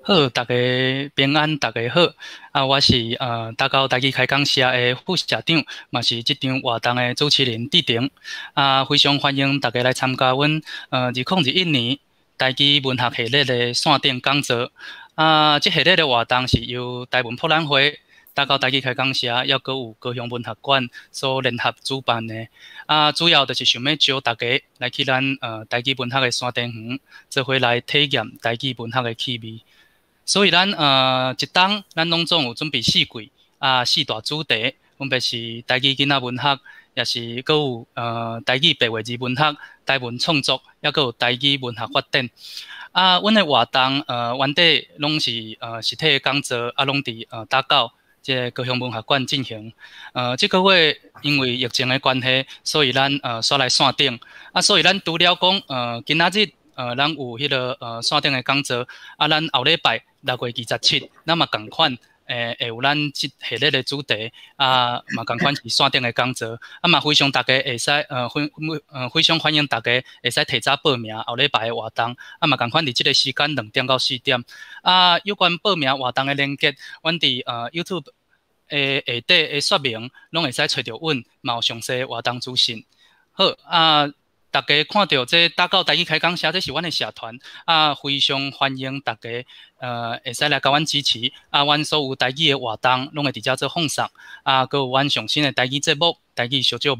好，大家平安，大家好。啊，我是大溝台語開講社的副社長，嘛是這場活動的主持人志成。啊，非常歡迎大家來參加阮2021年台語文學系列的線頂講座。啊，這系列的活動是由台文博覽會、大溝台語開講社，抑閣有高雄文學館所聯合主辦的。啊，主要就是想欲招大家來去咱台語文學的山田園，做伙來體驗台語文學的趣味。所以咱一冬咱攏總有準備四季啊，四大主題，分別是台語囡仔文學，也是閣有台語白話字文學、台文創作，抑閣有台語文學發展。啊，阮的活動原底攏是實體的講座，啊，攏佇打狗這个高雄文學館進行。這個月因為疫情的關係，所以咱煞來線頂。啊，所以咱除了講今仔日咱有彼个線頂的講座，啊，咱後禮拜6月27，咱嘛仝款，會有咱這系列的主題，啊，嘛仝款是線頂的講座，啊嘛非常大家會使非非常歡迎大家會使提早報名後禮拜的活動，啊嘛仝款佇這个時間2點到4點，啊，有關報名活動的連結，阮佇YouTube 的下底的說明，攏會使揣著阮，嘛有詳細活動資訊。好，啊。大家看著這打狗台語開講社，這是阮的社團，啊，非常歡迎大家，會使來共阮支持。啊，阮所有台語的活動，攏會佇遮做放送。啊，閣有阮上新的台語節目《台語小借問》，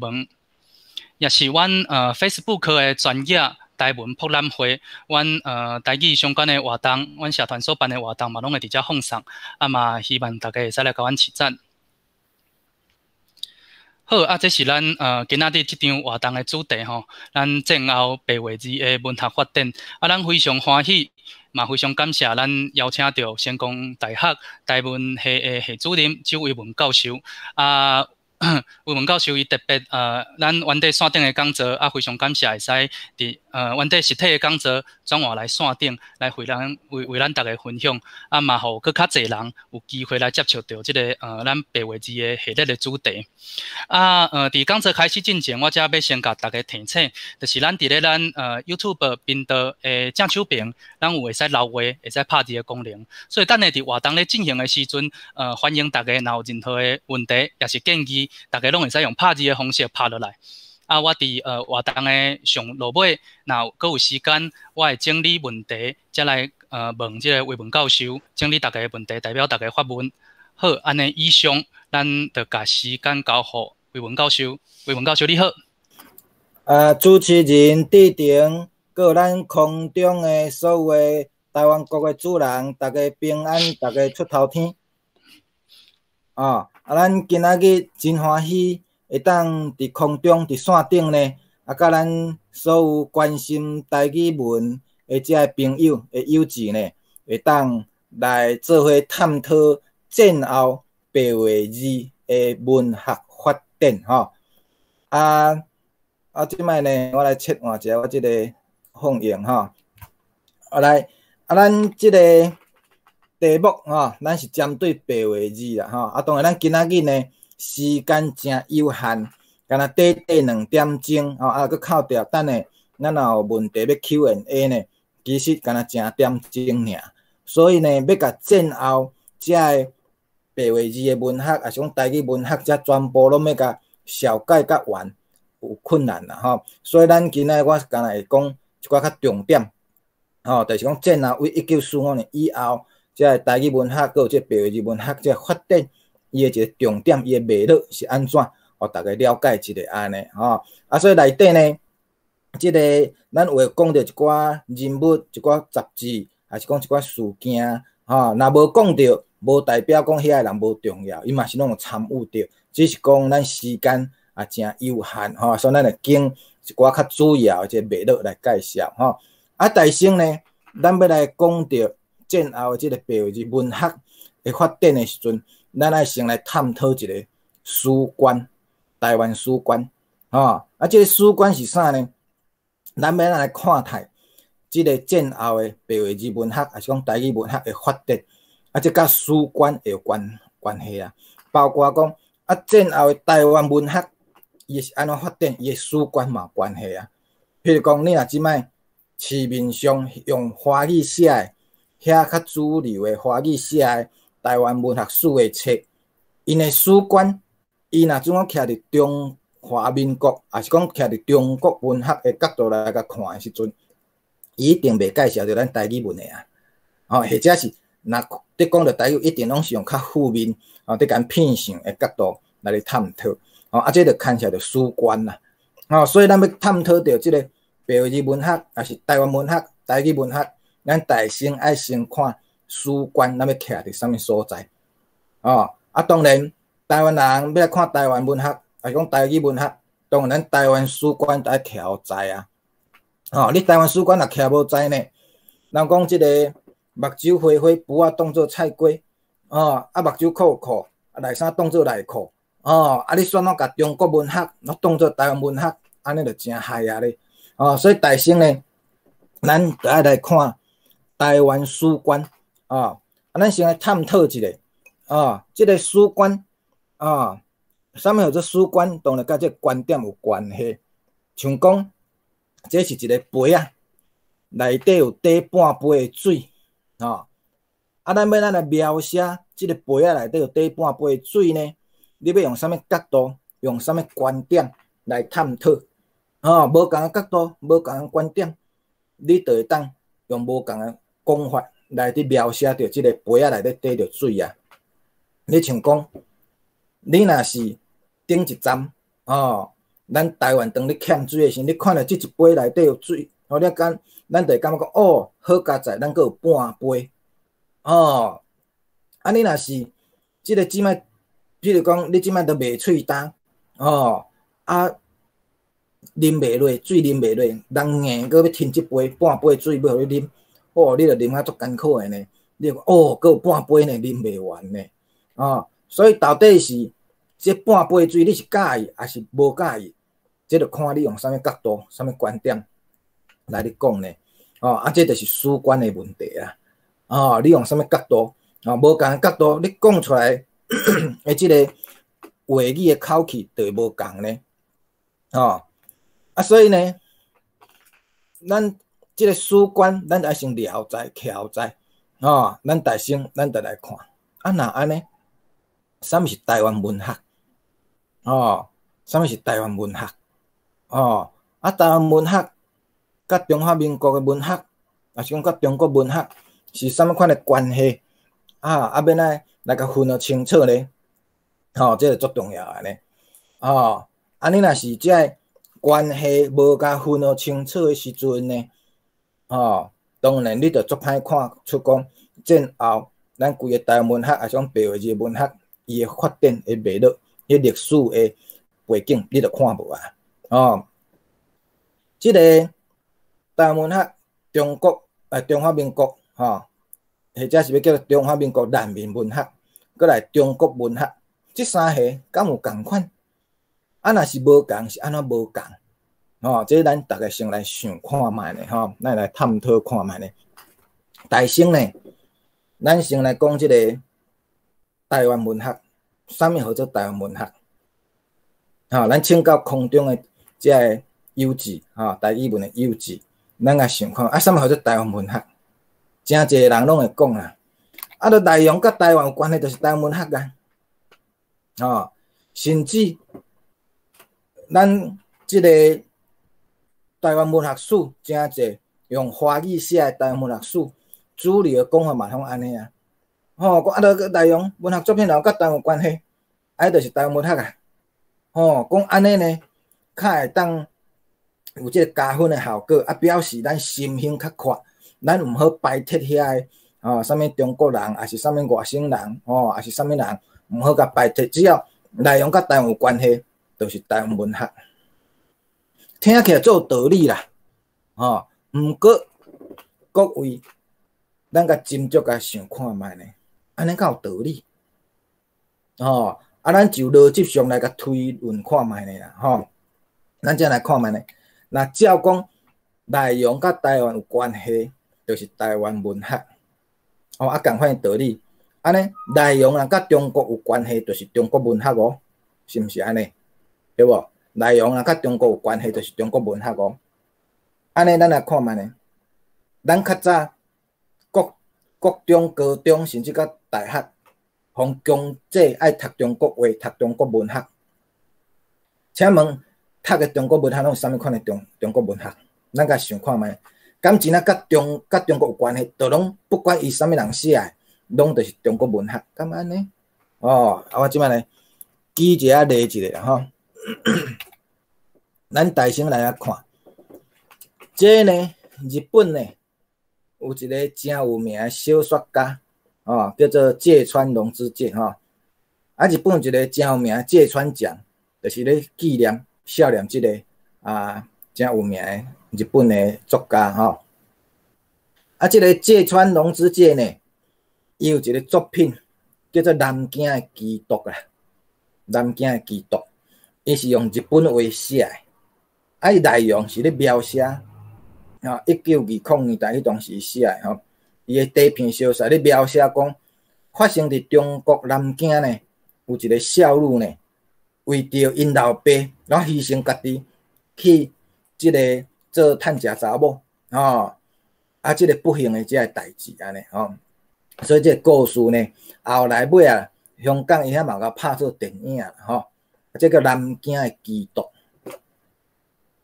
也是阮Facebook 的專頁台文博覽會，阮台語相關的活動，阮社團所辦的活動嘛，攏會佇遮放送。啊嘛，希望大家會使來共阮揤贊。好，啊，這是咱今仔日這場活動的主題吼，咱戰後白話字的文學發展。啊，咱非常歡喜，嘛非常感謝咱邀請著成功大學台文系的系主任周維文教授。啊，維文教授伊特別咱原底線頂的講座，啊，非常感謝會使佇原底實體的講座轉換來線頂來為咱為為咱大家分享，啊嘛予閣較濟人有機會來接觸著這个咱白話字的系列的主題。啊，佇講座開始進前，我遮欲先共大家提醒，就是咱佇咧咱YouTube 頻道的正手邊，咱有會使留話、會使拍字的功能。所以等下佇活動咧進行的時陣，歡迎大家若有任何的問題，抑是建議，大家攏會使用拍字的方式拍落來。啊，我佇活動的上落尾，若閣有時間，我會整理問題，才來問這个維文教授，整理大家的問題，代表大家發問。好，按呢以上，咱就共時間交予維文教授。維文教授你好。主持人志成，閣有咱空中的所有的台灣國的主人，大家平安，大家出頭天。哦，啊，咱今仔日真歡喜，會當佇空中佇線頂呢，啊，佮咱所有關心台語文的遮个朋友的友誼呢，會當來做伙探討戰後白話字的文學發展吼。啊啊，這擺呢，我來切換一下我這个放映吼。啊來，啊，咱這个題目吼，咱是針對白話字啦吼。啊，當然咱今仔日呢，時間誠有限，敢若短短2點鐘吼，啊，閣扣著等下咱若有問題欲 Q&A 呢，其實敢若成點鐘爾。所以呢，欲共戰後遮个白話字的文學，抑是講台語文學，遮全部攏欲共紹介甲完，有困難啦吼。所以咱今仔我敢若會講一寡較重點，吼，就是講戰後為1945年以後，遮个台語文學，閣有這白話字文學這個發展，伊的一個重點，伊的脈絡是按怎，予大家了解一下按呢吼。啊，所以內底呢，這个咱有會講著一寡人物、一寡雜誌，抑是講一寡事件，吼，若無講著，無代表講遐個人無重要，伊嘛是攏有參與著，只是講咱時間也誠有限，吼，所以咱會揀一寡較主要的這個脈絡來介紹，吼。啊，首先呢，咱欲來講著戰後的這個白話字文學的發展的時陣，咱愛先來探討一个史觀，台灣史觀，吼。啊，這个史觀是啥呢？咱欲來看待這个戰後的白話字文學，抑是講台語文學的發展，啊，這佮史觀會有關係啊。包括講啊，戰後的台灣文學，伊是按怎發展，伊的史觀嘛有關係啊。譬如講，你若這擺市面上用華語寫的遐較主流的華語寫的台灣文學史的冊，𪜶的史觀，伊若準講徛佇中華民國，抑是講徛佇中國文學的角度來共看的時陣，伊一定袂介紹著咱台語文的啊，吼，或者是若佇講著台語，一定攏是用較負面，吼，佇共偏向的角度來咧探討，吼，啊，這就牽涉著史觀啦，吼，所以咱欲探討著這个白話字文學，抑是台灣文學、台語文學，咱大先愛先看史觀，咱欲徛佇啥物所在，哦，啊，當然台灣人欲來看台灣文學，抑是講台語文學，當然咱台灣史觀著愛徛予知啊，吼，你台灣史觀若徛無知呢，人講這个目睭花花，櫥仔當做菜瓜，哦，啊目睭摳摳，啊內衫當做內褲，哦，啊你煞攏共中國文學攏當做台灣文學，按呢就誠害啊咧，哦，所以大先呢，咱著愛來看台灣史觀，哦，啊咱先來探討一下，哦，這个史觀，哦，啥物叫做史觀？當然佮這个觀點有關係，像講這是一个杯仔，內底有短半杯的水。吼，啊，咱欲按怎來描寫這个杯仔內底有短半杯的水呢？你欲用啥物角度，用啥物觀點來探討？吼，無仝的角度，無仝的觀點，你就會當用無仝的講法來佇描寫著這个杯仔內底綴著水啊。你像講，你若是頂一站，吼，咱台灣當咧欠水的時陣，你看著這一杯內底有水，吼，你感，咱就會感覺講，哦，好佳哉，咱閣有半杯，哦，啊，你若是這个這擺，比如講，你這擺都袂喙焦，哦，啊，啉袂落，水啉袂落，人硬閣欲添這杯半杯水欲予你啉，哦，你就啉甲足艱苦的呢，你就講，哦，閣有半杯呢，啉袂完呢，哦，所以到底是這半杯水你是佮意抑是無佮意，這就看你用啥物角度、啥物觀點來咧講呢，哦，啊，這就是史觀的問題啊，哦，你用啥物角度，哦，無仝的角度，你講出來的這个話語的口氣就會無仝呢，哦，啊，所以呢，咱這个史觀，咱愛先了解、徛在，哦，咱大先，咱就來看，啊，若按呢，啥物是台灣文學？哦，啥物是台灣文學？哦，啊，台灣文學佮中華民國的文學，抑是講佮中國文學是啥物款的關係？啊，啊，欲按怎來共分予清楚呢？吼，這个足重要的呢。哦，啊，你若是這个關係無共分予清楚的時陣呢，吼，當然你就足歹看出講戰後咱規个台灣文學，抑是講白話字文學，伊的發展的脈絡，彼歷史的背景，你就看無啊。哦，這个台灣文學，中國中華民國，吼，或者是欲叫做中華民國難民文學，閣來中國文學，這三個敢有仝款？啊，若是無仝，是按怎無仝？吼，這咱逐家先來想看覓呢？吼，咱來探討看覓呢？大先呢，咱先來講這個台灣文學，啥物號做台灣文學？吼，咱請教空中的這个友姊，吼，台語文的友姊，咱來想看啊，啥物號做台灣文學？誠濟人攏會講啊，啊，著內容佮台灣有關係，就是台灣文學啊，吼，甚至咱這个台灣文學史誠濟用華語寫的台灣文學史，主流的講法嘛攏按呢啊，吼，講啊，著內容文學作品若佮台灣有關係，啊，就是台灣文學啊，吼，講按呢呢，較會當有這个加分的效果，啊，表示咱心胸較闊，咱毋好排斥遐个，吼，啥物中國人，抑是啥物外省人，吼，抑是啥物人，毋好共排斥，只要內容佮台灣有關係，就是台灣文學。聽起來足有道理啦，吼，毋過各位，咱共斟酌共想看覓呢？按呢敢有道理？吼，啊，咱就邏輯上來共推論看覓呢啦，吼，咱這來看覓呢？若照講內容佮台灣有關係，就是台灣文學。哦，啊，仝款的道理，按呢內容若佮中國有關係，就是中國文學哦，是毋是按呢？對無？內容若佮中國有關係，就是中國文學哦。按呢，咱來看覓呢？咱較早國國中、高中，甚至到大學，予強制愛讀中國話、讀中國文學。請問讀的中國文學攏是啥物款的中國文學？咱共想看覓？敢真正佮中國有關係，就攏不管伊啥物人寫的，攏就是中國文學，敢按呢？哦，啊，我這擺來舉一下例一下吼。咱大先來來看，這呢，日本呢有一個誠有名的小說家，哦，叫做芥川龍之介吼。啊，日本有一個誠有名的芥川獎，就是咧紀念少年這個啊，誠有名的日本的作家吼。啊，這個芥川龍之介呢，伊有一個作品叫做《南京的基督》啊，《南京的基督》，伊是用日本話寫的，啊，伊內容是咧描寫啊，1920年代彼當時寫的吼，伊的短篇小說咧描寫講，發生佇中國南京呢，有一個少女呢，為著𪜶老爸，然後犧牲家己去這個做趁食查某，吼，啊，這個不幸的這个代誌按呢吼，所以這個故事呢，後來尾啊，香港伊遐嘛共拍做電影吼，這個南京的基督，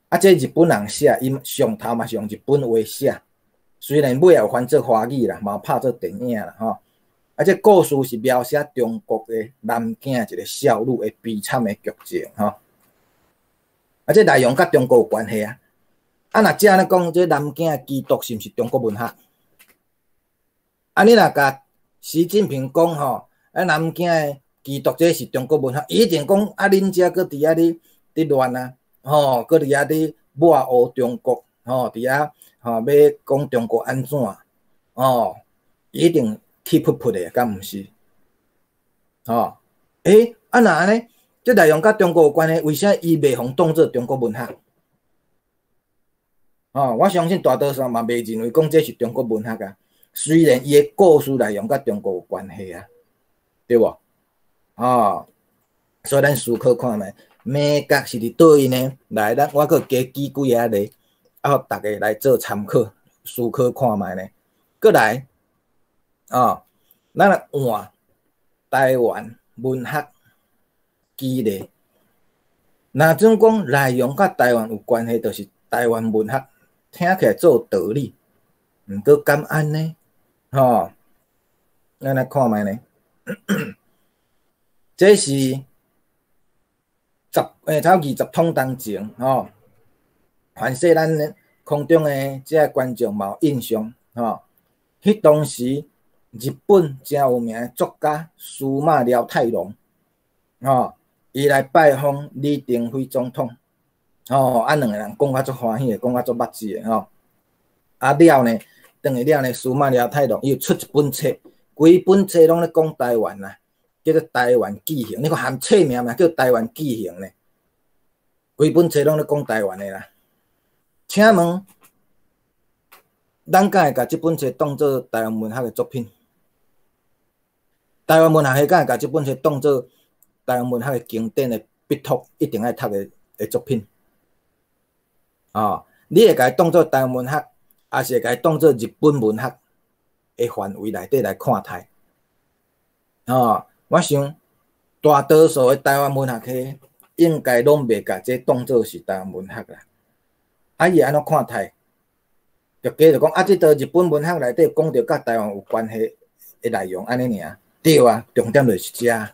啊，這日本人寫，伊上頭嘛是用日本話寫，雖然尾仔有翻做華語啦，嘛有拍做電影啦吼。啊，這故事是描寫中國的南京一個少女的悲慘的劇情吼。啊，這內容佮中國有關係啊。啊，若這按呢講，這南京的基督是毋是中國文學？啊，你若共習近平講吼，啊，南京的基督這是中國文學，伊一定講啊，恁遮閣佇遐咧佇亂啊，吼，閣佇遐咧抹黑中國，吼，佇遐吼欲講中國按怎，吼，伊一定氣噗噗的，敢毋是？吼，欸，啊若按呢，這內容佮中國有關係，為啥伊袂予當做中國文學？吼，我相信大多數嘛袂認為講這是中國文學啊。雖然伊的故事內容佮中國有關係啊，對無？吼，所以咱思考看覓，眉角是佇佗位呢？來，咱我閣加舉幾个例，啊，予逐家來做參考，思考看覓呢？閣來，哦，咱來換台灣文學舉例，若準講內容佮台灣有關係，就是台灣文學，聽起來足有道理，毋過敢按呢？吼，咱來看覓呢？這是十欸，差20通當前吼，凡勢咱空中的這个觀眾嘛有印象吼。彼當時日本誠有名的作家司馬遼太郎，吼，伊來拜訪李登輝總統，吼，啊兩个人講甲足歡喜的，講甲足密切的吼。啊了呢，轉去了呢，司馬遼太郎伊有出一本冊，規本冊攏咧講台灣啦，叫做《台灣紀行》。你看含冊名嘛叫《台灣紀行》呢，規本冊攏咧講台灣的啦。請問，咱敢會共這本冊當做台灣文學的作品？台灣文學系敢會共這本冊當做台灣文學的經典的必讀，一定愛讀的作品？哦，你會共伊當做台灣文學，抑是會共伊當做日本文學的範圍內底來看待？哦，我想大多數的台灣文學系應該攏袂共這當做是台灣文學啦。啊，伊會按怎看待？就加就講啊，這套日本文學內底講著佮台灣有關係的內容，按呢爾。對啊，重點就是遮。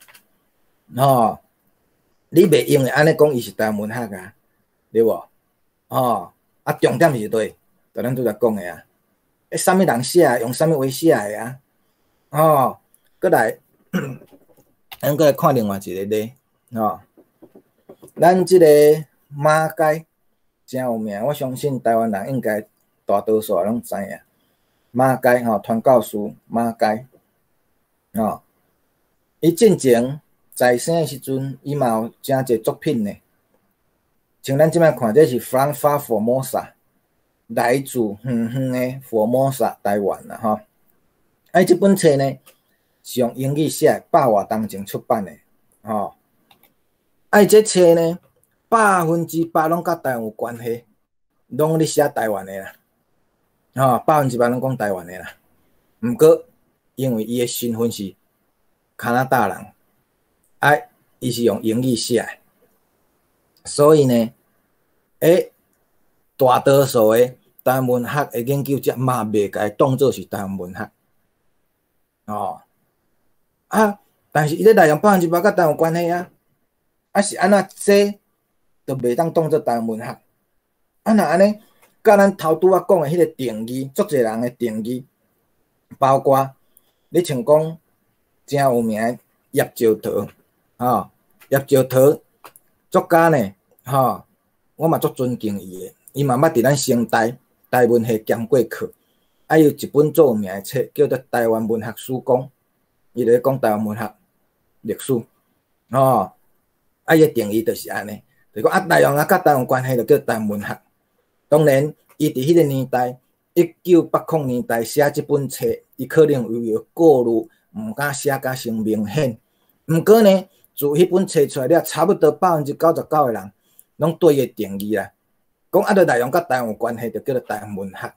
吼，你袂用會按呢講，伊是台灣文學啊，對無？吼，啊，重點是佗？就咱拄才講的啊，欸，啥物人寫的，用啥物話寫的啊？吼，閣來，咱閣來看另外一個例，吼，咱這個馬偕誠有名，我相信台灣人應該大多數攏知影。馬偕吼，傳教士馬偕，吼，伊進前在生的時陣，伊嘛有誠濟作品呢。像咱這擺看，這是 From Far Formosa，來自遠遠的福摩薩台灣啦，吼。啊，這本冊呢是用英語寫，百外當前出版的，吼。啊，這冊呢100%攏佮台灣有關係，攏咧寫台灣的啦，吼，100%攏講台灣的啦。毋過因為伊的身份是加拿大人，啊，伊是用英語寫的，所以呢，大多數的台灣文學的研究者嘛袂共伊當做是台灣文學，哦，啊，但是伊咧內容100%佮台灣有關係啊，啊是按怎這就袂當當做台灣文學？啊若按呢，佮咱頭拄仔講的彼个定義，足濟人的定義，包括你像講誠有名的葉石濤，吼，葉石濤作家呢，吼，我嘛足尊敬伊的，伊嘛捌佇咱成大台文系兼過課，啊，伊有一本足有名的冊叫做《台灣文學史綱》，伊咧講台灣文學歷史，吼，啊，伊的定義就是按呢，就講啊，內容啊，佮台灣關係就叫台灣文學。當然，伊佇彼个年代，1980年代寫這本冊，伊可能有伊的顧慮，毋敢寫甲傷明顯。毋過呢，自彼本冊出來了，差不多99%的人，攏對伊的定義啦，講啊，著內容佮台灣有關係，就叫做台灣文學。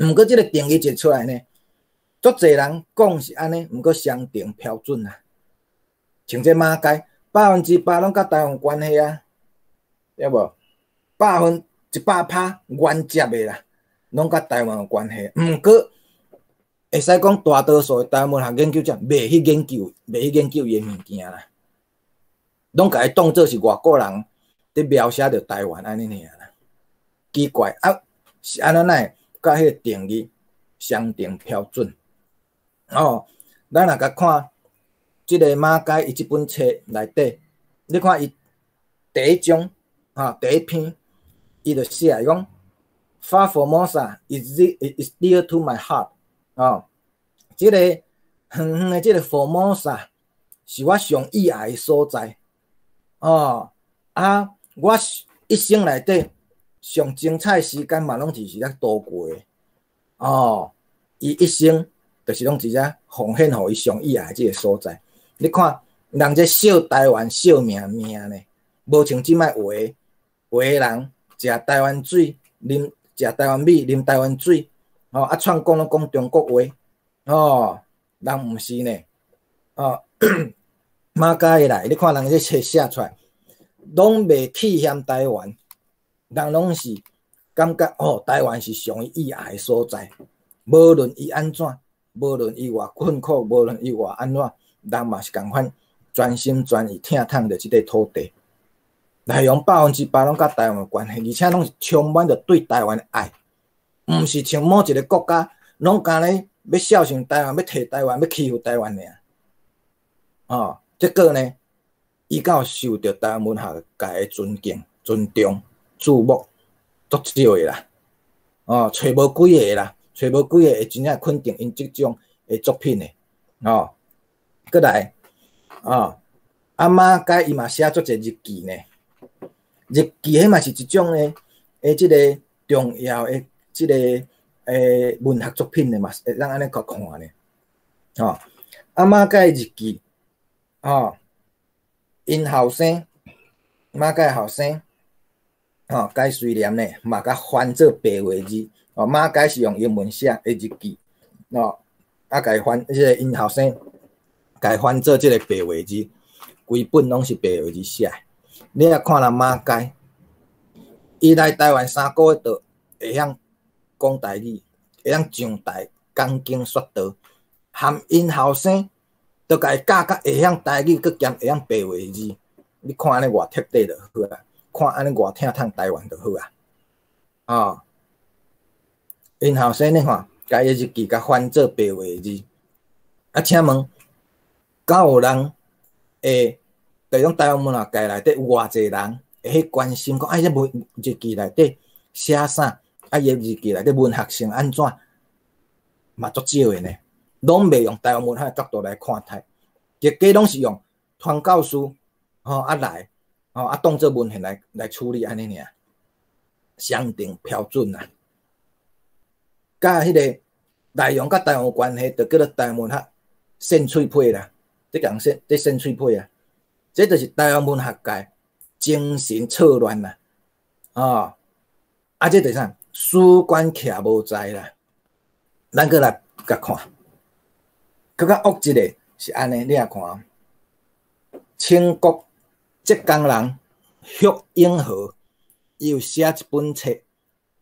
毋過這个定義一出來呢，足濟人講是按呢，毋過雙重標準啊。像這馬偕，100%攏佮台灣有關係啊，對無？100%原則的啦，攏佮台灣有關係。毋過會使講大多數的台灣文學研究者袂去研究，袂去研究伊的物件啦，攏共伊當做是外國人佇描寫著台灣按呢爾啦。奇怪啊，是按怎會佮彼个定義雙重標準？哦，咱若共看這个馬偕伊這本冊內底，你看伊第一章，吼，第一篇，伊就寫伊講：Far Formosa is dear to my heart。哦，這个遠遠的這个 Formosa 是我上意愛的所在。哦，啊，我一生內底上精彩時間嘛，攏是佇遮度過的。哦，伊一生就是攏佇遮奉獻予伊上意愛的這个所在。你看，人這惜台灣惜命命呢，無像這擺有的有的人食台灣水，啉食台灣米，啉台灣水，哦，啊，串講攏講中國話，哦，人毋是呢，哦，馬偕來，你看人這冊寫出來，攏袂去嫌台灣，人攏是感覺哦，台灣是上伊意愛的所在，無論伊按怎，無論伊偌困苦，無論伊偌按怎，人嘛是仝款專心專意疼痛著這塊土地。內容100%攏佮台灣有關係，而且攏是充滿著對台灣的愛，毋是像某一个國家攏干焦欲孝順台灣，欲提台灣，欲欺負台灣爾。哦，結果呢，伊敢有受著台灣文學界的尊敬、尊重、注目，足少的啦。哦，揣無幾个啦，揣無幾个會真正肯定𪜶這種的作品的。哦，閣來，哦，啊馬偕伊嘛寫足濟日記呢。日記彼嘛是一種的，這个重要的這个文學作品的嘛，會當按呢閣看呢。吼，啊馬偕日記，吼，𪜶後生，馬偕後生，吼，解瑞廉呢，嘛共翻做白話字。哦，馬偕是用英文寫的日記，哦，啊，共伊翻，這个𪜶後生，共伊翻做這个白話字，規本攏是白話字寫的。你若看人馬偕，伊來台灣3個月就會曉講台語，會曉上台講經說道，含𪜶後生都共伊教甲會曉台語，閣兼會曉白話字。你看按呢偌徹底就好啊，看按呢偌疼痛台灣就好啊。哦，𪜶後生你看，共伊日記共翻做白話字，啊，請問，敢有人會？就講台灣文學界內底有偌濟人會去關心講，啊，這文日記內底寫啥？啊，伊日記內底文學性按怎？嘛足少的呢，攏袂用台灣文學的角度來看待，結果攏是用傳教士吼啊來吼啊當做文獻來處理按呢爾，雙重標準啊！佮彼个內容佮台灣有關係，就叫做台灣文學獻喙皮啦，這共獻這獻喙皮啊！這就是台灣文學界精神錯亂啦，哦，啊，這就是啥？史觀徛無在啦。咱閣來共看，閣較惡一个是按呢，你來看，清國浙江人許永和，伊有寫一本冊，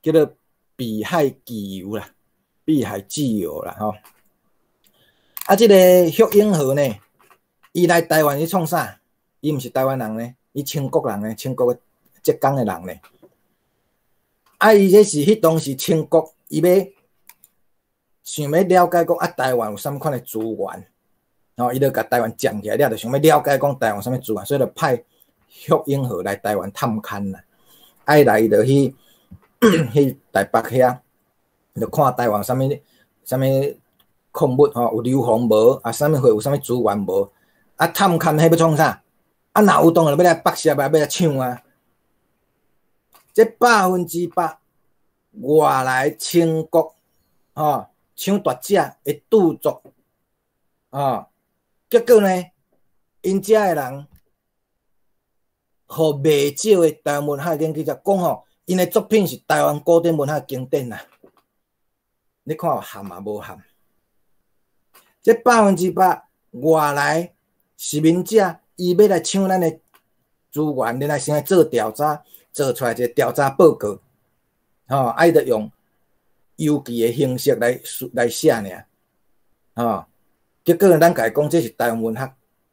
叫做《碧海紀遊》啦，《碧海紀遊》啦，吼。啊，這个許永和呢，伊來台灣去創啥？伊毋是台灣人呢，伊清國人呢，清國的浙江的人呢。啊，伊這是彼當時清國，伊欲想欲了解講啊，台灣有啥物款的資源，吼，伊就共台灣佔起來了，就想欲了解講台灣啥物資源，所以就派許永和來台灣探勘啦。啊，伊來伊就去台北遐，就看台灣啥物啥物礦物吼，有硫磺無？啊，啥物貨有啥物資源無？啊，探勘彼欲創啥？啊，若有當然欲來剝削啊，欲來搶啊！這100%外來清國吼搶奪者的著作，吼，結果呢，𪜶遮的人，予袂少的台灣文學研究者講吼，𪜶的作品是台灣古典文學經典啦。你看有譀啊無譀？這百分之百外來殖民者，伊欲來搶咱的資源，然後先來做調查，做出來一個調查報告，吼，啊，伊就用遊記的形式來寫爾，吼，結果咱共伊講這是台灣文學、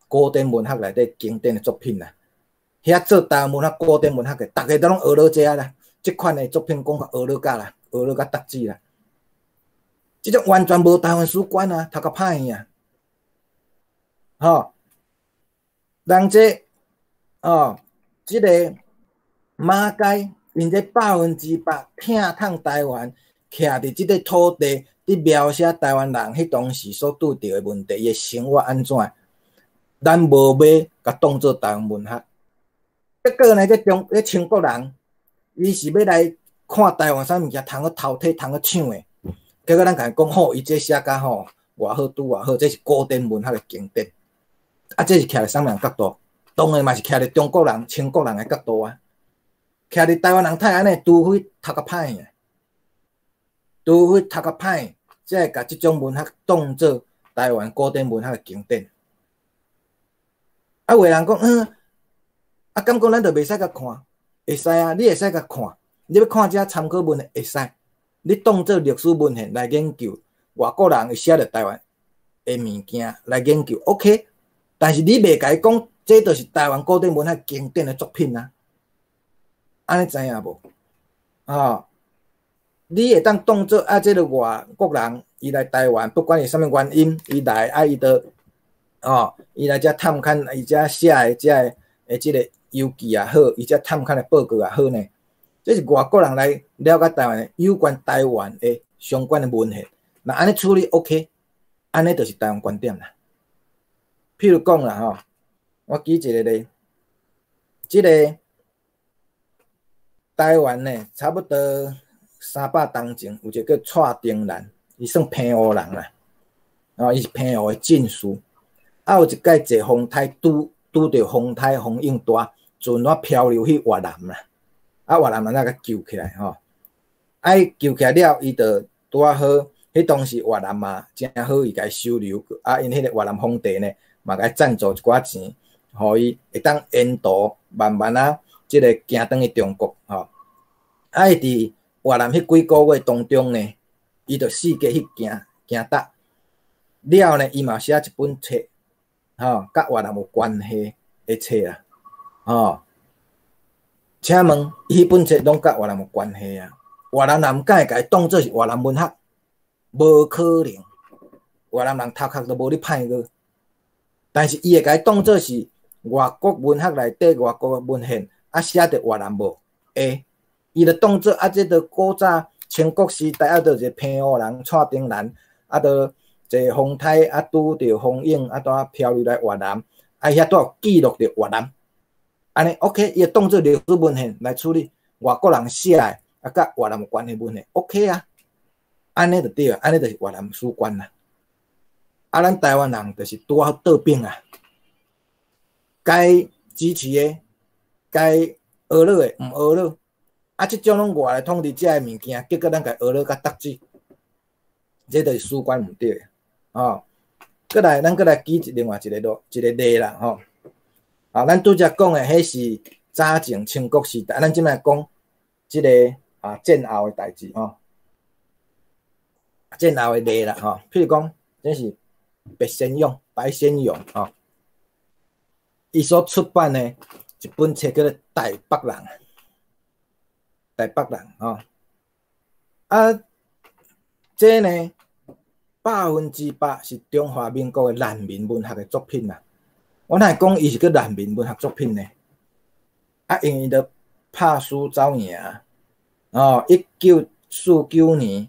古典文學內底經典的作品啦。遐做台灣文學、古典文學的，逐个都攏學落這啦。這款的作品講較學落甲啦，學落甲得志啦。這種完全無台灣史觀啊，讀較歹去啊，吼，人這哦，這个馬偕，𪜶這100%疼痛台灣，徛佇這个土地，佇描寫台灣人彼當時所拄著的問題，伊的生活按怎？咱無欲共當做台灣文學。結果呢，這中這清國人，伊是欲來看台灣啥物件通去偷提、通去搶的。結果咱共伊講吼，伊這寫甲吼偌好，拄偌好，這是古典文學的經典。啊，這是徛佇啥物人角度？當然嘛是徛佇中國人、清國人的角度啊。徛佇台灣人太按呢，除非讀較歹啊，除非讀較歹，才會共這種文學當做台灣古典文學的經典。啊，有的人講，嗯，啊，敢講咱就袂使共看？會使啊，你會使共看，你欲看這參考文獻會使，你當做歷史文獻來研究，外國人會寫著台灣的物件來研究，OK。但是你袂共伊講，這就是台灣古典文學經典的作品啊！按呢知影無？哦，你會當當做啊，這个外國人伊來台灣，不管是啥物原因，伊來啊，伊就哦，伊來遮探勘，伊遮寫的遮个的這个遊記也好，伊遮探勘的報告也好呢，這是外國人來了解台灣有關台灣的相關的文獻，若按呢處理 OK，按呢就是台灣觀點啦。譬如講啦吼，我舉一个例，這个台灣呢，差不多300冬前有一个叫蔡登蘭，伊算澎湖人啦，哦，伊是澎湖的進士。啊，有一擺坐風颱拄拄著風颱風湧大，船仔漂流去越南啦。啊，越南人才共救起來吼。啊，伊救起來了，伊就拄仔好，彼當時越南嘛誠好，伊共伊收留。啊，𪜶彼个越南皇帝呢，嘛共伊贊助一寡錢，予伊會當沿途慢慢仔這个行轉去中國吼。啊，伊佇越南彼幾个月當中呢，伊就四界去行行搭了呢，伊嘛寫一本冊，吼，佮越南有關係的冊啦，吼。請問，彼本冊攏佮越南有關係啊？越南人敢會共伊當做是越南文學？無可能，越南人頭殼都無你歹過。但是伊會共伊當做是外國文學內底外國文獻，啊寫著越南無？會，伊就當做啊，這个古早清國時代啊，就一個澎湖人蔡登蘭，啊，就坐風颱啊，拄著風湧啊，拄仔漂流來越南，啊，遐拄有記錄著越南，按呢 OK，伊會當做歷史文獻來處理外國人寫的啊，佮越南有關係文獻 OK 啊，按呢就對啊，按呢就是越南史觀啦。啊，咱台灣人就是拄好倒反啊，該支持的、該學落的，毋學落。啊，這種攏外來統治者的物件，結果咱共學落甲得志，這就是史觀毋對的，哦。閣來，咱閣來舉另外一個路，一個例啦，吼。啊，咱拄才講的彼是早前清國時代，咱這擺講這個啊戰後的代誌吼。戰後的例啦，吼，譬如講，這是白先勇，白先勇吼，伊所出版的一本冊叫做《台北人》，台北人吼。啊，這呢，100%是中華民國的難民文學的作品啦。我哪會講伊是叫難民文學作品呢？啊，因為伊著拍輸走營，哦，1949年，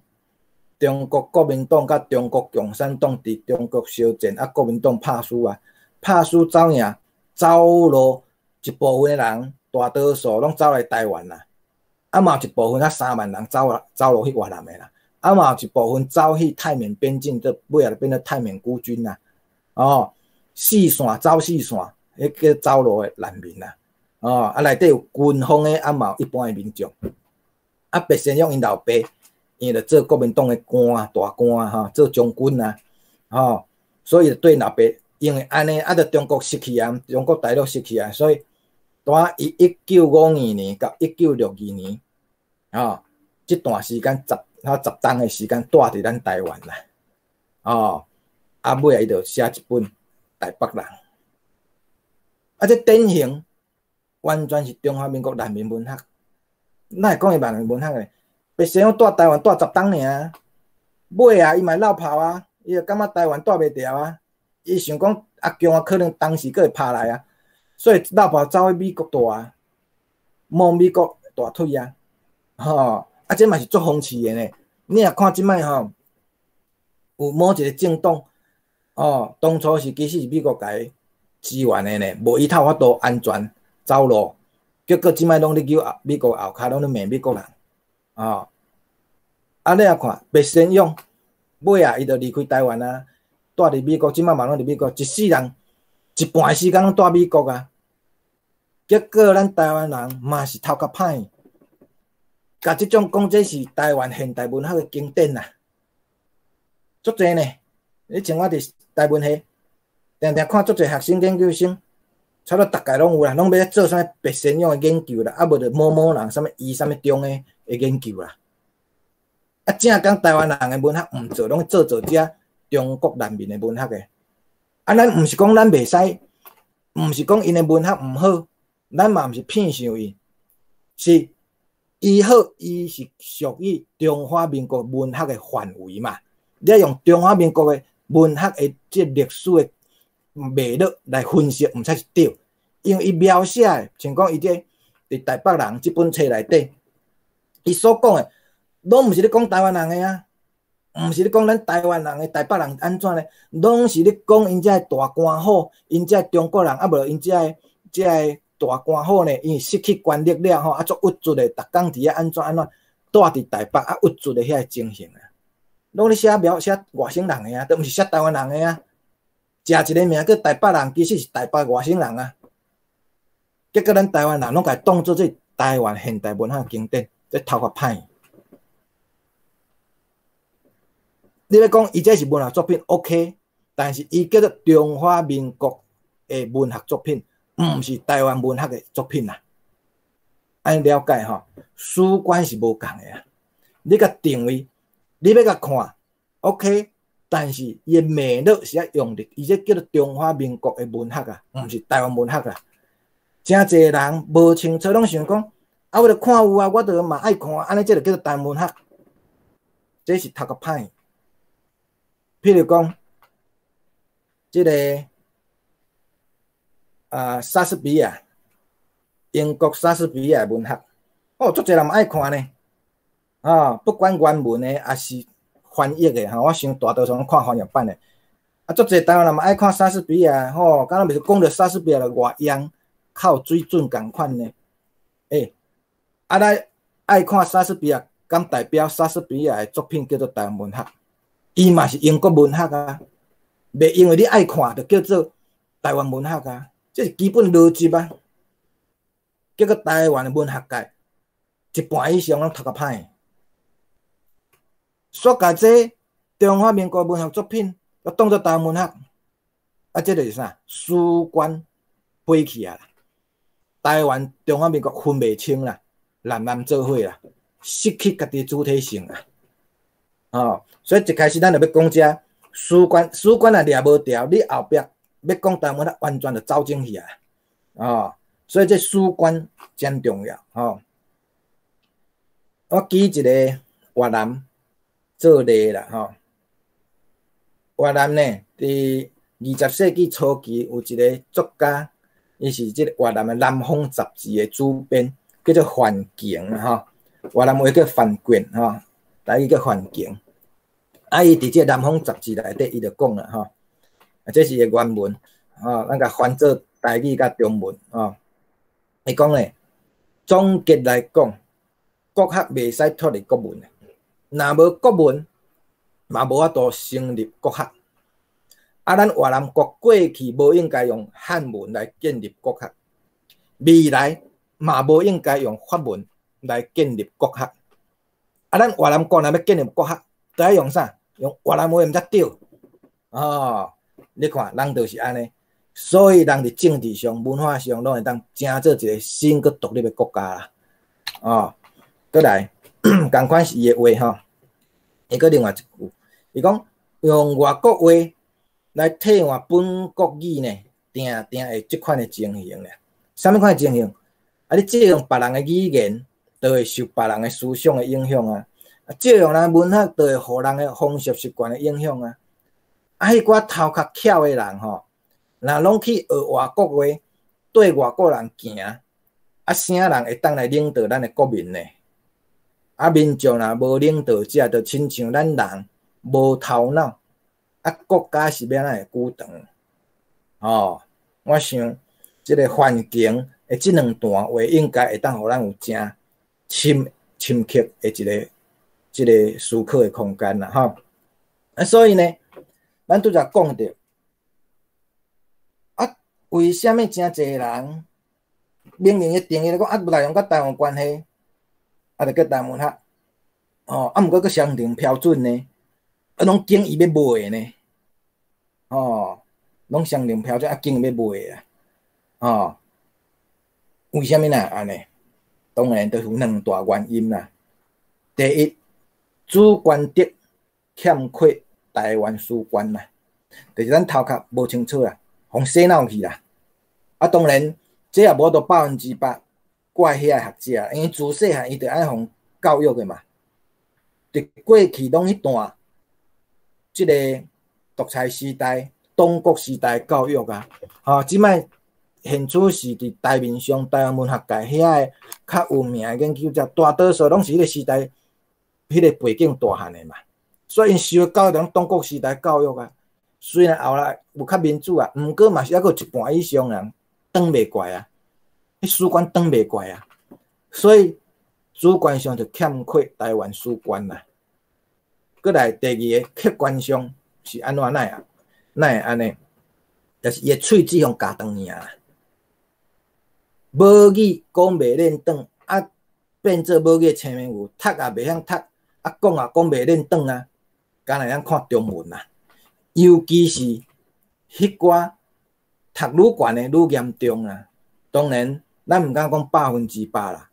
中國國民黨佮中國共產黨佇中國相戰，啊，國民黨拍輸啊，拍輸走營，走路一部分的人，大多數攏走來台灣啦，啊嘛有一部分啊3萬人走啊走落去越南的啦，啊嘛有一部分走去泰緬邊境，就尾仔就變做泰緬孤軍啦，哦，四線走四線，彼叫走路的難民啦，哦，啊內底有軍方的，啊嘛有一般的民眾，啊白先勇𪜶老爸，伊就做國民黨的官啊，大官啊，吼，做將軍啊，吼，所以對老爸，因為按呢，啊，著中國失去啊，中國大陸失去啊，所以蹛伊1952年到1962年，吼，這段時間十啊十冬的時間，蹛佇咱台灣啦，哦，啊尾仔伊就寫一本《台北人》，啊，這典型完全是中華民國難民文學，哪會講伊難民文學呢？白先勇蹛台灣蹛十冬爾，尾仔伊嘛落跑啊，伊就感覺台灣蹛袂牢啊，伊想講阿共啊可能當時閣會拍來啊，所以落跑走去美國蹛啊，摸美國大腿啊，吼，啊這嘛是足諷刺的呢。你若看這擺吼，有某一個政黨，哦，當初是其實是美國共伊支援的呢，無伊才有法度安全走路，結果這擺攏咧揪美國後跤，攏咧罵美國人，哦。啊！你若看白先勇，尾仔伊就離開台灣啊，蹛佇美國，這擺嘛攏佇美國，一世人一半的時間攏蹛美國啊。結果咱台灣人嘛是頭殼歹，共這種講這是台灣現代文學的經典啊，足濟呢。你像我佇台文系，定定看足濟學生研究生，差不多逐屆攏有啦，攏欲做啥物白先勇的研究啦，啊無就某某人啥物余啥物中的研究啦。啊，正講台灣人的文學毋做，攏做做這中國難民的文學的。啊，咱毋是講咱袂使，毋是講𪜶的文學毋好，咱嘛毋是偏向伊，是伊好，伊是屬於中華民國文學的範圍嘛。你愛用中華民國的文學的這歷史的脈絡來分析，毋才是對。因為伊描寫的，像講伊這佇台北人這本冊內底，伊所講的，攏毋是咧講台灣人的啊，毋是咧講咱台灣人的台北人按怎咧，攏是咧講𪜶這个大官府，𪜶這个中國人，啊無𪜶這个這个大官府呢，因為失去權力了吼，啊足鬱卒的，逐工佇遐按怎按怎，蹛佇台北啊鬱卒的遐个情形啊，攏咧寫描寫外省人的啊，都毋是寫台灣人的啊。食一个名叫台北人，其實是台北外省人啊。結果咱台灣人攏共伊當做這台灣現代文學經典，這頭殼歹。你欲講伊這是文學作品，OK，但是伊叫做中華民國的文學作品，毋是台灣文學的作品啦。按呢了解吼，史觀是無仝的啊。你共定位，你欲共看，OK，但是伊的脈絡是愛用佇，伊這叫做中華民國的文學啊，毋是台灣文學啊。誠濟人無清楚，攏想講，啊，我著看有啊，我著嘛愛看，按呢這就叫做台灣文學，這是頭殼歹。譬如講，這个啊，莎士比亞，英國莎士比亞文學，哦，足濟人嘛愛看呢，啊，不管原文的抑是翻譯的，吼，我想大多數攏看翻譯版的，啊，足濟台灣人嘛愛看莎士比亞，吼，敢若袂是講著莎士比亞就偌樣，較有水準仝款呢，欸，啊，咱愛看莎士比亞，敢代表莎士比亞的作品叫做台灣文學？伊嘛是英國文學啊，袂因為你愛看就叫做台灣文學啊，這是基本邏輯啊。結果台灣的文學界一半以上攏頭殼歹，煞共這中華民國文學作品，閣當做台灣文學。啊，這就是啥？史觀飛去啊！台灣中華民國分袂清啦，南南做伙啦，失去家己主體性啊！哦，所以一開始咱就欲講這史觀，史觀若掠無牢，你後壁欲講台灣，完全就走鐘去啊！哦，所以這史觀真重要吼。我舉一個越南做例啦，吼。越南呢，佇20世紀初期有一個作家，伊是這個越南的《南方雜誌》的主編，叫做范瓊吼。越南話叫范權吼，台語叫范瓊。啊，伊佇這個《南方雜誌》內底，伊就講啦吼，啊，這是伊的原文，吼，咱共翻做台語佮中文吼。伊講咧，總結來講，國學袂使脫離國文，若無國文，嘛無法度成立國學。啊，咱越南國過去無應該用漢文來建立國學，未來嘛無應該用法文來建立國學。啊，咱越南國若欲建立國學，著愛用啥？用越南話毋才對。哦，你看人就是按呢，所以人佇政治上、文化上，攏會當成做一個新閣獨立的國家啦。哦，閣來，仝款是伊的話吼，伊閣另外一句，伊講用外國話來替換本國語呢，定定會這款的情形咧。啥物款的情形？啊，你借用別人的語言，就會受別人的思想的影響啊；啊，借用人文學，就會予人的風俗習慣的影響啊。啊，彼寡頭殼巧的人吼，若攏去學外國話，綴外國人行，啊，啥人會當來領導咱的國民呢？啊，民眾若無領導者，就親像咱人無頭腦，啊，國家是欲按怎會舉長？哦，我想這個環境的這兩段話，應該會當予咱有誠深深刻的一個這個思考的空間啦，吼。啊，所以呢，咱拄才講著，啊，為啥物誠濟人明明的定義來講，啊，內容佮台灣關係，啊，就叫台灣文學，哦，啊，毋過閣雙重標準呢？啊，攏揀伊欲賣呢？哦，攏雙重標準，啊，揀伊欲賣啊，哦，為啥物若按呢？當然，就有兩大原因啦。第一，主觀的欠缺台灣史觀啦，就是咱頭殼無清楚啦，予洗腦去啦。啊，當然，這也無法度100%怪遐个學者，因為自細漢伊就愛予教育的嘛。佇過去攏彼段，這個獨裁時代、黨國時代教育啊，吼，這擺現處是佇台面上台灣文學界遐个較有名的研究者，大多數攏是彼個時代、彼個背景大漢的嘛。所以𪜶受的教育攏黨國時代教育啊。雖然後來有較民主啊，毋過嘛是猶閣有一半以上人轉袂過來啊，彼史觀轉袂過來啊。所以主觀上就欠缺台灣史觀啦。閣來第二個客觀上是按怎哪會啊？哪會按呢？就是伊的喙齒予咬斷爾。母語講袂輪轉，啊變做母語的青年有讀也袂曉讀，啊講也講袂輪轉啊，敢若會曉看中文啊。尤其是彼寡讀愈懸的愈嚴重啊。當然，咱毋敢講100%啦，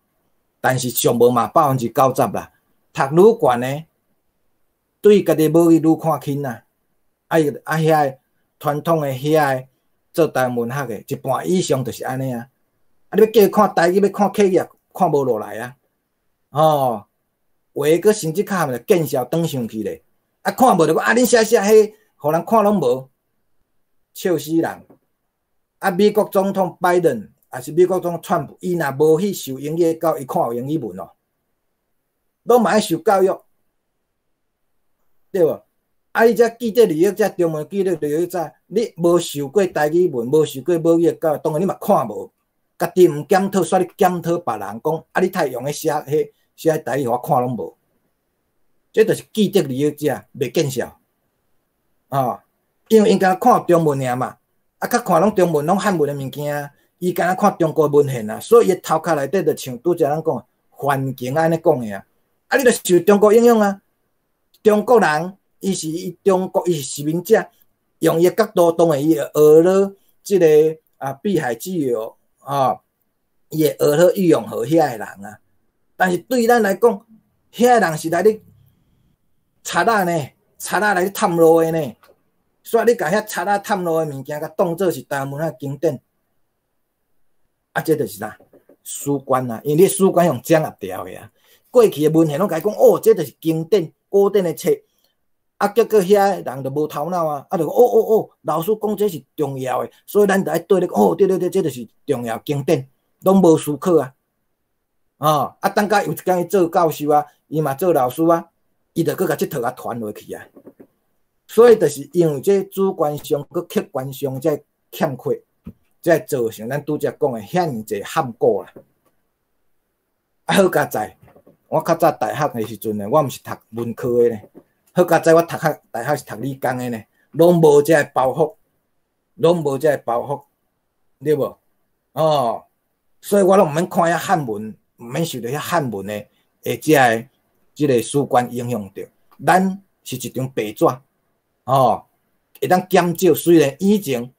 但是上無嘛90%啦。讀愈懸的，對家己母語愈看輕啊。啊伊啊遐个傳統的遐个做台灣文學的，一半以上就是按呢啊。啊，你欲叫伊看台語，欲看客語也看無落來啊。吼，有的閣甚至較含就見笑轉上去咧。啊，看無就講啊，恁寫寫彼，予人看攏無，笑死人。啊，美國總統拜登，抑是美國總統川普，伊若無去受英語教育，伊看有英語文哦，攏嘛愛受教育，對無？啊，你這既得利益者，中文既得利益者，你無受過台語文，無受過母語的教育，當然你嘛看無，家己毋檢討，煞咧檢討別人講，啊，你太用咧寫彼寫台語，予我看攏無，這就是既得利益者袂見笑，哦，因為𪜶敢若看中文爾嘛，啊，較看攏中文攏漢文的物件，伊敢若看中國文獻啊，所以伊頭殼內底就像拄才咱講，環境按呢講的啊，啊，你著受中國影響啊，中國人伊是伊中國伊是殖民者，用伊的角度，當然伊會學了這個啊碧海之友啊，伊會學了郁永河遐的人啊。但是對咱來講，遐個人是來咧賊仔呢，賊仔來咧探路的呢。所以你共遐賊仔探路的物件，共當做是台灣文學經典，啊，這就是啥？史觀啊，因為你史觀用掌握牢的啊。過去的文獻攏共伊講，哦，這就是經典古典的冊。啊，結果遐個人就無頭腦啊，啊，就講，哦哦哦，老師講這是重要的，所以咱就愛對咧，哦，對對對，這就是重要經典，攏無思考啊。哦，啊，等甲有一工伊做教授啊，伊嘛做老師啊，伊就閣共這套共傳落去啊。所以就是因為這主觀上閣客觀上這欠缺，才造成咱拄才講的遐爾濟譀古啦。啊，好佳哉，我較早大學的時陣呢，我毋是讀文科的呢。好佳哉，我讀學大學是讀理工的呢，攏無這个包袱，攏無這个包袱，對無？哦，所以我攏毋免看遐漢文，毋免受著遐漢文的的這个這个史觀影響著。咱是一張白紙，哦，會當減少。雖然以前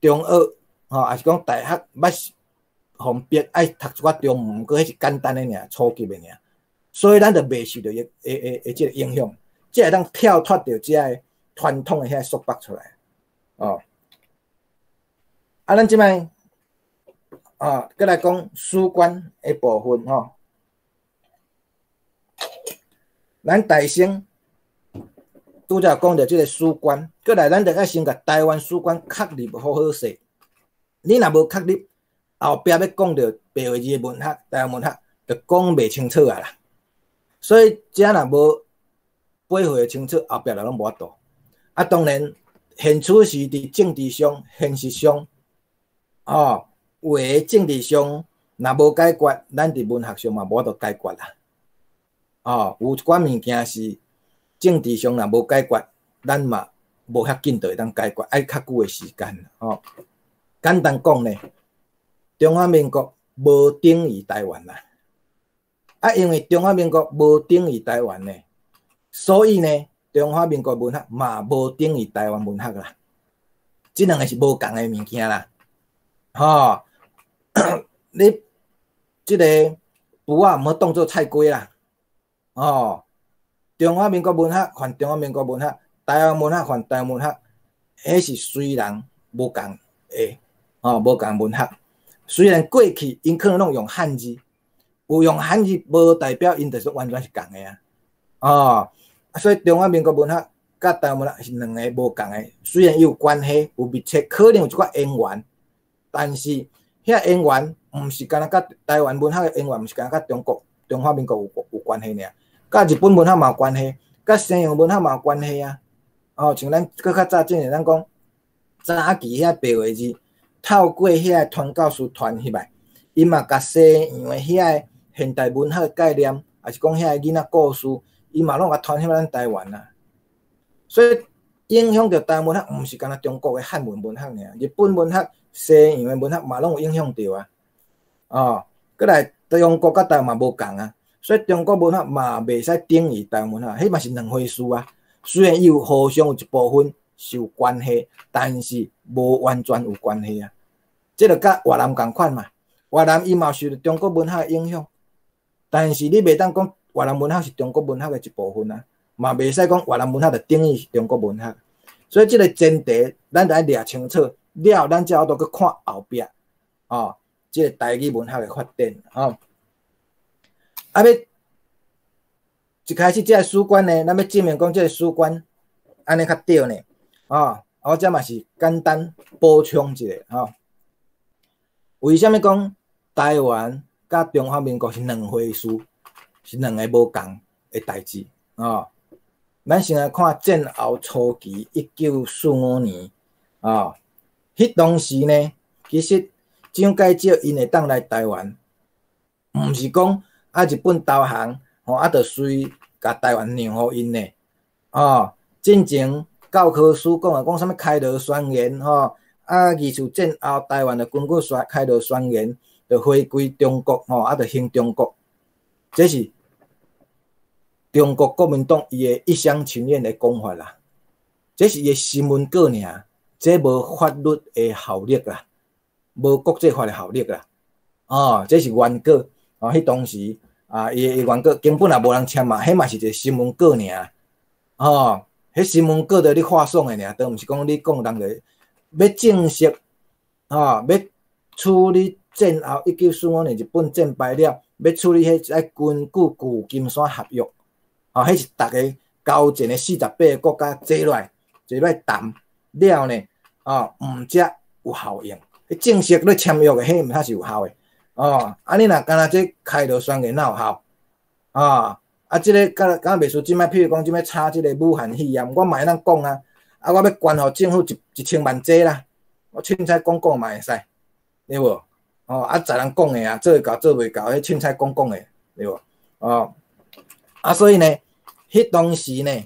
中學，吼，抑是講大學捌予逼愛讀一寡中文，毋過彼是簡單的爾，初級的爾，所以咱就袂受著伊的的這个影響。才會當跳脫著這个傳統的遐束縛出來，哦。啊，咱這擺啊，閣來講史觀的部分吼。咱大先拄才講著這个史觀，閣來咱著愛先共台灣史觀確立好好勢。你若無確立，後壁欲講著白話字的文學、台灣文學，就講袂清楚啊啦。所以這若無背會清楚，後壁就攏無法度。啊，當然，現此時佇政治上、現實上，哦，有的政治上若無解決，咱佇文學上嘛無法度解決啦。哦，有一寡物件是政治上若無解決，咱嘛無遐緊就會當解決，愛較久的時間。哦，簡單講呢，中華民國無等於台灣啦。啊，因為中華民國無等於台灣呢。所以呢，中華民國文學嘛無等於台灣文學啦，這兩个是無仝的物件啦。吼，你這個匏仔毋好當做菜雞啦。哦，中華民國文學還中華民國文學，台灣文學還台灣文學，彼是雖然無仝的，哦，無仝文學。雖然過去𪜶可能攏用漢字，有用漢字無代表𪜶就是完全是仝的啊。哦，所以中華民國文學佮台灣文學是兩个無仝的，雖然有關係，有密切，可能有一寡淵源，但是遐淵源毋是干焦佮台灣文學的淵源，毋是干焦佮中國中華民國有有關係爾，佮日本文學嘛有關係，佮西洋文學嘛有關係啊。哦，像咱閣較早之前咱講早期遐白話字，透過遐个傳教士傳入來，𪜶嘛共西洋的遐个現代文學的概念，抑是講遐个囡仔故事，伊嘛攏共傳入咱台灣啊。所以影響著台灣文學，毋是干焦中國的漢文文學爾，日本文學、西洋的文學嘛攏有影響著啊。哦，閣來中國佮台灣嘛無仝啊，所以中國文學嘛袂使等於台灣文學，彼嘛是兩回事啊。雖然伊有互相有一部分是有關係，但是無完全有關係啊。這就佮越南仝款嘛，越南伊嘛受著中國文學的影響，但是你袂當講越南文學是中國文學的一部分啊，嘛袂使講越南文學就等於是中國文學。所以這个前提，咱著愛掠清楚，了咱才有法度去看後壁，哦，這个台語文學的發展，哦。啊，欲一開始這个史觀呢，咱欲證明講這个史觀按呢較對呢，哦，我這嘛是簡單補充一下，吼。為啥物講台灣佮中華民國是兩回事，是兩个無仝的代誌，哦。咱先來看戰後初期，1945年，哦，彼當時呢，其實蔣介石𪜶會當來台灣，毋是講啊日本投降，吼啊就隨共台灣讓予𪜶呢，哦，進前教科書講的講啥物開羅宣言，吼，啊二次戰後台灣就根據宣開羅宣言，就回歸中國，吼，啊就興中國，這是中國國民黨伊的一廂情願的講法啦。這是伊的新聞稿爾，這無法律的效力啦，無國際法的效力啦。哦，這是原稿，哦，彼當時啊，伊的原稿根本也無人簽嘛，彼嘛是一个新聞稿爾。哦，彼新聞稿著你話爽的爾，都毋是講你講人就欲正式，哦，欲處理戰後1945年日本戰敗了，欲處理彼愛根據舊金山合約，哦，彼是逐个交戰的48個國家坐落來談了呢，哦，毋才有效用。彼正式咧簽約的，彼毋才是有效的。哦，啊，你若干焦這開頭宣言哪有效？啊，啊，這个敢敢袂輸，這擺譬如講，這擺炒這个武漢肺炎，我嘛會當講啊，啊，我欲捐予政府一千萬劑啦，我凊彩講講嘛會使，對無？哦，啊，在人講的啊，做會到做袂到，彼凊彩講講的，對無？哦，啊，所以呢，彼當時呢，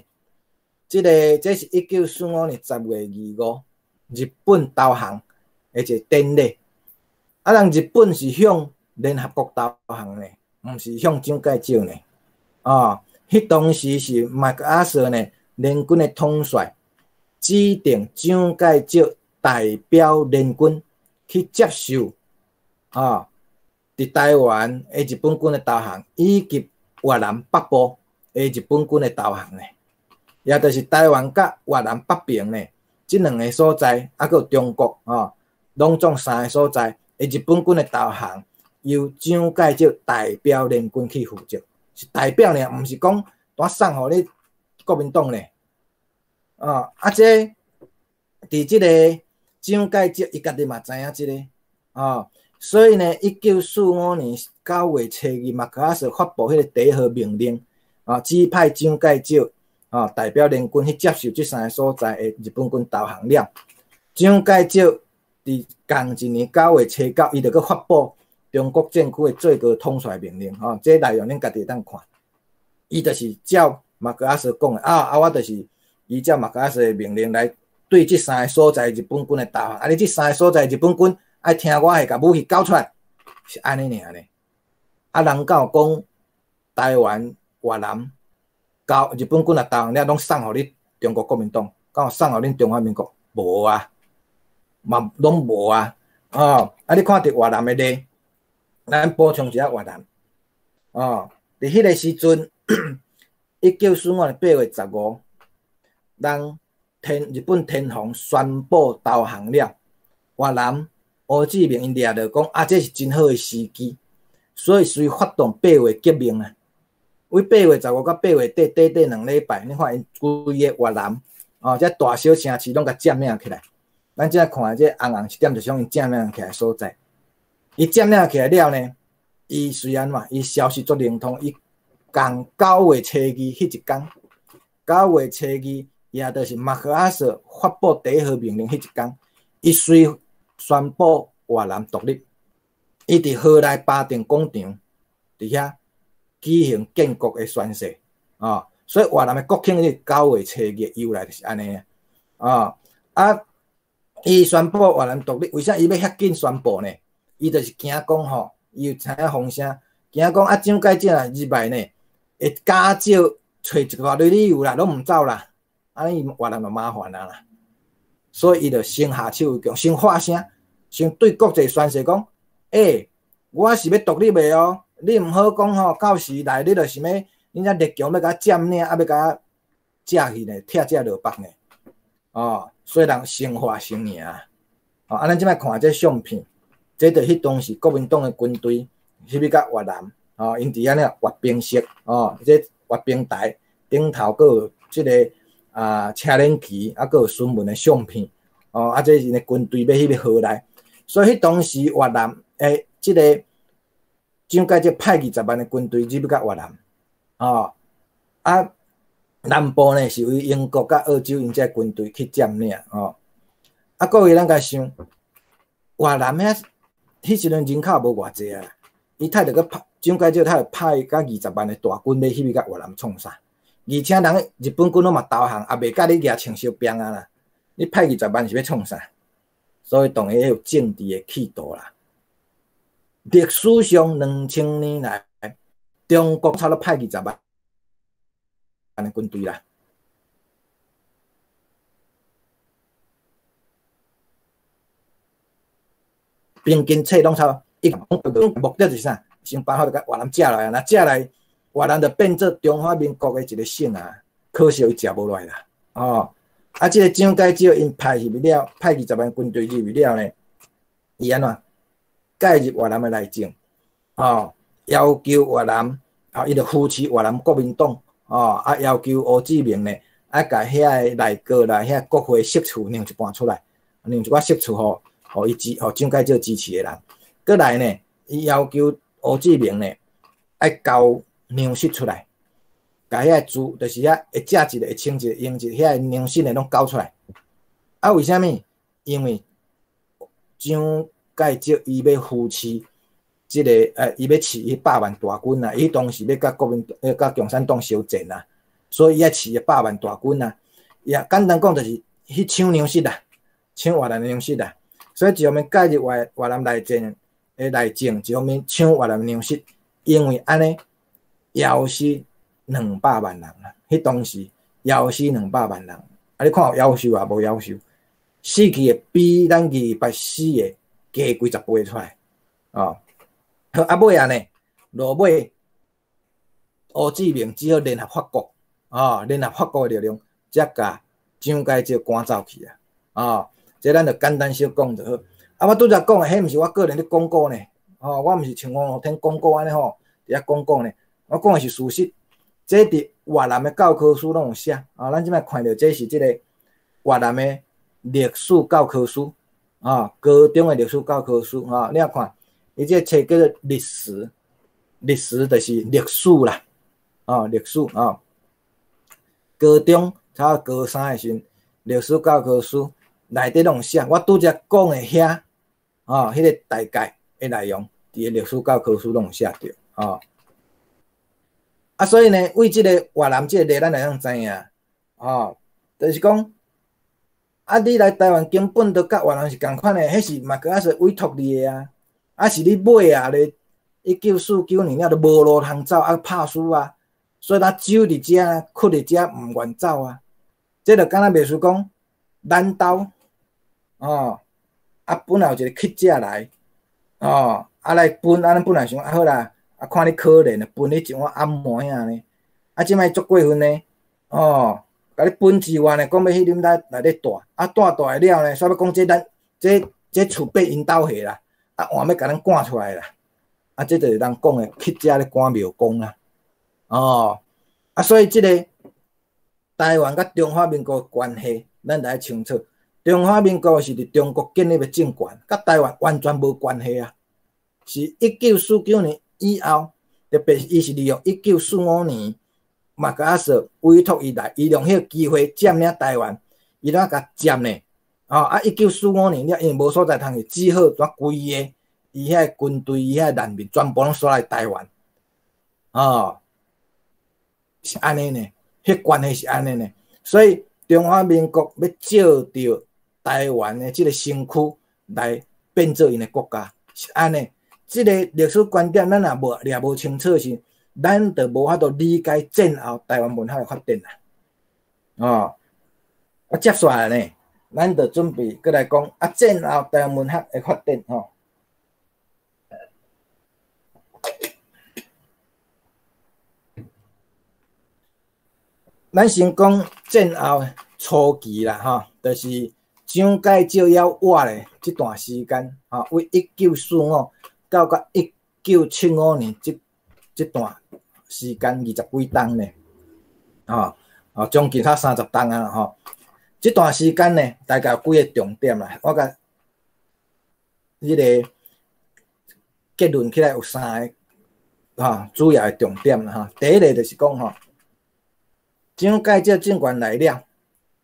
這个這是1945年10月25，日本投降的一個典禮。啊，人日本是向聯合國投降呢，毋是向蔣介石呢。哦，彼當時是麥克阿瑟呢，聯軍的統帥指定蔣介石代表聯軍去接受啊，佇台灣的日本軍的投降，以及越南北部的日本軍的投降呢，也就是台灣佮越南北邊呢，這兩个所在，啊，閣有中國啊，攏總三个所在的日本軍的投降，由蔣介石代表聯軍去負責，是代表爾，毋是講單送予你國民黨呢。啊，啊，這佇這个蔣介石伊家己嘛知影這个，啊，所以呢，1945年9月初二，麥克阿瑟發布彼个第一號命令，啊，指派蔣介石啊代表聯軍去接受這三个所在的日本軍投降了。蔣介石佇仝一年9月初九，伊就閣發布中國戰區的最高統帥命令，吼，這內容恁家己會當看。伊就是照麥克阿瑟講的，啊啊，我就是依照麥克阿瑟的命令來對這三个所在日本軍的投降。啊，你這三个所在日本軍愛聽我的，共武器交出來，是按呢爾呢。啊，人敢有講台灣、越南交日本軍若投降了，攏送予你中國國民黨，敢有送予恁中華民國？無啊，嘛攏無啊。哦，啊，你看佇越南的例，咱補充一下越南。哦，佇彼个時陣，1945年8月15，人天日本天皇宣布投降了，越南胡志明𪜶掠著講啊，這是真好的時機，所以隨發動八月革命啊。為8月15到8月底，短短2禮拜，你看𪜶規个越南，哦，這大小城市攏共佔領起來。咱這看這紅紅一點，就是𪜶佔領起來所在。伊佔領起來了呢，伊雖然嘛，伊消息足靈通，伊仝9月初二彼一工，九月初二，也就是麥克阿瑟發布第一號命令彼一工，伊隨宣布越南獨立。伊佇河內巴頓廣場佇遐舉行建國的宣誓，哦，所以越南的國慶日九月初二由來就是按呢啊，啊，伊宣布越南獨立，為啥伊欲遐緊宣布呢？伊就是驚講吼，伊有知影風聲，驚講啊，蔣介石若入來呢，會加少揣一大堆理由啦，攏毋走啦，按呢越南就麻煩啊啦。所以伊就先下手為強，先發聲，先對國際宣誓講，欸，我是欲獨立的哦，你毋好講吼，到時來你就是欲，恁遮列強欲共我佔領，啊欲共我食去呢，拆食落腹呢，哦，所以人先發先贏。哦，啊，咱這擺看這相片，這就彼當時國民黨的軍隊入去到越南，哦，𪜶佇遐咧閱兵式，哦，這閱兵台頂頭閣有這个啊車輪旗，啊閣有新聞的相片，哦，啊這是𪜶的軍隊欲去河內，所以彼當時越南欸，這个蔣介石派20萬的軍隊入去到越南，哦，啊南部呢是為英國佮澳洲𪜶這軍隊去佔領，哦，啊各位咱共想，越南遐彼時陣人口無偌濟啊，伊太著閣派蔣介石太派甲20萬的大軍欲去到越南創啥？而且人日本軍攏嘛投降，也袂佮你舉槍相拼啊啦。你派二十萬是欲創啥？所以當然有政治的企圖啦。歷史上2000年來，中國差不多派二十萬的軍隊啦。平均冊攏差一目的就是啥？想辦法就共越南食落來，若食來越南就變做中華民國的一個省啊。可惜伊食無落來啦，哦，啊，這個蔣介石𪜶派入去了，派20萬軍隊入去了呢，伊按怎介入越南的內政，哦，要求越南，啊，伊就扶持越南國民黨，哦，啊，要求胡志明呢，愛共遐个內閣啦，遐國會釋出讓一半出來，讓一寡釋出予，予伊支，予蔣介石支持的人，閣來呢，伊要求胡志明呢，愛交糧食出來。共遐個豬，就是遐會食一个，會穿一个，用一个，遐个糧食呢攏交出來。啊，為啥物？因為蔣介石伊欲扶持這个，伊欲飼彼百萬大軍啊，伊當時欲佮國民，佮共產黨相戰啊，所以伊愛飼百萬大軍啊。也簡單講，就是去搶糧食啦，搶越南糧食啦。所以一方面介入越南內戰的內政，一方面搶越南糧食，因為按呢，枵死200萬人啊！彼當時枵死兩百萬人，啊！你看有夭壽也無夭壽，死去的比咱228死的加幾十倍出來，哦。好，啊尾仔呢，落尾胡志明只好聯合法國，哦，聯合法國的力量，才共蔣介石趕走去啊！哦，這咱就簡單小講就好。啊，我拄才講的，彼毋是我個人咧講古呢，哦，我毋是像王樂天講古按呢吼，佇遐講古呢，我講的是事實。這佇越南的教科書攏有寫，啊，咱這擺看著這是這個越南的歷史教科書，啊，高中的歷史教科書，啊，你看，伊這個冊叫做歷史，歷史就是歷史啦，啊，歷史啊，高中差不多高三的時陣，歷史教科書內底攏有寫，我拄才講的遐，啊，彼個大概的內容，佇個歷史教科書攏有寫著，啊。啊，所以呢，為這個越南這個例，咱會當知影，哦，就是講，啊，你來台灣根本就佮越南是仝款的，彼是麥克阿瑟委託你的啊，啊是你尾仔咧，1949年了就無路通走，啊拍輸啊，所以咱守佇遮，屈佇遮，毋願走啊。這就敢若袂輸講，咱兜，哦，啊本來有一個乞食來，哦，啊來分，啊咱本來想啊好啦。啊，看你可憐，分你一碗暗糜遐呢。啊，這擺足過分呢，哦，共你分一碗呢，講欲去恁內內底蹛，啊，蹛蹛了呢，煞欲講這咱這這厝變𪜶兜的啦，啊，換欲共咱趕出來啦。啊，這就是人講的乞食咧趕廟公啦。哦，啊，所以這個台灣佮中華民國關係，咱著愛清楚。中華民國是佇中國建立的政權，佮台灣完全無關係啊。是1949年以後，特別伊是利用1945年麥克阿瑟委託伊來，伊用彼個機會佔領台灣，伊怎共佔呢？哦，啊，1945年了，因為無所在通去，只好怎規个伊遐軍隊、伊遐難民全部攏徙來台灣。哦，是按呢呢，彼關係是按呢呢。所以中華民國欲借著台灣的這个身軀來變做𪜶的國家，是按呢。這個歷史觀點，咱若無掠無清楚時，咱就無法度理解戰後台灣文學的發展啦。哦，啊，接紲來呢，咱就準備閣來講啊，戰後台灣文學的發展吼。咱先講戰後初期啦，吼，就是蔣介石猶活咧這段時間，吼，為1945到甲1975年這這段時間二十幾冬呢，吼，哦，將近差30冬啊，吼，這段時間呢，大概有幾个重點啦，我共彼个結論起來有三个，吼，主要的重點啦，吼。第一个就是講吼，蔣介石政權來了，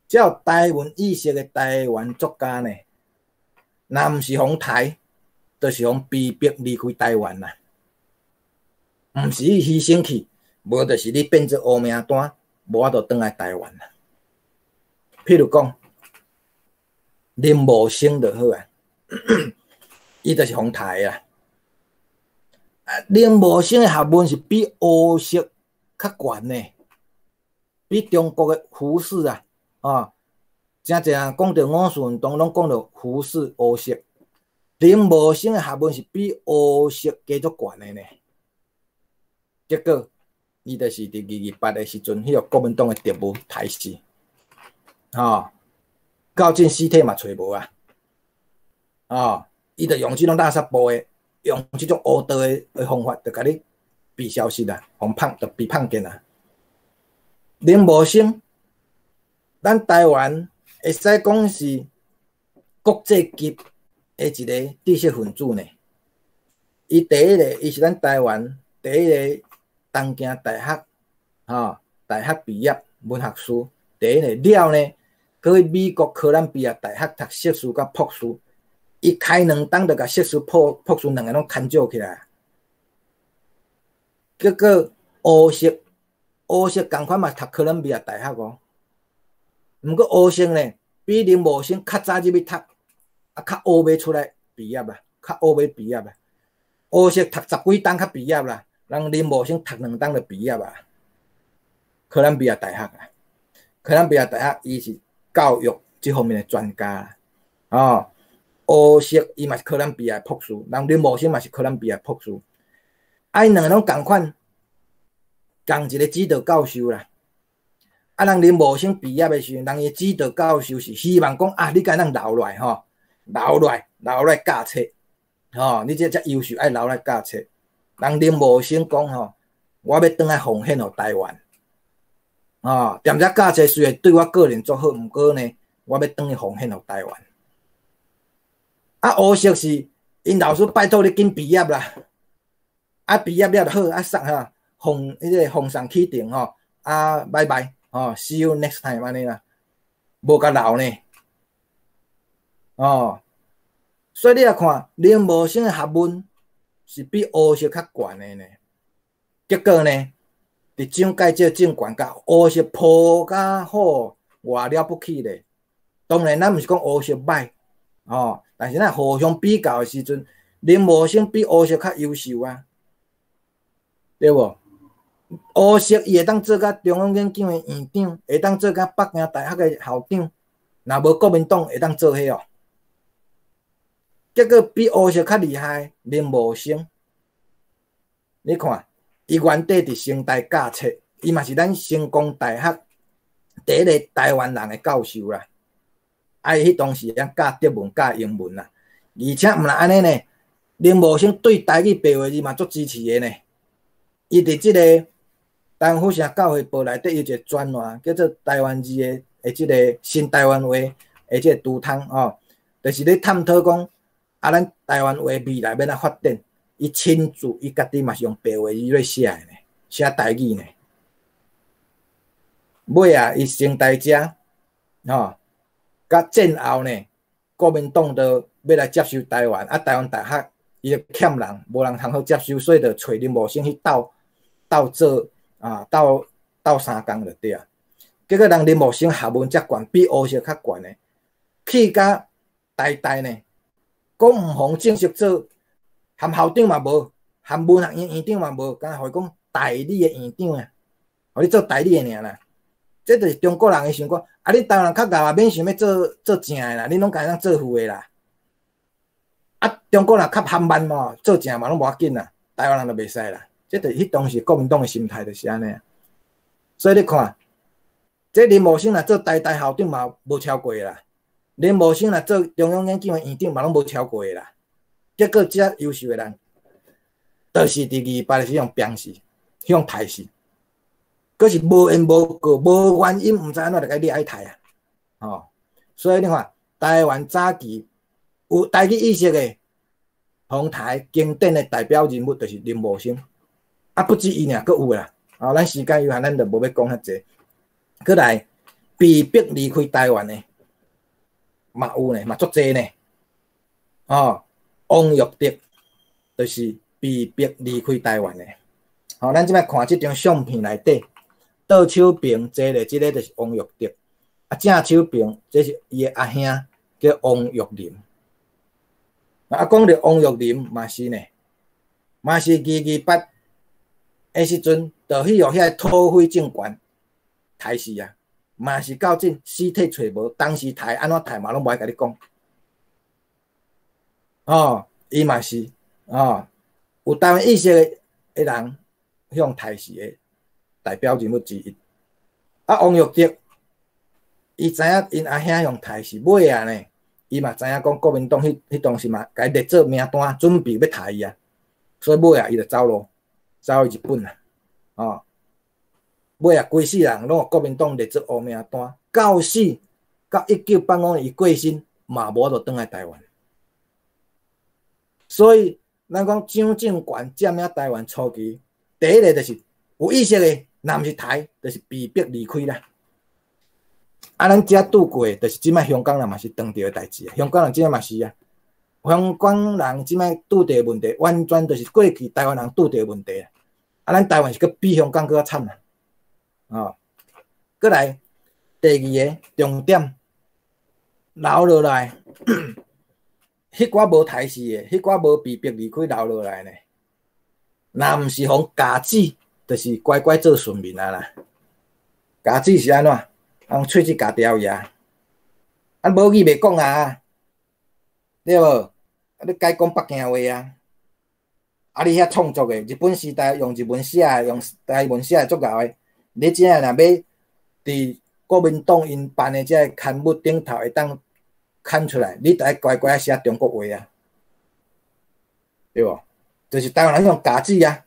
才有台灣意識的台灣作家呢，若毋是予刣，就是予被迫離開台灣啦。毋是你犧牲去，無就是你變做烏名單，無法度轉來台灣啦。譬如講，林茂生就好啊，伊就是予刣啊。啊，林茂生的學問是比胡適較懸呢，比中國的胡適啊，啊，誠濟人講著五四運動，攏講著胡適、胡適。林茂生的學問是比胡適加足懸的呢。結果，伊就是佇二二八的時陣，彼個國民黨的特務刣死，吼，到這屍體嘛揣無啊，哦，伊就用這種垃圾步的，用這種烏道的方法，就共你避消息啊，予放就被判見啊。林茂生，咱台灣會使講是國際級的一個知識分子呢。伊第一个，伊是咱台灣第一个東京大學，吼，大學畢業文學士，第一个了呢，閣去美國哥倫比亞大學讀碩士佮博士，伊開兩冬就共碩士、博士兩个攏牽招起來。結果胡適，胡適仝款嘛讀哥倫比亞大學哦，毋過胡適呢，比林茂生較早入去讀，啊，較晚欲出來畢業啦，較晚欲畢業啦。胡適讀十幾冬較畢業啦，人林茂生讀兩冬就畢業啊。哥倫比亞大學啊，哥倫比亞大學，伊是教育這方面的專家哦。胡適伊嘛是哥倫比亞博士，人林茂生嘛是哥倫比亞博士，啊，𪜶兩个攏仝款，仝一个指導教授啦。啊，人林茂生畢業的時陣，人伊指導教授是希望講啊，你敢會當留落來吼，留落來，留落來教冊，吼，你這遮優秀，愛留來教冊。人林茂生講吼，我欲轉來奉獻予台灣，吼，踮遮教冊雖然對我個人足好，毋過呢，我欲轉去奉獻予台灣。啊，胡適是𪜶老師拜託你緊畢業啦，啊，畢業了就好，啊，送哈，奉彼個奉送啟程吼，啊，拜拜，吼，see you next time 按呢啦，無共留呢，哦，所以你來看林茂生的學問是比胡適較懸的呢。結果呢，佇蔣介石政權共胡適鋪甲好，偌了不起咧。當然，咱毋是講胡適歹，哦，但是咱互相比較的時陣，林茂生比胡適較優秀啊，對無？胡適伊會當做甲中央研究院院長，會當做甲北京大學的校長，若無國民黨會當做彼哦。結果比胡適較厲害，林茂生，你看，伊原底佇成大教冊，伊嘛是咱成功大學第一个台灣人的教授啦。啊，伊彼當時會曉教德文、教英文啦，而且毋但按呢呢，林茂生對台語白話字嘛足支持的呢。伊佇這個台灣府城教會報內底有一個專欄，叫做台灣字的這个新台灣話的這个櫥窗吼，就是咧探討講啊，咱台灣話未來欲按怎發展，伊親自伊家己嘛是用白話字咧寫的呢，寫台語呢。尾啊，伊成大遮吼，佮戰後呢，國民黨就欲來接收台灣，啊，台灣大學伊就欠人，無人通好接收，所以就揣林茂生去鬥鬥做啊，鬥鬥相共就對啊。結果人林茂生學問遮懸，比胡適較懸的，去甲台大呢，閣毋予正式做，含校長嘛無，含文學院院長嘛無，干焦予伊講代理的院長啊，予你做代理的爾啦。這就是中國人的想講，啊，恁台灣人較𠢕啊，免想欲做做正的啦，恁攏家己當做副的啦。啊，中國人較含慢嘛，做正嘛攏無要緊啦，台灣人就袂使啦。這就是彼當時國民黨的心態就是按呢。所以你看，這林茂生若做台大校長嘛無超過啦，林茂生若做中央研究院院長嘛攏無超過啦。結果遮優秀的人，就是佇二八時予鞭死，予刣死。閣是無緣無故、無原因，毋知按怎就共掠去刣啊！吼，所以你看，台灣早期有台語意識的，訪台經典的代表人物就是林茂生，啊，不止伊爾，閣有啦。啊，咱時間有限，咱就無欲講遐濟。閣來被迫離開台灣的，嘛有呢，嘛足濟呢。哦，王育德就是被迫離開台灣的。吼，咱這擺看這張相片內底，倒手爿坐咧，這个就是王育德。啊，正手爿這是伊的阿兄，叫王育霖。啊，講著王育霖嘛是呢，嘛是二二八的時陣，就去予遐土匪政權刣死啊！嘛是到這屍體揣無，當時刣按怎刣嘛攏無愛共你講。哦，伊嘛是哦，有台灣意識的人，向刣死的代表人物之一。啊，王育德，伊知影𪜶阿兄予刣死尾仔呢，伊嘛知影講國民黨彼當時嘛，共伊列做名單，準備欲刣伊啊，所以尾仔伊就走路，走去日本啊，哦，尾仔規世人攏予國民黨列做烏名單，到死到1985年伊過身，嘛無法度轉來台灣。所以咱講蔣政權佔領台灣初期，第一个就是有意識的，若毋是刣，就是被迫離開啦。啊，咱遮拄過，就是這擺香港人嘛是當著的代誌啊。香港人這擺嘛是啊，香港人這擺拄著的問題，完全就是過去台灣人拄著的問題啊。啊，咱台灣是閣比香港閣較慘啊。哦，閣來第二个重點，留落來，彼寡無刣死的，彼寡無被迫離開留落來呢，若毋是予咬死，就是乖乖做順民啊啦。咬死是按怎？用喙齒咬掉伊啊！啊，母語袂講啊，對無？啊，你改講北京話啊！啊，你遐創作的，日本時代用日文寫的，用台文寫的足𠢕的，你這若欲佇國民黨𪜶辦的這个刊物頂頭會當刊出來，你著愛乖乖寫中國話啊，對無？就是台灣人用咬死啊，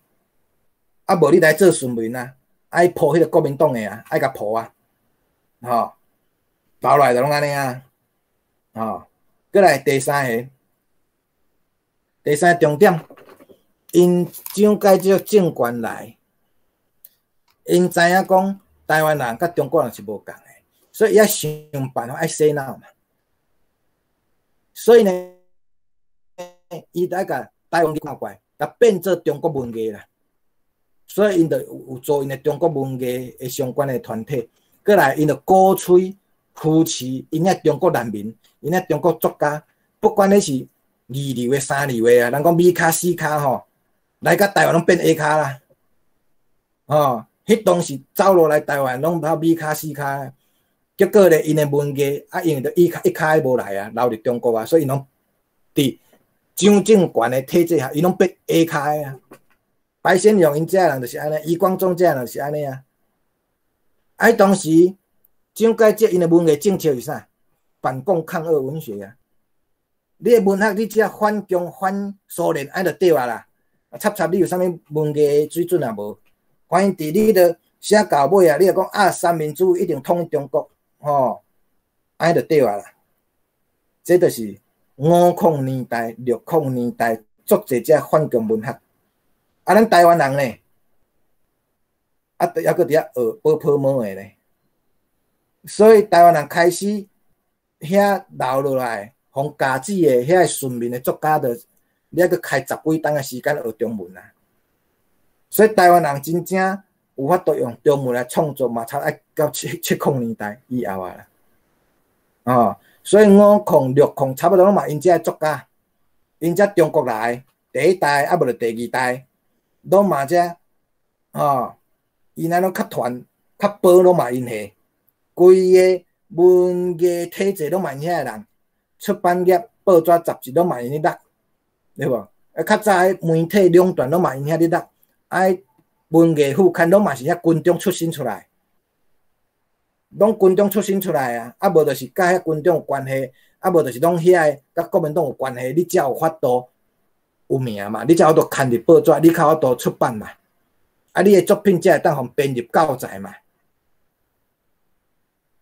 啊無你來做順民啊，愛抱彼个國民黨的啊，愛共抱啊，吼，留落來就攏按呢啊，吼，閣來第三个，第三個重點，𪜶蔣介石政權來，𪜶知影講台灣人佮中國人是無仝的，所以伊愛想辦法愛洗腦嘛。所以呢，伊就愛共台灣看過來，共變做中國文藝啦。所以𪜶就有做𪜶的中國文藝的相關的團體，閣來𪜶就鼓吹扶持𪜶遐中國難民，𪜶遐中國作家，不管你是二流的、三流的啊，人講 B 咖、C 咖吼，來到台灣攏變 A 咖啦，吼，彼當時走路來台灣攏跑 B 咖、C 咖，結果咧，𪜶的文藝啊，因為著一咖一咖無來啊，留佇中國啊，所以𪜶攏佇蔣政權的體制下，𪜶攏變 A 咖的啊。白先勇𪜶遮人就是按呢，余光中這人就是按呢啊。啊，當時蔣介石𪜶的文藝政策是啥？反共抗俄文學啊。你的文學，你只要反共反蘇聯，按呢就對啊啦。插插你有啥物文藝水準也無？反正佇你著寫到尾啊，你若講啊三民主義一定統一中國，吼，按呢就對啊啦。這就是50年代、60年代足濟這反共文學。啊，咱台灣人呢？啊，猶閣佇遐學保泡沫的呢。所以台灣人開始遐留落來，予咬死的遐順民的作家，就你猶閣開十幾冬的時間學中文啊。所以台灣人真正有法度用中文來創作，嘛，差愛到70年代以後啊啦。哦，所以50、60差不多攏嘛，𪜶這作家，𪜶這中國來第一代，啊無就第二代，攏嘛這，哦，𪜶按攏較傳、較薄，攏嘛𪜶下，規个文藝體制攏嘛𪜶遐个人，出版業、報紙、雜誌攏嘛𪜶咧落，對無？啊，較早彼媒體壟斷攏嘛𪜶遐咧落，啊，文藝副刊攏嘛是遐軍中出身出來，攏軍中出身出來啊，啊無就是佮遐軍中有關係，啊無就是攏遐个佮國民黨有關係，你才有法度有名嘛，你才有法度刊佇報紙，你較有法度出版嘛，啊，你的作品才會當予編入教材嘛。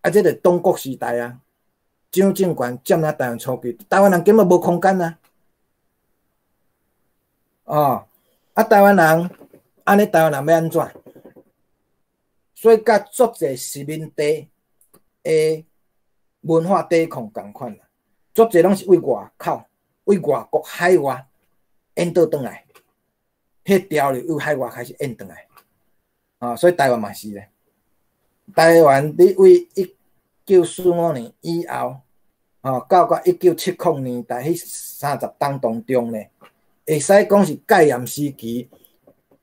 啊，這個黨國時代啊，蔣政權佔領台灣初期，台灣人根本無空間啊。哦，啊，台灣人，按呢台灣人欲按怎？所以佮足濟殖民地的文化抵抗仝款啦，足濟攏是為外口、為外國海外引導轉來，彼潮流由海外開始引轉來，啊，所以台灣嘛是咧。台灣佇為1945年以後，哦，到1970年代彼30冬當中呢，會使講是戒嚴時期，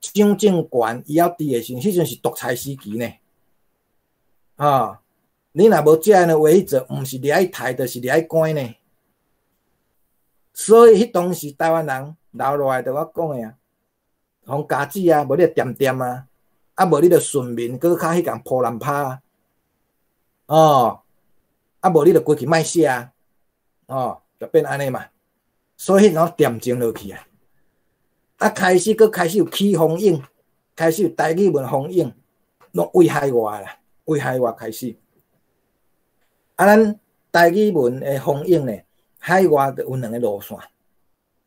蔣政權伊猶佇的時陣，彼陣是獨裁時期呢。啊，你若無這樣的話去做，毋是掠去刣，就是掠去關呢。所以彼當時台灣人留落來，就我講的啊，予教子啊，無你就恬恬啊，啊無你就順民，閣較彼共破爛拍啊，哦，啊無你就規氣莫寫啊，哦，就變按呢嘛。所以彼陣恬靜落去啊，啊開始閣開始有起風湧，開始有台語文風湧，攏對海外啦，對海外開始。啊，咱台語文的風湧呢，海外就有兩个路線，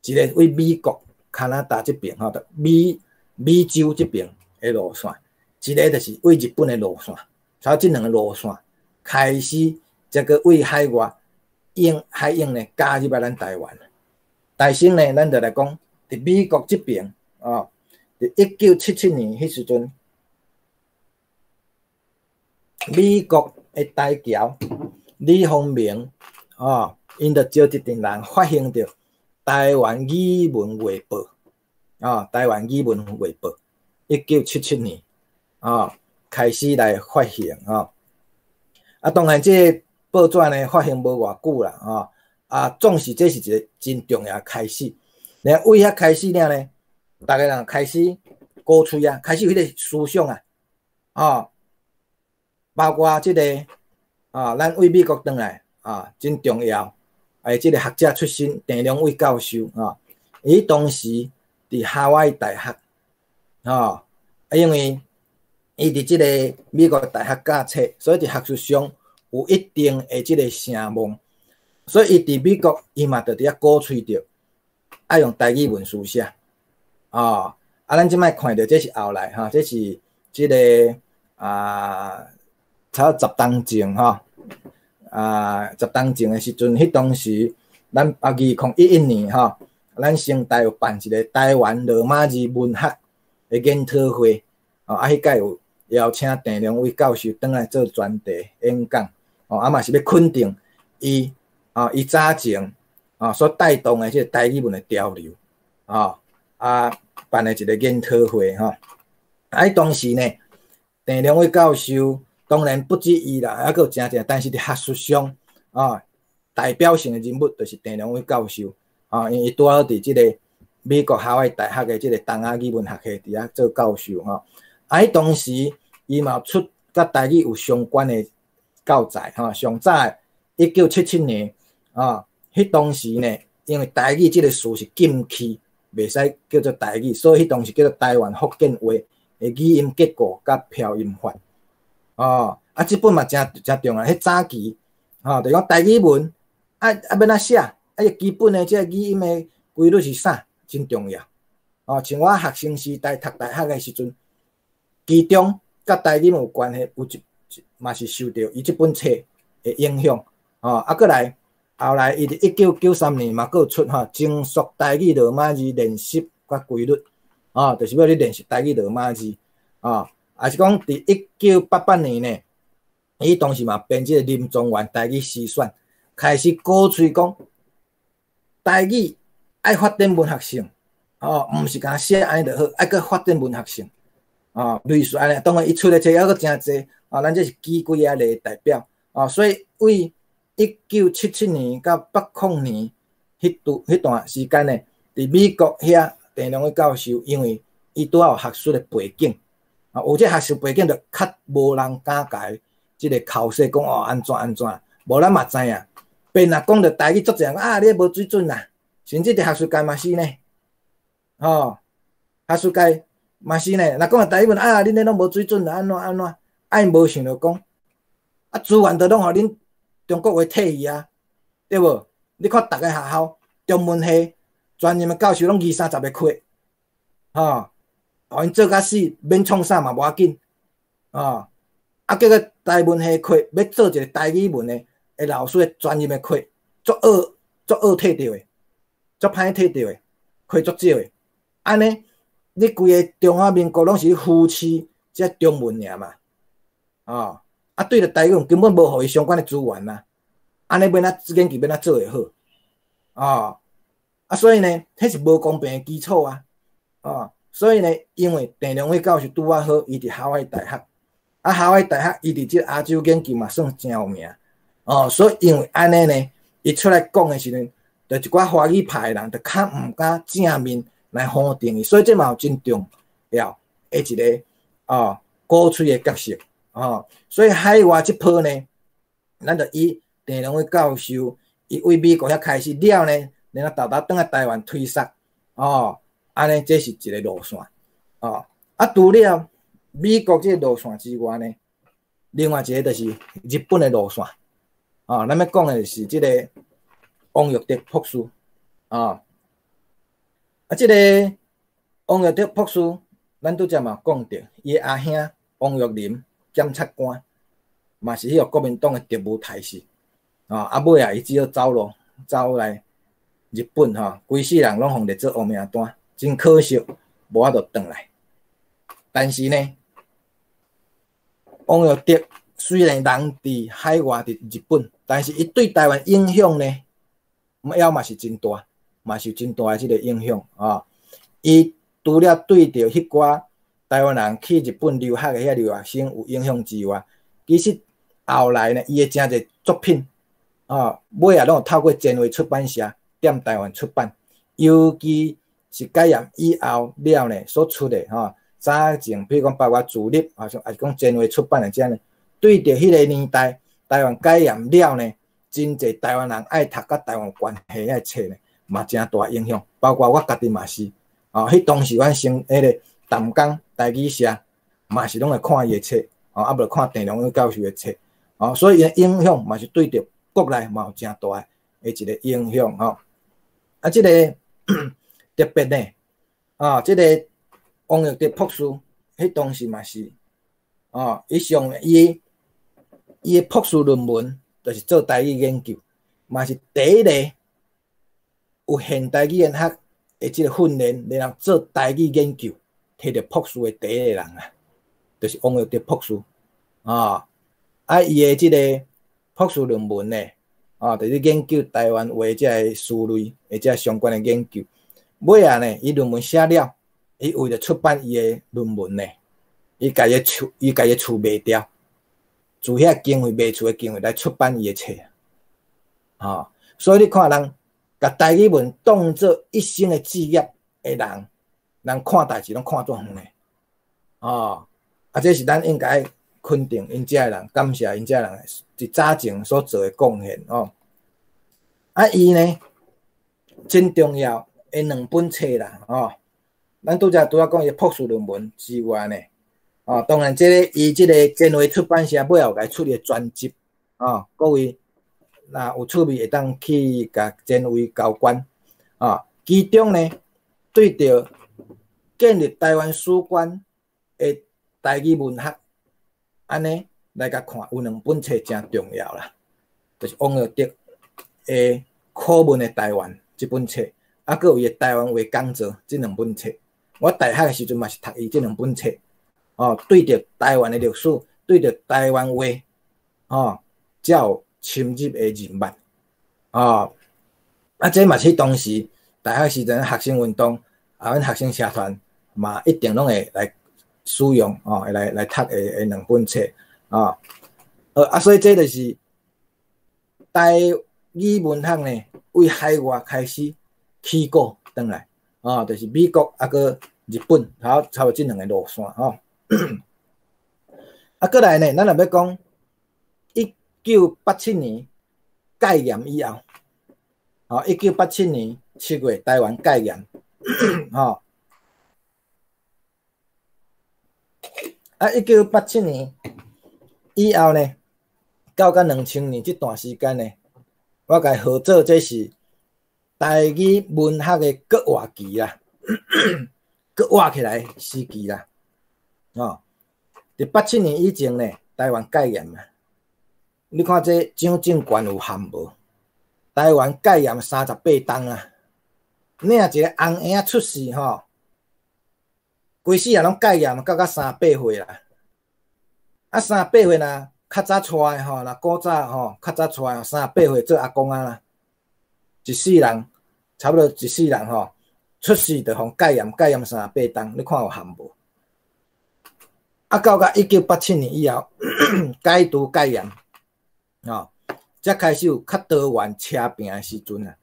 一个對美國、加拿大這爿吼，美美洲這爿的路線，一个就是對日本的路線。所以這兩个路線開始這個對海外湧海湧呢加入來咱台灣。但是呢，咱就來講，佇美國這爿哦，佇1977年彼時陣，美國的台僑李鴻明哦，𪜶就召一陣人發行著台灣語文月報，哦，台灣語文月報，1977年哦開始來發行哦。啊，當然這个報紙呢發行無偌久啦，哦，啊，總是這是一个真重要開始。然後對遐開始了呢，逐个人開始鼓吹啊，開始有彼個思想啊，哦，包括這个啊，咱對美國轉來啊，真重要。哎，這个學者出身，鄭良偉教授啊，伊當時佇夏威夷大學，哦，啊，因為伊佇這个美國大學教冊，所以佇學術上有一定的這个聲望，所以伊佇美國，伊嘛就佇遐鼓吹著愛用台語文書寫，哦，啊，咱這擺看著這是後來吼，這是這个啊，差不多10冬前吼。啊，10冬前的時陣，彼當時咱啊2011年吼，咱成大有辦一个台灣羅馬字文學的研討會，哦，啊，彼屆有邀請鄭良偉教授轉來做專題演講，哦，啊嘛是欲肯定伊，哦，伊早前哦所帶動的這个台語文的潮流，哦，啊辦的一个研討會吼，啊，彼當時呢，鄭良偉教授。當然不止伊啦，猶閣有誠濟，但是佇學術上，啊，代表性的人物就是鄭良偉教授，啊，因為伊拄好佇這个美國夏威夷大學的這个東亞語文學系佇遐做教授吼。啊，彼當時伊嘛有出佮台語有相關的教材吼，上早1977年啊，彼當時呢，因為台語這个詞是禁區，袂使叫做台語，所以彼當時叫做台灣福建話的語音結構佮飄音法。哦，啊，這本嘛誠誠重要，彼早期，吼，就講台語文，啊啊欲按怎寫，啊，伊基本的這个語音的規律是啥，真重要。哦，像我學生時代讀大學的時陣，其中佮台語有關係，有一嘛是受著伊這本冊的影響。哦，啊，閣來後來伊佇1993年嘛閣有出吼，精速台語羅馬字練習佮規律，哦，就是欲你練習台語羅馬字，哦。也是講，佇1988年呢，伊當時嘛編這个林宗元台語詩選，開始鼓吹講台語愛發展文學性，哦，毋是干焦寫按呢就好，愛閣發展文學性，哦，類似按呢。當然，伊出的冊猶閣誠濟，哦，咱這是舉幾个例代表，哦，所以對1977年到80年彼段時間呢，佇美國遐鄭良偉教授，因為伊拄好有學術的背景。啊，有這學術背景就較無人敢共這个剾洗講哦按怎按怎，無咱嘛知影。別若講著台語足濟人啊，你無水準啦，甚至佇學術界嘛是呢，吼，學術界嘛是呢。若講著台語文啊，恁這攏無水準啦，按怎按怎，啊𪜶無想著講，啊資源都攏予恁中國話替去啊，對無？你看逐个學校中文系專任的教授攏二三十个缺，吼。予𪜶做甲死，免創啥嘛無要緊，哦，啊，結果台文系課欲做一个台語文的的老師的專任的課，足惡足惡替著的，足歹替著的，課足少的，按呢，你規个中華民國攏是扶持這中文爾嘛，哦，啊，對著台語文根本無予伊相關的資源啊，按呢欲按怎研究欲按怎做會好，哦，啊，所以呢，彼是無公平的基礎啊，哦。所以呢，因為鄭良偉教授拄仔好，伊佇夏威夷大學，啊，夏威夷大學伊佇這亞洲研究嘛算誠有名，哦，所以因為按呢呢，伊出來講的時陣，就一寡華語派的人就較毋敢正面來否定伊，所以這嘛有真重要的一個鼓吹的角色哦。所以海外這波呢，咱就以鄭良偉教授，伊為美國遐開始了呢，然後沓沓轉來台灣推捒哦，按呢這是一個路線哦。啊，除了美國這個路線之外呢，另外一個就是日本的路線哦。咱欲講的是這個王育德博士啊。啊，這個王育德博士，咱拄才嘛講著，伊的阿兄王玉林檢察官，嘛是彼個國民黨的特務大使啊。啊，尾仔伊只好走路，走來日本吼，規世人攏予列做烏名單，真可惜，無法度轉來。但是呢，王育德雖然人佇海外佇日本，但是伊對台灣影響呢，猶嘛是真大，嘛是真大的這個影響啊。伊除了對著彼寡台灣人去日本留學的遐留學生有影響之外，其實後來呢，伊的誠濟作品啊，尾仔攏有透過前衛出版社踮台灣出版，尤其是解嚴以後了呢所出的吼，早前比如講包括自立，啊，還是講前衛出版的這呢，對著彼個年代台灣解嚴了呢，真濟台灣人愛讀佮台灣關係的冊呢，嘛誠大影響。包括我家己嘛是，啊，彼當時阮先彼個淡江台語社嘛是攏會看伊的冊，啊，無看鄭良偉教授的冊，啊，所以伊的影響嘛是對著國內嘛有誠大的一個影響吼。啊，這個特別呢，啊，這個王育德博士，彼當時嘛是，啊，伊上伊伊的博士論文就是做台語研究，嘛是第一個有現代語言學的這個訓練，然後做台語研究，提著博士的第一個人啊，就是王育德博士，啊，啊，伊的這個博士論文呢，啊，就是研究台灣話這个詞類的這相關的研究。尾仔呢，伊論文寫了，伊為著出版伊的論文呢，伊共伊厝賣掉，自遐經費賣厝的經費來出版伊的冊，啊，所以你看人共台語文當做一生的志業的人，人看代誌攏看足遠的，啊，啊，這是咱應該肯定𪜶遮的人，感謝𪜶遮人佇早前所做的貢獻哦。啊，伊呢真重要的兩本冊啦，哦，咱拄才拄仔講伊博士論文之外呢，哦，當然這个伊這個前衛出版社尾後共伊出的專輯，哦，各位若有趣味會當去共前衛交關，啊，其中呢對著建立台灣史觀的台語文學，按呢來共看，有兩本冊誠重要啦，就是王育德的《可問的台灣》這本冊，啊，閣有伊的《台灣話講座》這兩本冊。我大學的時陣嘛是讀伊這兩本冊，哦，對著台灣的歷史，對著台灣話，哦，才有深入的認捌，哦，啊，這嘛是當時大學時陣學生運動，啊，阮學生社團嘛一定攏會來使用，哦，會來來讀的的兩本冊，哦，啊，所以這就是台語文學呢，為海外開始起鼓轉來，哦，就是美國啊，閣日本，好，差不多這兩个路線，吼。啊，閣來呢，咱若欲講1987年解嚴以後，吼，1987年7月台灣解嚴，吼。啊，1987年以後呢，到甲2000年這段時間呢，我共伊號做這是台語文學的閣活期啦，閣活起來時期啦，吼。佇87年以前呢，台灣解嚴嘛，你看這蔣政權有含無？台灣解嚴38冬啊，領一个紅嬰仔出世吼，規世人攏解嚴到甲38歲啦。啊，38歲若較早娶的吼，若古早吼較早娶的，38歲做阿公仔啦。一世人差不多一世人吼，出世就予解嚴，解嚴38冬，你看有含無？啊，到甲1987年以後，解除解嚴，吼，才開始有較多元車拼的時陣啊。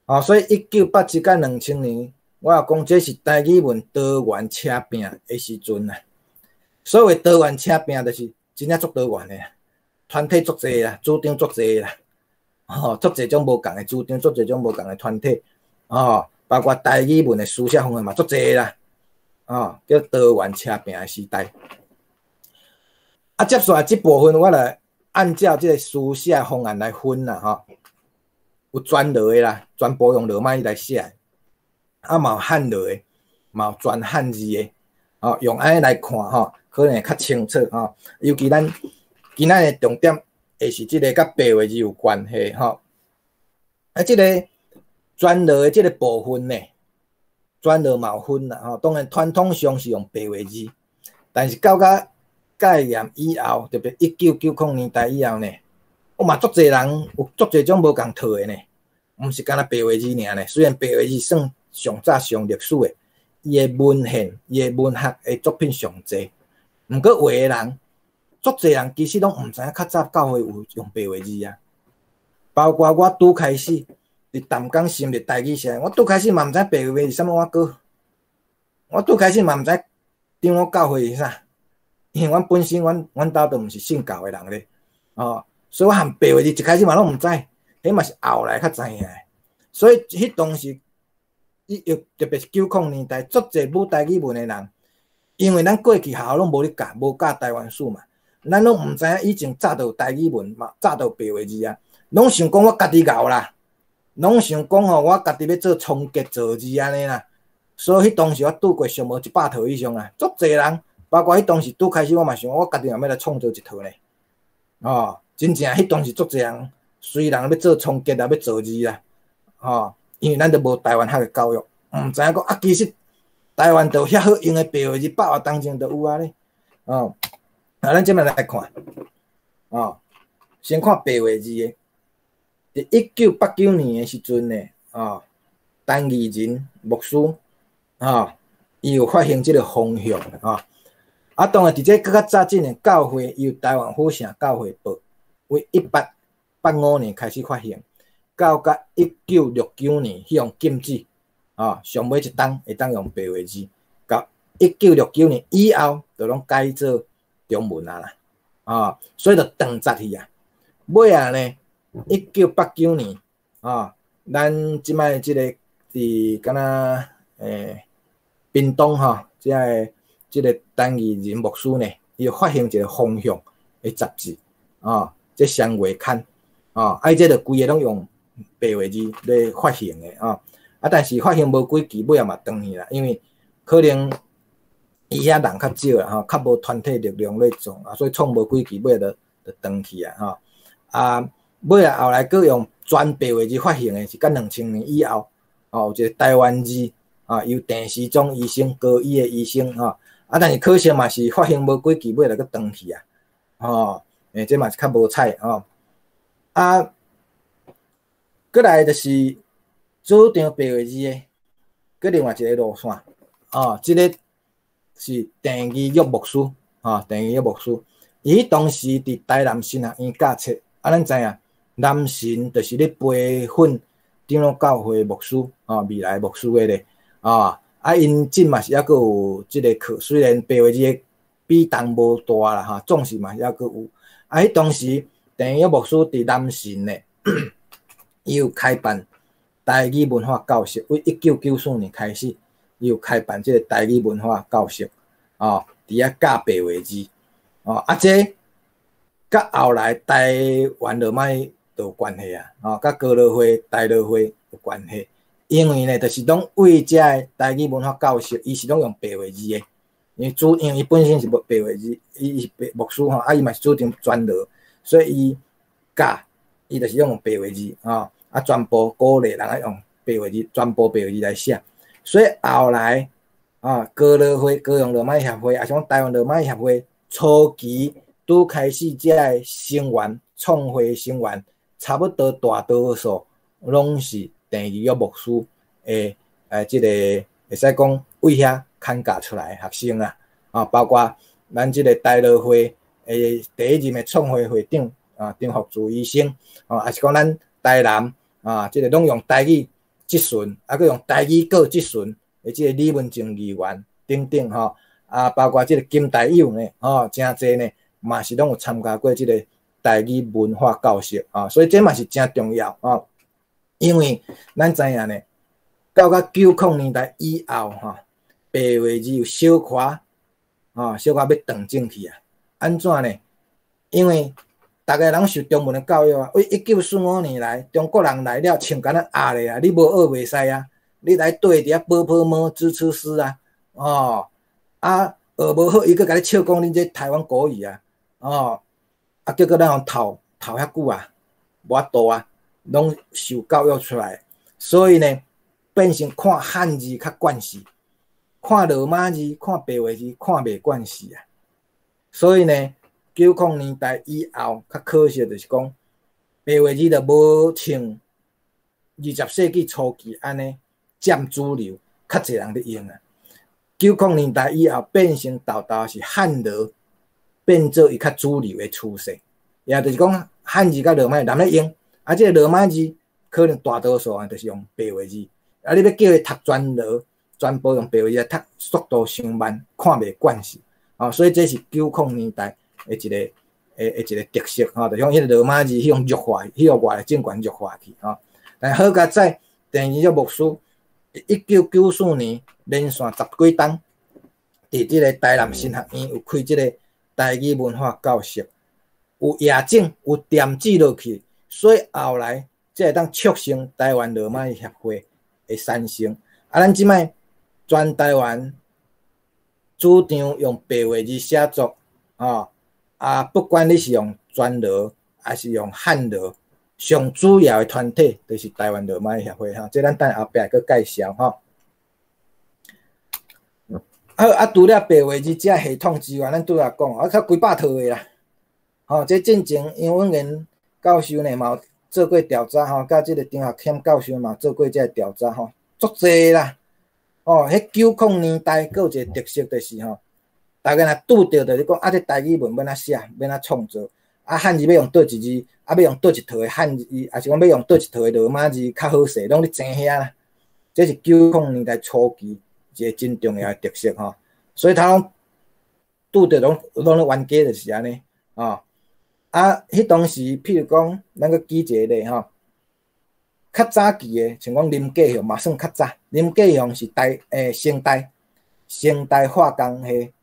哦，所以1987佮2000年，我也講這是台語文多元車拚的時陣啊。所謂多元車拚，就是真正足多元的，團體足濟啦，主張足濟啦，吼，足濟種無仝的主張，足濟種無仝的團體，哦，包括台語文的書寫方法嘛足濟啦，哦，叫多元車拚的時代。啊，接下來這部分我來按照這個書寫方案來分啦，吼，有全羅的啦，全部用羅馬字來寫，啊，嘛有漢羅的，嘛有全漢字的，哦，用按呢來看吼，可能會較清楚吼。尤其咱今仔的重點會是這個佮白話字有關係吼。啊，這個全羅的這個部分呢，全羅嘛有分啦吼。當然傳統上是用白話字，但是到甲戒嚴以後，特別1990年代以後呢，我嘛足濟人有足濟種無仝套的呢，毋是干焦白話字爾呢。雖然白話字算上早上歷史的，伊的文獻、伊的文學的作品上濟，毋過畫的人，足濟人其實攏毋知影較早教會有用白話字啊。包括我拄開始佇淡江成立台語社，我拄開始嘛毋知白話字是啥物碗糕，我拄開始嘛毋知長老教會是啥，因為阮本身阮兜都毋是信教的人咧，哦，所以我含白話字一開始嘛攏毋知，彼嘛是後來較知影的。所以彼當時，伊又特別是90年代，足濟母台語文的人，因為咱過去學校攏無咧教，無教台灣史嘛，咱攏毋知影以前早就有台語文嘛，早就有白話字啊，攏想講我家己𠢕啦，攏想講吼我家己欲做倉頡造字按呢啦，所以彼當時我拄過上無100套以上啊，足濟人，包括彼當時拄開始我嘛想我家己嘛欲來創造一套咧，哦，真正彼當時足濟人，隨人欲做倉頡啊，欲造字啊，吼。因為咱都無台灣學的教育，毋知影講啊，其實台灣就遐好用的白話字，百外當前就有啊咧，哦，啊，咱這擺來看，哦，先看白話字的，佇1989年的時陣呢，哦，陳義仁牧師，哦，伊有發行這個方向，哦，啊，當然佇這閣較早之前，教會由台灣府城教會報，為1885年開始發行。到甲1969年，彼項禁止，哦，上尾一冬會當用白話字，到1969年以後，就攏改做中文啊啦，哦，所以就斷絕去啊。尾仔呢，1989年，哦，咱這擺這個佇敢若屏東吼，這个這個陳義仁牧師呢，伊發行一個方向的雜誌，哦，這雙月刊，哦，啊，伊這就規个攏用白話字咧發行的哦，啊，但是發行無幾期，尾仔嘛斷去啦，因為可能伊遐人較少啦吼，較無團體力量咧做啊，所以創無幾期，尾仔就斷去啊吼。啊，尾仔後來閣用全白話字發行的是甲2000年以後，哦，有一個台灣字啊，由鄭時中醫生高醫的醫生吼，啊，但是可惜嘛是發行無幾期，尾仔就閣斷去啊，吼，這嘛是較無彩吼，啊。閣來就是主張白話字的，閣另外一個路線，哦，這個是鄭義玉牧師，吼，鄭義玉牧師，伊當時佇台南神學院教冊，啊，咱知影南神就是咧培訓長老教會牧師，哦，未來牧師的咧，哦，啊，𪜶這嘛是猶閣有這個課，雖然白話字的比重無大啦，吼，總是嘛猶閣有，啊，彼當時鄭義玉牧師佇南神咧。伊有開辦台語文化教室，為1994年開始，伊有開辦這個台語文化教室，哦，佇遐教白話字，哦，啊，這佮後來台灣羅馬就有關係啊，哦，佮哥老會、台羅會有關係，因為呢，就是攏為這个台語文化教室，伊是攏用白話字的，因為伊本身是白話字，伊是白牧師吼，啊，伊嘛是主張全羅，所以伊教。伊就是用白話字，吼，啊，全部鼓勵人愛用白話字，全部白話字來寫。所以後來，啊，哥老會、高雄羅馬協會，抑是講台灣羅馬協會，初期拄開始這个成員、創會成員，差不多大多數攏是鄭義玉牧師的，這個會使講為遐牽教出來的學生啊，啊，包括咱這個台羅會的第一任的創會會長。啊，張福柱醫生，哦，抑是講咱台南啊，這個攏用台語質詢，啊，閣用台語閣質詢的這個李文正議員等等吼，啊，包括這個金大友呢，吼，誠濟呢，嘛是攏有參加過這個台語文化教室啊，所以這嘛是誠重要吼，因為咱知影呢，到甲90年代以後吼，白話字有小可吼，小可欲斷正去啊。按怎呢？因為逐个人受中文的教育啊，為1945年來，中國人來了，像共咱壓咧啊，你無學袂使啊，你來對佇遐波波摸支出師啊，哦，啊，學無好，伊閣共你笑講恁這台灣國語啊，哦，啊，結果咱予刍刍遐久啊，無法度啊，攏受教育出來，所以呢，變成看漢字較慣勢，看羅馬字、看白話字看袂慣勢啊，所以呢，90年代以後，較可惜就是講，白話字就無像20世紀初期按呢佔主流，較濟人咧用啊。90年代以後，變成沓沓是漢羅變做伊較主流的趨勢，也就是講漢字佮羅馬字人咧用，啊，這個羅馬字可能大多數啊，就是用白話字，啊，你欲叫伊讀全羅，全部用白話字來讀，速度傷慢，看袂慣勢，啊，所以這是90年代的一個的一個特色吼，就像彼個羅馬字彼種弱化，彼個外來政權弱化去吼。但好佳哉，鄭宜若牧師1994年連續十幾冬，佇這個台南神學院有開這個台語文化教室，有夜種有奠基落去，所以後來才會當促成台灣羅馬字協會的產生。啊，咱這擺全台灣主張用白話字寫作，吼。啊，不管你是用全羅還是用漢羅，上主要的團體就是台灣羅馬字協會吼。這咱等後壁會閣介紹吼。好，啊，除了白話字這系統之外，咱拄仔講啊，較幾百套的啦。吼，這進前楊文賢教授呢嘛有做過調查吼，佮這個張學謙教授嘛有做過這個調查吼，足濟啦。哦，彼90年代閣有一個特色就是吼，逐家若拄著就是講啊，這台語文欲按怎寫，欲按怎創作，啊，漢字欲用佗一字，啊，欲用佗一套的漢字，抑是講欲用佗一套的羅馬字較好勢，攏咧爭遐啦。這是90年代初期一個真重要的特色吼，所以他攏拄著攏攏咧冤家就是按呢，吼。啊，彼當時，譬如講，咱閣舉一個例吼，較早期的，像講林繼雄嘛算較早，林繼雄是台成大成大化工系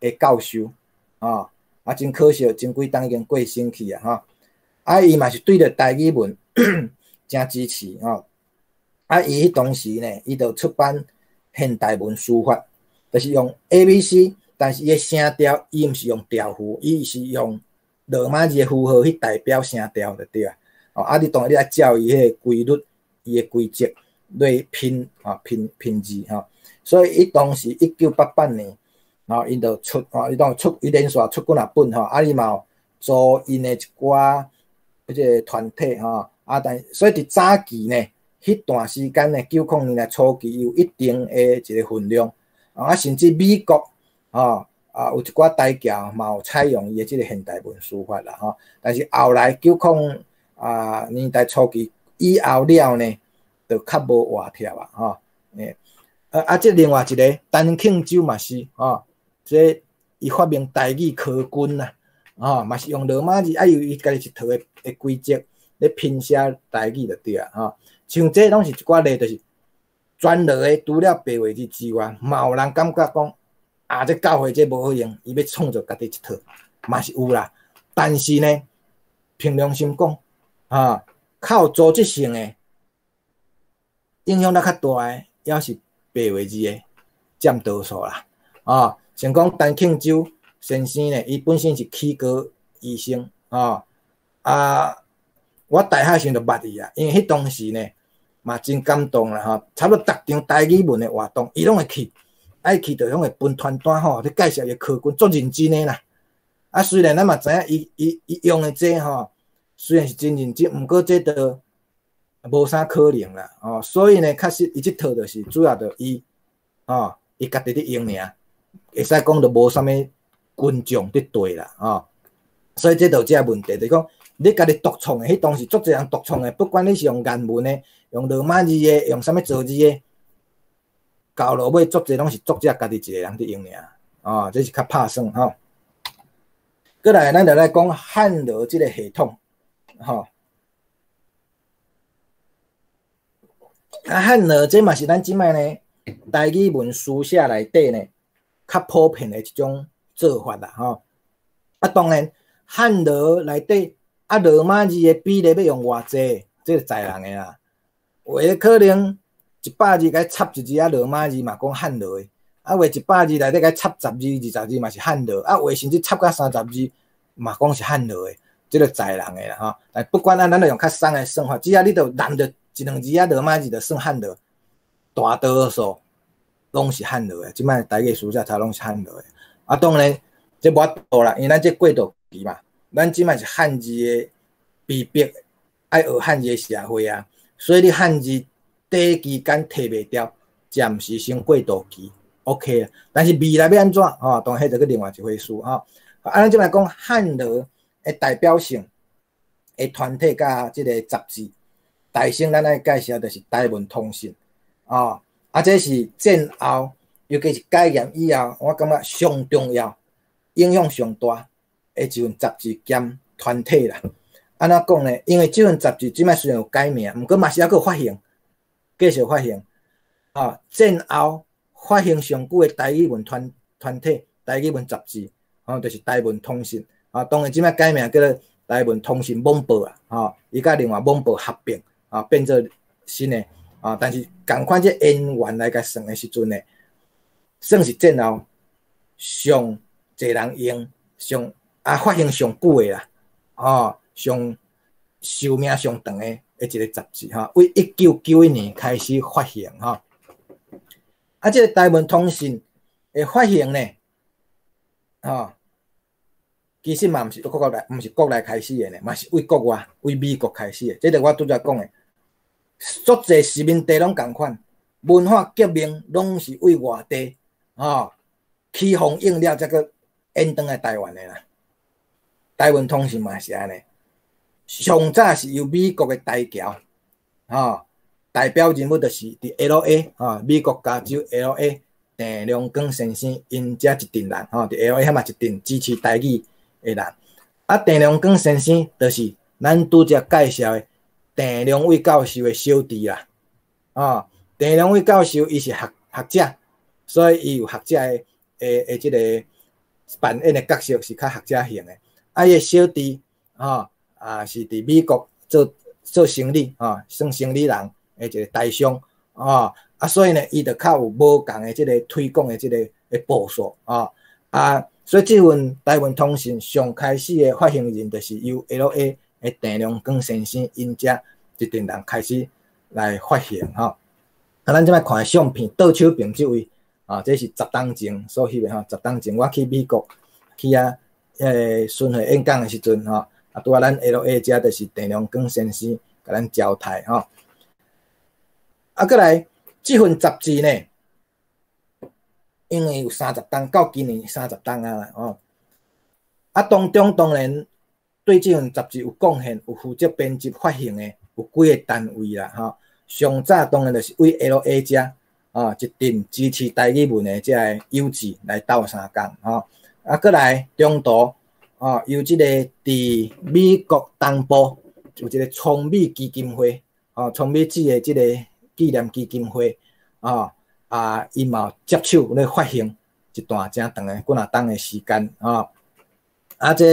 的教授，吼，啊，真可惜，前幾冬已經過身去啊，吼，啊，伊嘛是對著台語文誠支持，吼，啊，伊彼當時呢，伊就出版現代文書法，就是用 A、B、C，但是伊的聲調，伊毋是用調符，伊是用羅馬字的符號去代表聲調就對啊。哦，啊，你當然你愛照伊彼個規律，伊的規則來拼啊拼拼字吼。所以伊當時1988年，吼，𪜶就出，吼，伊當出，伊連續出幾若本吼，啊，伊嘛有組𪜶的一寡彼個團體吼，啊，但所以佇早期呢，彼段時間呢，90年代初期有一定的一個分量，啊，甚至美國，吼，啊，有一寡台僑嘛有採用伊的這個現代文書法啦，吼，但是後來90年代初期以後了呢，就較無活貼啊，吼，啊啊，這另外一個陳慶洲嘛是，吼。這伊發明台語科軍啦，吼，嘛是用羅馬字，啊，有伊家己一套的的規則咧拼寫台語就對啊，吼。像這攏是一寡例，就是全羅的除了白話字之外，嘛有人感覺講，啊，這教會這無好用，伊欲創造家己一套，嘛是有啦。但是呢，憑良心講，啊，較有組織性的，影響力較大的，猶是白話字的佔多數啦，啊。像講陳慶洲先生呢，伊本身是齒科醫生，吼啊，我大學時就捌伊啊，因為彼當時呢嘛真感動啦，吼，差不多逐場台語文的活動，伊攏會去，啊伊去就攏會分傳單吼，咧介紹伊的科群，足認真的啦。啊，雖然咱嘛知影伊伊伊用的這吼，雖然是真認真，毋過這都無啥可能啦，吼，所以呢，確實伊這套就是主要就伊，吼，伊家己咧用爾。會使講就無啥物群眾佇綴啦，吼，所以這就有這個問題，就是講你家己獨創的，彼當時足濟人獨創的，不管你是用顏文的，用羅馬字的，用啥物造字的，到落尾足濟攏是作者家己一个人佇用爾，哦，這是較拍算吼。閣來，咱就來講漢羅這个系統，吼。啊，漢羅這嘛是咱這擺呢台語文書寫內底呢較普遍的一種做法啦，吼。啊，當然漢羅內底啊羅馬字的比例欲用偌濟，這是在人的啦。有的可能100字共插一字啊羅馬字嘛講漢羅的，啊有的100字內底共插十字、20字嘛是漢羅，啊有的甚至插到30字嘛講是漢羅的，這個在人的啦吼。但不管按，咱就用較鬆的算法，只要你著攬著一兩字啊羅馬字就算漢羅，大多數攏是漢羅的。這擺台語書寫頭攏是漢羅的。啊，當然這無法度啦，因為咱這過渡期嘛，咱這擺是漢字的被迫愛學漢字的社會啊，所以你漢字短期間提袂掉，暫時先過渡期，OK。但是未來欲按怎吼，當然彼就閣另外一回事吼。啊，咱這擺講漢羅的代表性的團體佮這個雜誌，大先咱愛介紹就是台文通訊，哦，啊，這是戰後，尤其是解嚴以後，我感覺上重要、影響上大的一份雜誌兼團體啦。按怎講呢？因為這份雜誌這擺雖然有改名，毋過嘛是猶閣有發行，繼續發行。啊，戰後發行上久的台語文團團體、台語文雜誌，吼，就是台文通訊。啊，當然這擺改名叫做台文通訊網報啊，吼，伊佮另外網報合併，啊，變做新的。啊，但是仝款這淵源來共算的時陣呢，算是戰後上濟人用、上啊發行上久的啦，吼，上壽命上長的一个雜誌吼，為1991年開始發行吼。啊，這个台文通訊的發行呢，吼，其實嘛毋是國內，毋是國內開始的呢，嘛是為國外、為美國開始的。這個我拄才講的，足濟殖民地攏仝款，文化革命攏是為外地，吼，起風應了，才閣引轉來台灣的啦。台文通訊嘛是按呢，上早是由美國的台僑，吼，代表人物就是佇 L.A. 吼，美國加州 L.A. 鄭良光先生，𪜶遮一陣人，吼，佇 L.A. 遐嘛一陣支持台語的人。啊，鄭良光先生就是咱拄才介紹的鄭良偉教授的小弟啦。哦，鄭良偉教授伊是學學者，所以伊有學者的的的這个扮演的角色是較學者型的。啊，伊的小弟，吼，啊是佇美國做做生理，吼，算生理人的一个台商，吼，啊，所以呢，伊就較有無仝的這个推廣的這个的步數，吼，啊，所以這份台文通訊上開始的發行人就是由 L.A. 的鄭良光先生𪜶遮一陣人開始來發行，吼。啊，咱這擺看的相片，倒手邊這位，啊，這是十冬前所翕的吼，十冬前我去美國去遐，彼个巡迴演講的時陣，吼，啊，拄仔咱 L.A. 遮就是鄭良光先生共咱招待，吼。啊，閣來這份雜誌呢，因為有三十冬，到今年三十冬啊啦，吼。啊，當中當然對這份雜誌有貢獻、有負責編輯發行的有幾个單位啦，吼。上早當然就是為 L.A. 遮，啊，一陣支持台語文的這个友志來鬥相共，吼。啊，閣來中途，啊，由這个佇美國東部有一个聰美基金會，哦，聰美子的這个紀念基金會，啊，啊，伊嘛有接手咧發行一段誠長的幾若冬的時間，啊，啊，這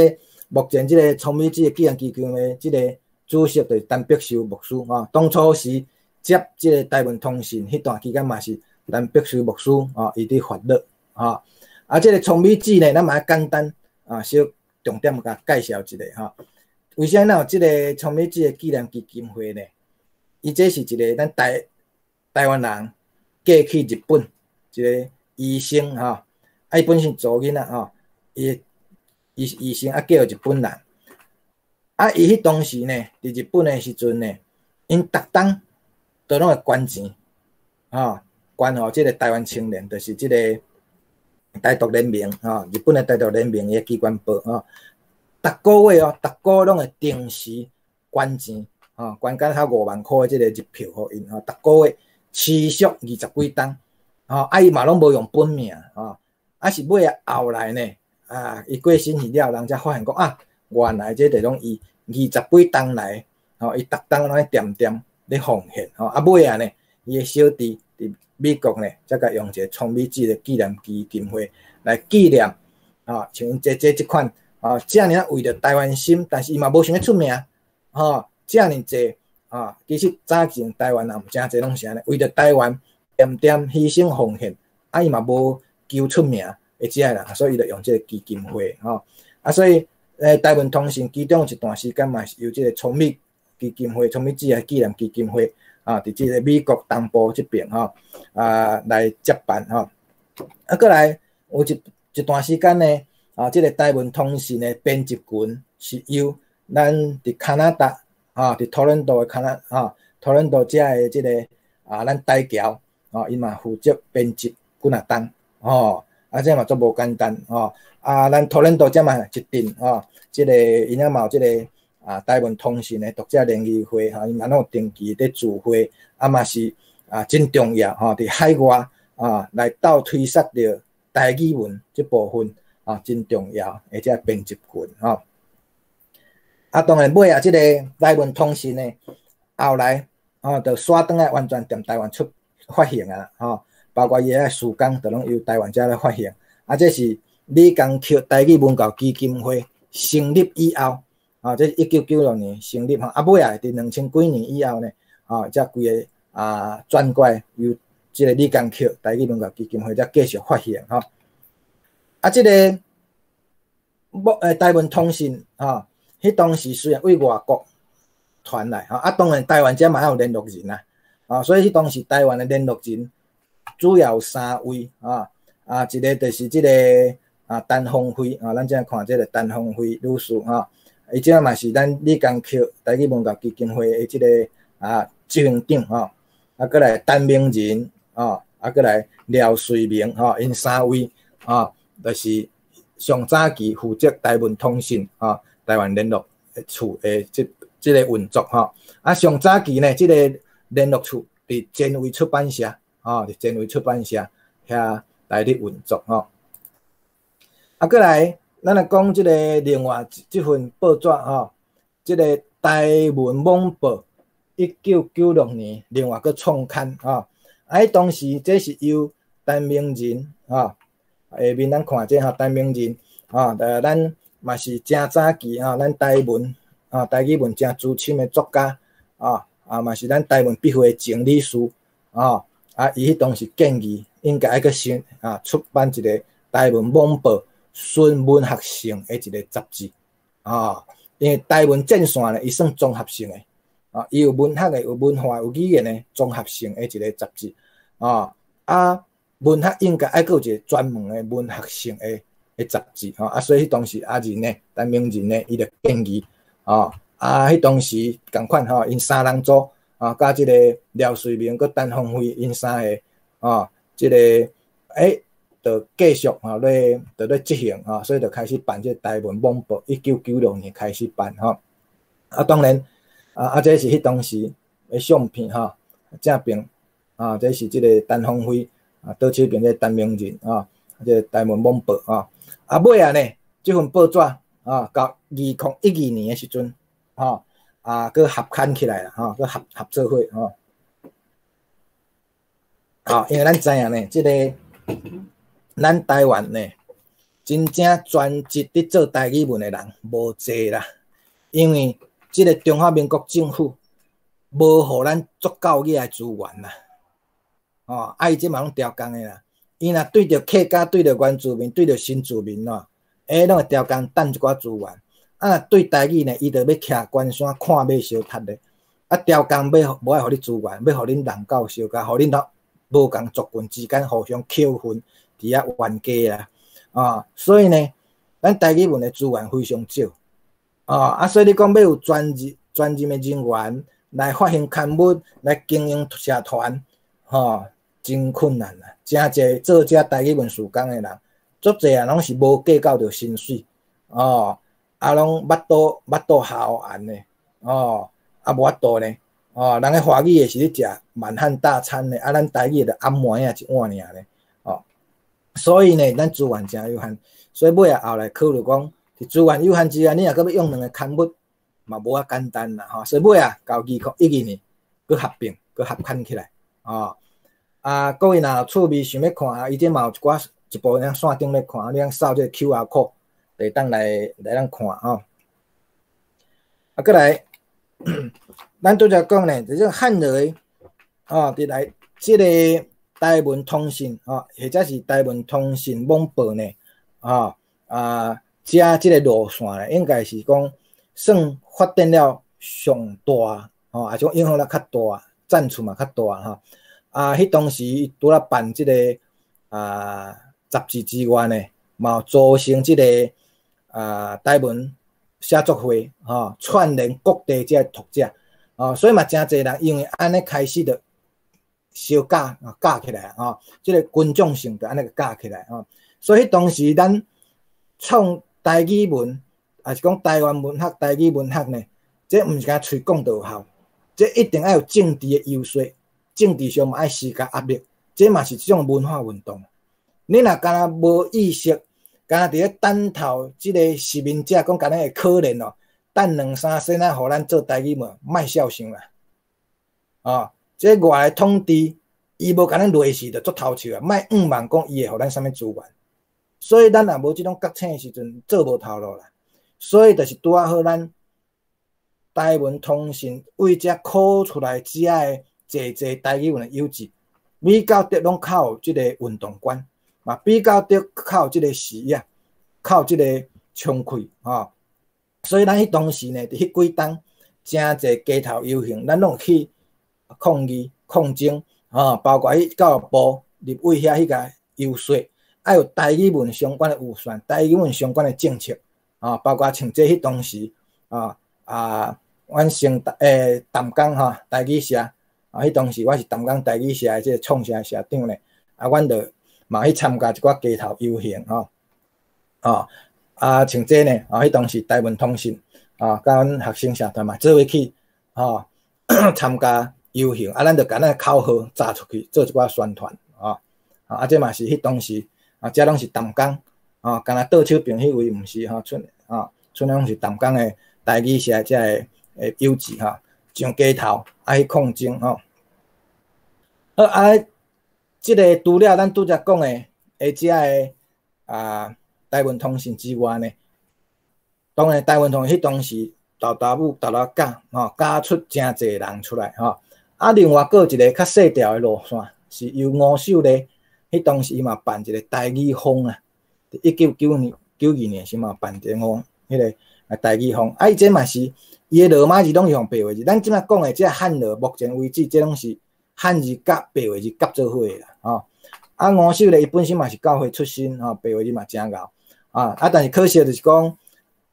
目前這个聰美子的紀念基金會這个主席就是陳碧秀牧師，吼，當初時接這个台文通訊彼段期間嘛是陳碧秀牧師，吼，伊佇發落，吼，啊，這个聰美子呢，咱嘛愛簡單啊，小重點共介紹一下，吼。為啥咱有這个聰美子的紀念基金會呢？伊這是一个咱台台灣人嫁去日本一个醫生，吼，啊，伊本身查某囡仔，吼，伊伊醫生啊嫁予日本人，啊，伊彼當時呢，佇日本的時陣呢，𪜶逐冬都攏會捐錢，吼，捐予這个台灣青年，就是這个台獨聯盟，吼，日本的台獨聯盟的機關報，吼，逐个月哦，逐个月攏會定時捐錢。吼，捐甲較5萬箍的這個日票予𪜶，吼，逐個月持續20幾冬，吼，啊伊嘛攏無用本名，吼，啊是尾仔後來呢，啊，伊過身去了，人才發現講啊，原來這就攏伊二十幾冬來，吼，伊逐冬攏咧恬恬咧奉獻，吼，啊尾仔呢，伊的小弟佇美國呢，才共用一個聰美姊的紀念基金會來紀念，吼，像𪜶姐姐這款，吼，遮爾仔為著台灣心，但是伊嘛無想欲出名，吼，遮爾濟，啊，其實早前台灣人有誠濟攏是按呢，為著台灣恬恬犧牲奉獻，啊，伊嘛無求出名的這个人，所以伊就用這個基金會，吼，啊，所以台文通訊其中有一段時間嘛是由這個聰美基金會、聰美姊的紀念基金會，啊，佇這個美國東部這邊，吼，啊，來接辦，吼，啊，閣來有一段時間呢，啊，這個台文通訊的編輯群是由咱佇加拿大，啊，佇多倫多的加拿，啊，多倫多遮的這個啊，咱台僑，啊，伊嘛負責編輯幾若冬，吼，啊，這嘛足無簡單，吼，啊，咱多倫多遮嘛一陣，吼，這個𪜶遐嘛有這個啊，台文通訊的讀者聯誼會，吼，𪜶嘛攏有定期佇聚會，啊嘛是啊真重要，吼，佇海外啊來鬥推捒著台語文這部分啊，真重要，的這編輯群，吼。啊，當然尾仔這個台文通訊呢，後來吼就徙轉來完全踮台灣出發行啊，吼，包括伊的事工，就攏由台灣遮來發行。啊，這是李江抾台語文教基金會成立以後，啊，這是1996年成立吼，啊，尾仔佇2000幾年以後呢，啊，才規个啊轉過來由這個李江抾台語文教基金會才繼續發行吼。啊，這個台文通訊吼，彼當時雖然對外國傳來吼，啊，當然台灣遮嘛有聯絡人啊，啊，所以彼當時台灣的聯絡人主要有三位啊，啊，一個就是這個啊陳芳惠啊，咱這看這個陳芳惠女士吼，伊這嘛是咱李江抾台語文教基金會的這個啊執行長吼，啊，閣來陳明仁吼，啊，閣來廖瑞明吼，𪜶三位吼，就是上早期負責台文通訊吼，台灣聯絡處的這個運作吼，啊，上早期呢，這個聯絡處佇前衛出版社，吼，佇前衛出版社遐來咧運作吼。啊，閣來，咱來講這個另外這份報紙吼，這個台文網報，1996年另外閣創刊吼，啊，彼當時這是由陳明仁吼，下面咱看這吼，陳明仁吼，咱嘛是誠早期吼，咱台文啊，台語文誠資深的作家啊，啊嘛是咱台文筆會的前理事啊，啊，伊彼當時建議應該愛閣新啊出版一個台文網報純文學性的一個雜誌啊，因為台文戰線呢，伊算綜合性的啊，伊有文學的、有文化、有語言的綜合性的一個雜誌啊，啊，文學應該愛閣有一個專門的文學性的雜誌吼，啊，所以彼當時阿仁呢，陳明仁呢，伊就建議，吼，啊，彼當時仝款吼，𪜶三人組，啊，佮這個廖瑞明佮陳芳惠𪜶三个，吼，這個就繼續吼咧，就咧執行吼，所以就開始辦這個台文網報，1996年開始辦吼，啊，當然，啊啊，這是彼當時的相片吼，正邊啊，這是這個陳芳惠，啊，左手邊這個陳明仁，啊，這個台文網報吼。啊，尾仔呢，這份報紙啊，到2012年的時陣，吼，啊，閣合刊起來啦，吼，閣合合做伙，吼。啊，因為咱知影呢，這個咱台灣呢，真正專職佇做台語文的人無濟啦，因為這個中華民國政府無予咱足夠額的資源啦，哦，啊，伊這嘛攏調工的啦。伊若對著客家、對著原住民、對著新住民哦，攏會調工趁一寡資源。啊，若對台語呢，伊就欲徛關山看馬相踢咧。啊，調工欲無愛予你資源，欲予恁人鬥相共，予恁頭無仝族群之間互相扣分，佇遐冤家啦。啊，所以呢，咱台語文的資源非常少。啊，所以你講欲有專職專任的人員來發行刊物、來經營社團，吼，真困難啦。誠濟做這台語文事工的人，足濟啊，攏是無計較著薪水，哦，啊，攏腹肚腹肚頰絚的，哦，啊，無法度呢，哦，人咧華語的是咧食滿漢大餐呢，啊，咱台語就暗糜仔一碗爾呢，哦，所以呢，咱資源誠有限，所以尾仔後來考慮講，佇資源有限之下，你若閣欲用兩个刊物，嘛無遐簡單啦，吼，所以尾仔到2012年，閣合併，閣合刊起來，哦，啊，各位若有趣味想欲看，伊這嘛有一寡一部分線頂咧看，你通掃這个 QR code，就會當來來咱看吼。啊，閣來，咱拄才講呢，就是漢樂哦，佇來這个台文通訊哦，或者是台文通訊網報呢，哦啊，遮這个路線呢，應該是講算發展了上大，吼，也是講影響力較大，贊助嘛較大吼。啊，彼當時除了辦這个啊雜誌之外呢，嘛有組成這个啊台文寫作會，吼，串聯各地這个讀者，哦，所以嘛誠濟人因為按呢開始就相教啊教起來吼，這个群眾性就按呢個教起來吼。所以當時咱創台語文，抑是講台灣文學、台語文學呢，這毋是干喙講就有效，這一定愛有政治的遊說，政治上嘛愛施加壓力，這嘛是一種文化運動。你若干焦無意識，干焦佇咧等候這个殖民者講敢若會可憐哦，等兩三仙仔予咱做台語文，莫痟想啦。哦，這外來統治，伊無共咱落死就足偷笑啊！莫向望講伊會予咱啥物資源，所以咱若無這種覺醒的時陣，做無頭路啦。所以就是拄仔好，咱台文通訊為遮考出來遮的濟濟台語文的優質，比較得攏較有這个運動觀，嘛比較得較有這个視野，較有這个衝氣吼。所以咱彼當時呢，佇彼幾冬，誠濟街頭遊行，咱攏去抗議、抗爭，吼，包括去教育部立委遐去共遊說，愛有台語文相關的預算，台語文相關的政策，啊，包括像這彼當時，啊啊，阮成淡江吼台語社，啊，彼當時我是淡江台語社的這个創社社長咧，啊，阮就嘛去參加一寡街頭遊行，吼，哦，啊，像這呢，啊，彼當時台文通訊，啊，佮阮學生社團嘛做伙去，吼，參加遊行，啊，咱就共咱的口號紮出去，做一寡宣傳，啊，啊，這嘛是彼當時，啊，這攏是淡江，啊，干焦倒手邊彼位毋是吼，賰啊，賰攏是淡江的台語社遮个的幼稚吼，上街頭啊去抗爭吼。好啊，這个除了咱拄才講的，的遮个啊台文通訊之外呢，當然台文通訊彼當時沓沓母沓沓教吼，教出誠濟人出來吼。啊，另外閣有一个較細條的路線，是由吳秀麗，彼當時伊嘛辦一个台語風啊，佇1992年時嘛辦一个吳彼个啊台語風，啊伊這嘛是伊的羅馬字攏是用白話字，咱這擺講的這漢樂目前為止，這攏是漢字佮白話字夾做伙的啦，吼。啊，吳秀麗伊本身嘛是教會出身，吼，白話字嘛誠𠢕，啊啊，但是可惜就是講，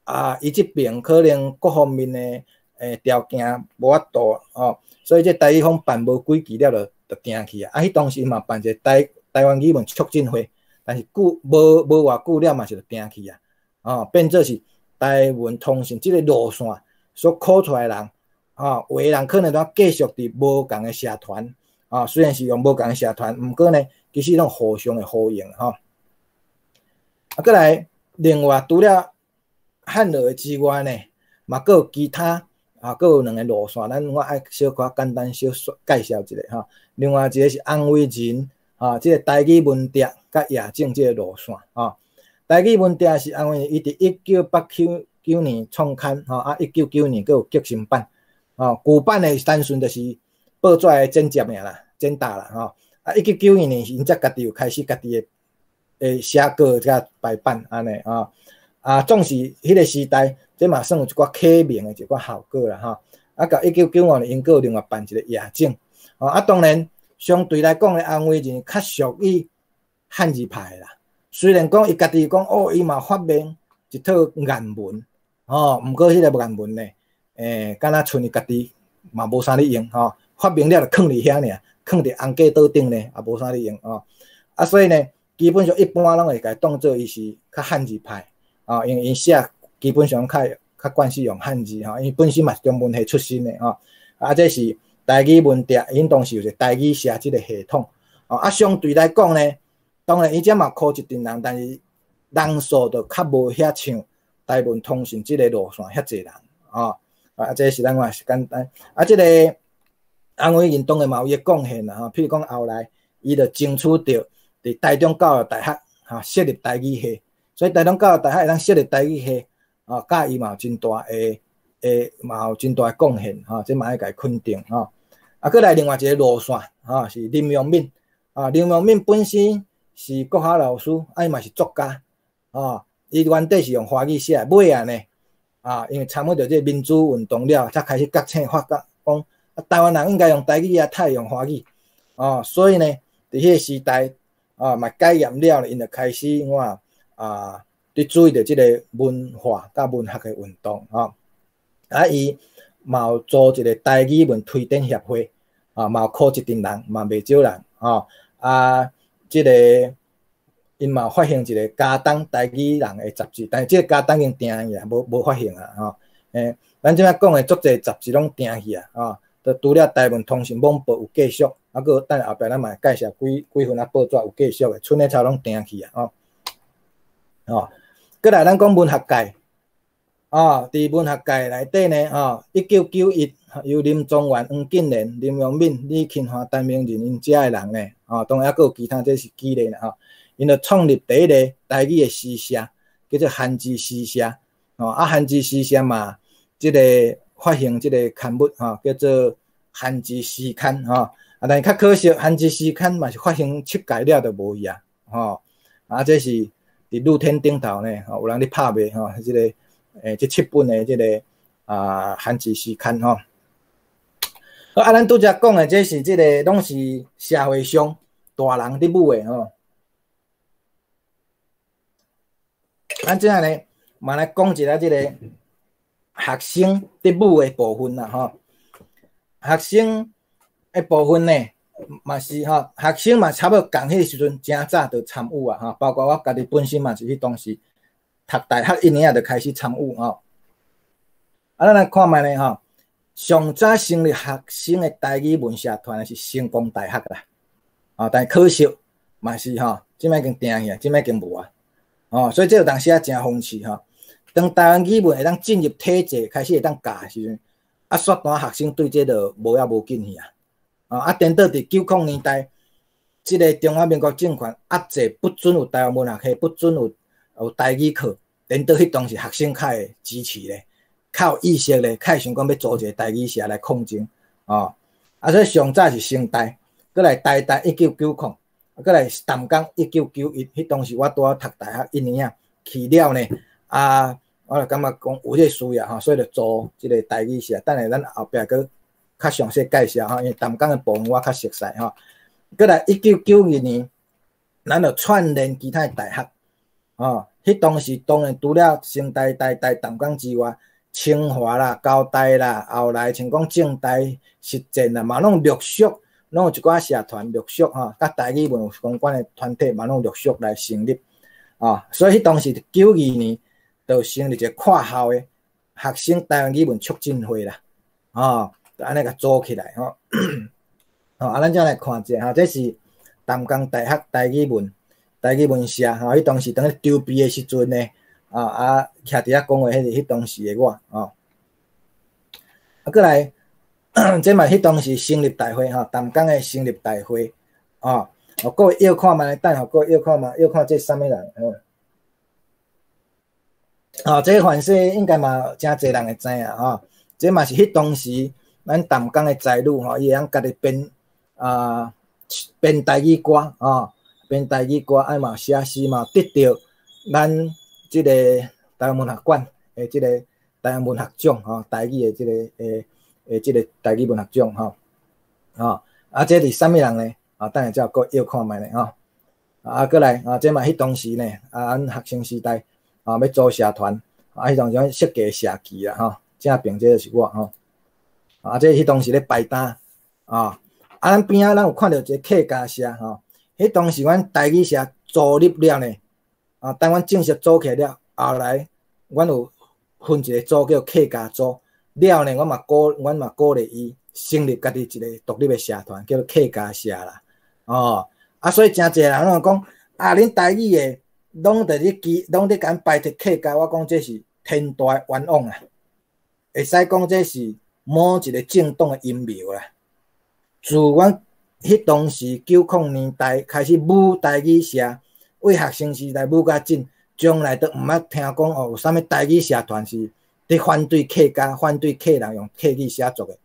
啊，伊這爿可能各方面的條件無法度，吼，所以這台語風辦無幾期了就就停去啊。啊，彼當時嘛辦一个台台灣語文促進會，但是久無無偌久了嘛是就停去啊，哦，變做是台文通訊這个路線所考出來的人，哦，有的人可能都繼續佇無仝的社團，啊，雖然是用無仝的社團，毋過呢，其實攏互相的呼應，吼。啊，閣來另外除了漢樂的之外呢，嘛閣有其他啊，閣有兩个路線，咱我愛小可簡單小介紹一下吼。另外一个是洪維仁，啊，這个台語文牒佮夜景這个路線，吼。台語文牒是洪維仁，伊佇1989年創刊，吼，啊，1992年閣有革新版，吼，舊版的單純就是報紙的剪接爾啦，剪貼啦，吼。啊，1992年𪜶才家己有開始家己的寫稿佮排版按呢，吼。啊，總是彼个時代，這嘛算有一寡啟蒙的一寡效果啦，吼。啊，到1995年，𪜶閣有另外辦一个夜景，吼。啊，當然相對來講咧，洪維仁較屬於漢字派啦。雖然講伊家己講，哦，伊嘛發明一套諺文，吼，毋過彼个諺文呢，敢若賰伊家己嘛無啥咧用，吼。發明了就囥佇遐爾，囥佇紅架桌頂呢，也無啥咧用，吼。啊，所以呢，基本上一般攏會共伊當做伊是較漢字派，啊，因為𪜶寫基本上較較慣勢用漢字吼，因為本身嘛是中文系出身的吼。啊，這是台語文牒，𪜶當時有一個台語社這個系統。哦，啊，相對來講呢，當然伊這嘛箍一陣人，但是人數就較無遐像台文通訊這個路線遐濟人，哦。啊，這是咱話是簡單。啊，這個翁偉銀當然嘛有伊的貢獻啦，吼。譬如講後來，伊就爭取著佇台中教育大學，吼設立台語系，所以台中教育大學會當設立台語系，哦，佮伊嘛有真大的，的嘛有真大的貢獻，吼，這嘛愛共伊肯定，吼。啊，閣來另外一個路線，吼，是林榮敏，啊，林榮敏本身是國校老師，啊，伊嘛是作家，吼，伊原底是用華語寫，尾仔呢，啊，因為參與著這個民主運動了，才開始覺醒發覺，講啊，台灣人應該用台語啊，較會用華語，哦，所以呢，佇彼個時代，啊，嘛解嚴了，𪜶就開始我啊，佇注意著這個文化佮文學的運動，吼，啊，伊嘛有組一個台語文推展協會，啊，嘛有箍一陣人，嘛袂少人，吼，啊，這個𪜶嘛有發行一個佳冬台語人的雜誌，但是這個佳冬已經停去啊，無無發行啊，吼，欸，咱這擺講的足濟雜誌攏停去啊，吼，就除了台文通訊網報有繼續，啊，閣等下後壁咱嘛會介紹幾幾份仔報紙有繼續的，賰的草攏停去啊，吼，吼，閣來咱講文學界，哦，佇文學界內底呢，吼，1991由林宗元、黃敬仁、林榮敏、李芹華、陳明仁𪜶遮的人呢，吼，當然猶閣有其他，這是舉例啦，吼，𪜶就創立第一个台語的詩社，叫做韓字詩社，吼，啊，韓字詩社嘛，這個發行這個刊物，吼，叫做韓字詩刊，吼，啊，但是較可惜，韓字詩刊嘛是發行七屆了就無去啊，吼，啊，這是佇露天頂頭呢，吼，有人咧拍賣，吼，這個，欸，這七本的這個啊韓字詩刊，吼。好，啊，咱拄才講的這是這個攏是社會上大人佇舞的，吼。咱這下呢，嘛來講一下這個學生佇舞的部分啦，吼。學生的部分呢，嘛是吼，學生嘛差不多仝彼個時陣，誠早就參與啊，吼。包括我家己本身嘛是彼當時讀大學一年仔就開始參與吼。啊，咱來看覓呢，吼。上早成立學生的台語文社團是成功大學啦，啊，但可惜嘛是吼，這擺已經停去啊，這擺已經無啊，哦，所以這有當時啊誠諷刺吼。當台灣語文會當進入體制，開始會當教的時陣，啊，煞單學生對這就無影無緊去啊，啊，顛倒佇90年代，這個中華民國政權壓制不准有台灣文學系，不准有有台語課，顛倒彼當時學生較會支持咧。較有意識咧，較會想講欲組一個台語社來抗爭，哦，啊，所以上早是成大，閣來台大1990，啊，閣來淡江1991，彼當時我拄仔讀大學一年仔去了呢，啊，我就感覺講有這個需要吼，所以就組這個台語社。等下咱後壁閣較詳細介紹吼，因為淡江的部分我較熟悉吼。閣來1992年，咱就串聯其他的大學，哦，彼當時當然除了成大、台大、淡江之外，清華啦、交大啦，後來像講政大、實踐啦，嘛攏陸續攏有一寡社團陸續吼，佮台語文有相關的團體嘛攏陸續來成立，啊，所以彼當時92年就成立一個跨校的學生台灣語文促進會啦，哦，就按呢共組起來吼，吼，啊，咱才來看者吼，這是淡江大學台語文台語文社吼，彼當時當咧籌備的時陣呢。啊啊，徛佇遐講話，彼是彼當時的我，吼。啊，閣來，這嘛彼當時成立大會吼，淡江的成立大會，哦，哦，各位臆看覓，等下各位臆看覓，臆看這是啥物人？嗯。哦，這個凡勢應該嘛誠濟人會知影吼，這嘛是彼當時咱淡江的才女吼，伊會曉家己編啊編台語歌，吼，編台語歌，啊嘛寫詩嘛，得著咱。這個台灣文學館的這個台灣文學獎吼，台語的這個的的這個台語文學獎吼，吼啊，這是啥物人呢？啊，等下才閣臆看覓咧吼。啊，閣來啊，這嘛彼當時呢，啊，阮學生時代啊，欲組社團，啊，彼當時設計社旗啦吼，正邊這個是我吼。啊，這彼當時咧排單啊，啊，咱邊仔咱有看著一個客家社吼，彼當時阮台語社組立了呢。啊，當阮正式組起來了，後來，阮有分一个組叫客家組。了呢，阮嘛鼓勵伊成立家己一個獨立的社團，叫做客家社啦。哦，啊，所以誠濟人攏講，啊，恁台語的攏佇咧記，攏咧共排斥客家，我講這是天大的冤枉啊！會使講這是某一個政黨的陰謀啦。自阮彼當時90年代開始舞台語社，為學生時代舞甲緊，從來都毋捌聽講哦，有啥物台語社團是佇反對客家、反對客人用客語寫作的。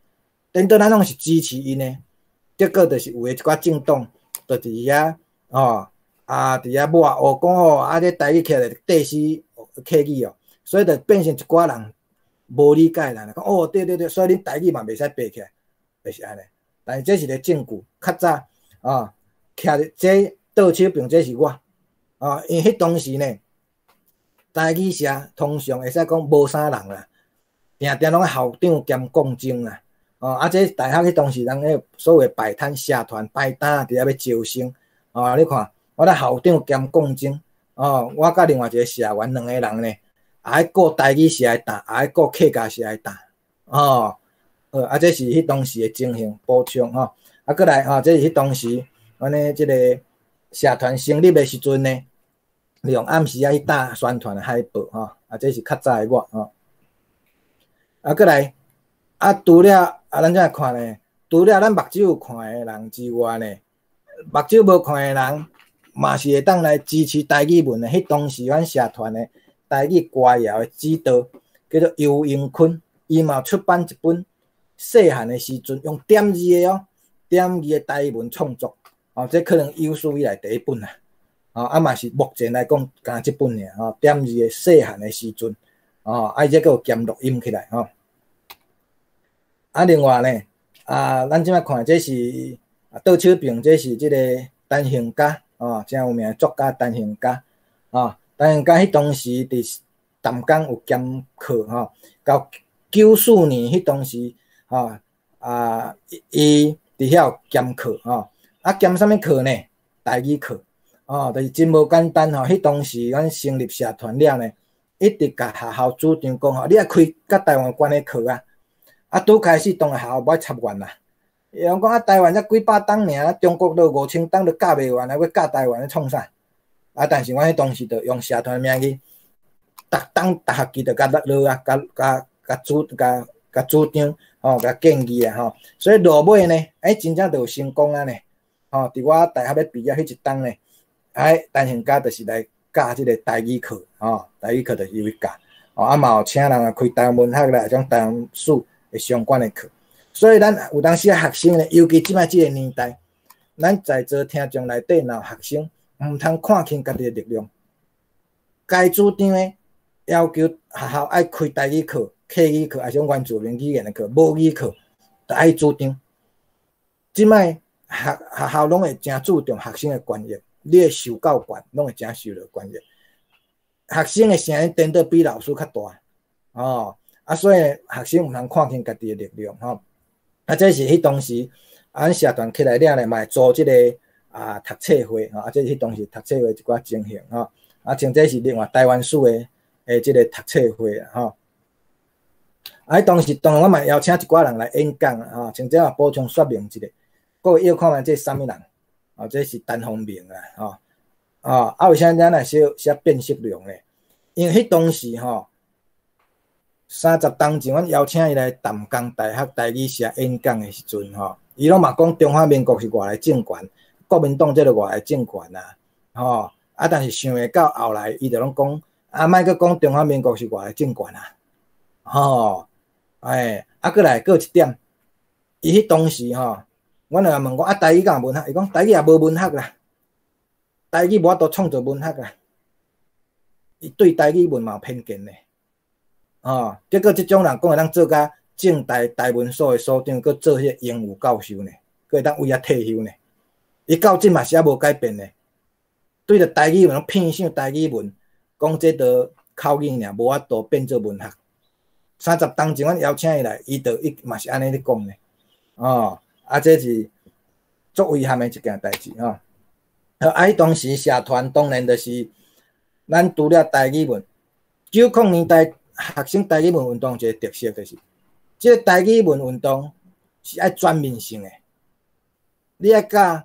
顛倒咱攏是支持𪜶的，結果就是有的一寡政黨就佇遐哦，啊，佇遐抹烏講哦，啊，這台語起來就綴死客語哦，所以就變成一寡人無理解人，講哦，對對對，所以恁台語嘛袂使爬起來，就是按呢。但是這是個證據，較早啊，徛佇這倒手邊，這是我啊，因為彼當時呢，台語社通常會使講無啥人啦，定定攏校長兼講政啦，哦，啊，這大學彼當時人彼所謂擺攤社團擺攤佇遐欲招生，哦，你看我咧校長兼講政，哦，我佮另外一個社員兩個人呢，也愛顧台語社的檔，也愛顧客家社的檔，哦。啊，這是彼當時的情形補充吼。啊，閣來吼，這是彼當時阮的這個社團成立的時陣呢，利用暗時仔去打宣傳的海報吼。啊，這是較早的我吼。啊，閣來啊，除了啊，咱這來看呢，除了咱目睭有看的人之外呢，目睭無看的人嘛是會當來支持台語文的。彼當時阮社團的台語歌謠的指導叫做游榮坤，伊嘛出版一本。細漢的時陣用點字的哦，點字的台文創作，哦，這可能有史以來第一本啦，哦，啊嘛是目前來講，干這本爾，吼，點字的細漢的時陣，哦，啊伊這閣有兼錄音起來，吼。啊，另外呢，啊，咱這擺看這是倒手邊，這是這個陳行甲，哦，誠有名的作家陳行甲，哦，陳行甲彼當時佇淡江有兼課，吼，到94年彼當時。吼啊！伊佇遐有兼課吼，啊兼啥物課呢？台語課，哦，就是真無簡單吼。彼當時阮成立社團了呢，一直共學校主張講吼，你愛開佮台灣有關的課啊。啊，拄開始當然學校無愛插願啦。伊攏講啊，台灣才幾百冬爾，中國都5000冬都教袂完，還欲教台灣咧創啥？啊，但是阮彼當時就用社團的名義，逐冬逐學期就共落啊，共共共主共共主張。吼，共建議啊，吼，所以落尾呢，欸，真正就有成功啊呢，吼，佇我大學欲畢業彼一冬呢，哎，陳行甲就是來教這個台語課，吼，台語課就是伊去教，吼，啊嘛有請人來開台灣文學啦，種台灣史的相關的課，所以咱有當時學生呢，尤其這擺這個年代，咱在座聽眾內底若有學生，毋通看輕家己的力量，該主張的要求學校愛開台語課。客語課，抑是講原住民語言的課，母語課，都愛主張。這擺學學校攏會誠注重學生的權益，你的受教權攏會誠受著權益。學生的聲音顛倒比老師較大，哦，啊，所以學生毋通看輕家己的力量，吼。啊，這是彼當時，啊，阮社團起來了呢，嘛會組這個啊讀冊會，吼，啊，這是彼當時讀冊會一寡情形，吼。啊，像這是另外台灣史的的這個讀冊會，吼。啊！彼當時當然我嘛邀請一寡人來演講啊，吼，像這嘛補充說明一下，各位曉看覓這是啥物人？哦，這是陳鴻明啊，吼，哦，啊，為啥咱來寫寫變色龍呢？因為彼當時吼，30冬前，阮邀請伊來淡江大學台語社演講的時陣吼，伊攏嘛講中華民國是外來政權，國民黨這个外來政權啊，吼，啊，但是想袂到後來，伊就攏講，啊，莫閣講中華民國是外來政權啊，吼。哎，啊，閣來閣有一點，伊彼當時吼，阮就問講啊，台語敢有文學？伊講台語也無文學啦，台語無法度創造文學啦。伊對台語文嘛有偏見咧，吼，結果這種人講會當做甲政大台文所的所長，閣做彼個榮譽教授呢，閣會當為遐退休呢。伊到這嘛是猶無改變呢，對著台語文偏向台語文，講這著口語爾，無法度變做文學。30冬前，阮邀請伊來，伊就伊嘛是按呢咧講咧，哦，啊，這是足遺憾的一件代誌吼。啊，彼當時社團當然就是咱除了台語文，90年代學生台語文運動一個特色就是，這个台語文運動是愛全面性的，你愛佮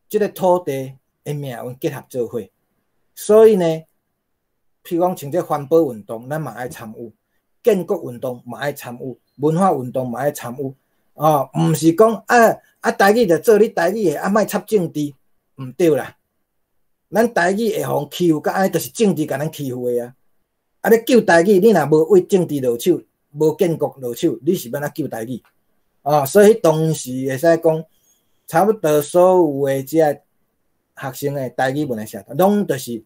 這个土地的命運結合做伙。所以呢，譬如講像這環保運動，咱嘛愛參與；建國運動嘛愛參與；文化運動嘛愛參與。哦，毋是講啊啊台語就做你台語的，啊莫插政治，毋對啦。咱台語會予人欺負甲按呢，就是政治共咱欺負的啊！啊，欲救台語，你若無為政治落手，無建國落手，你是欲按怎救台語？啊，所以當時會使講，差不多所有的這个學生的台語文的社團，攏就是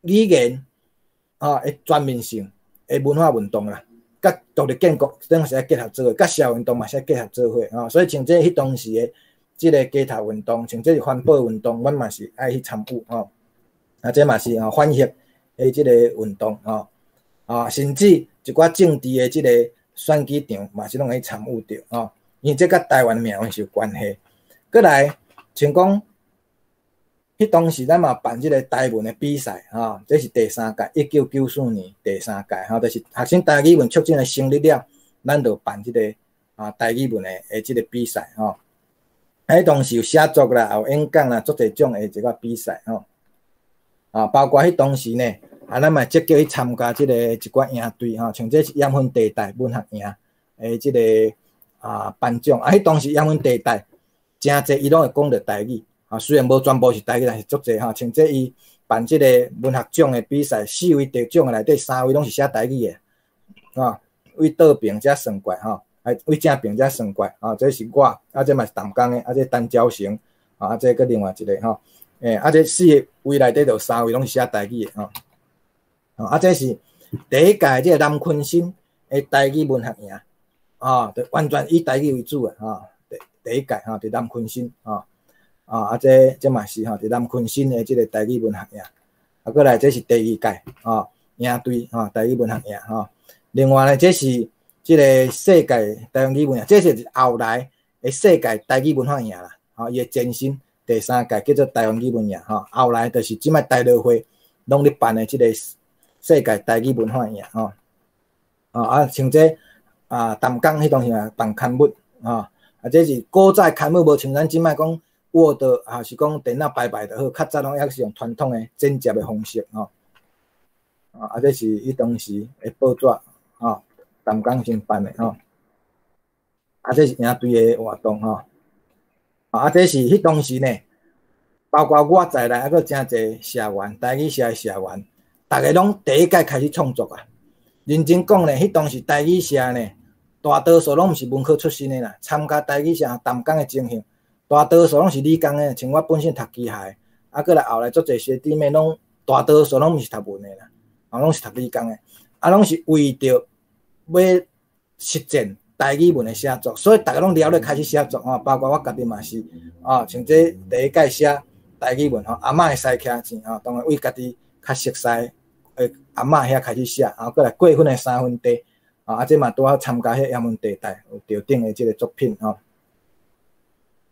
語言啊的全面性的文化運動啦，佮獨立建國攏是愛結合做伙，佮社會運動嘛是愛結合做伙啊。所以像這彼當時的這个街頭運動，像這是環保運動，阮嘛是愛去參與吼。啊，這嘛是吼反核的這个運動吼，啊，甚至一寡政治的這个選舉場嘛是攏會參與著吼，因為這佮台灣命運是有關係。閣來，像講，彼當時咱嘛辦這个台文的比賽吼，這是第三屆，1994年第三屆吼，就是學生台語文促進會成立了，咱就辦這个啊台語文的這个比賽吼。彼當時有寫作啦，有演講啦，足濟種的這个比賽吼。啊，包括彼當時呢，啊，咱嘛積極去參加這个一寡營隊吼，像這是鹽分地帶文學營的這个啊頒獎，啊，彼當時鹽分地帶誠濟伊攏會講著台語，啊，雖然無全部是台語，但是足濟吼，像這伊辦這個文學獎的比賽，四位得獎的內底三位攏是寫台語的，啊，為倒爿才算過吼。為正爿才算過，啊，這是我，啊，這嘛是淡江的，啊，這陳昭成，啊，這閣另外一个吼，啊，這四个位內底就三位攏是寫台語的吼，啊，這是第一屆這个南鯤鯓的台語文學營，啊，就完全以台語為主的，吼，第一屆吼，佇南鯤鯓，吼，啊，這嘛是吼，佇南鯤鯓的這个台語文學營，啊，閣來這是第二屆，吼，營隊，吼，台語文學營，吼，另外呢，這是這个世界台灣語文營，這是後來的世界台語文化營啦，吼，伊的前身第三屆叫做台灣語文營，吼，後來就是這擺台樂會攏咧辦的這个世界台語文化營，吼，啊，像這啊淡江彼當時也辦刊物，吼，啊，這是古早刊物，無像咱這擺講 Word，抑是講電腦排排就好，較早攏猶是用傳統的剪接的方式，吼，啊，這是彼當時的報紙，吼。淡江先辦的吼，啊，這是營隊的活動吼，啊，這是彼當時呢，包括我在內，猶閣誠濟社員，台語社的社員，逐个攏第一屆開始創作啊。認真講呢，彼當時台語社呢，大多數攏毋是文科出身的啦，參加台語社淡江的情形，大多數攏是理工的，像我本身讀機械，啊，閣來後來足濟學弟妹攏大多數攏毋是讀文的啦，啊，攏是讀理工的，啊，攏是為著欲實踐台語文的寫作，所以逐家攏了咧開始寫作吼，包括我家己嘛是，啊，像這第一屆寫台語文吼，阿嬤的西徛錢吼，當然為家己較熟悉的阿嬤遐開始寫，啊，閣來過分的三分地，啊，這嘛拄好參加彼鹽分地帶有得獎的這个作品吼，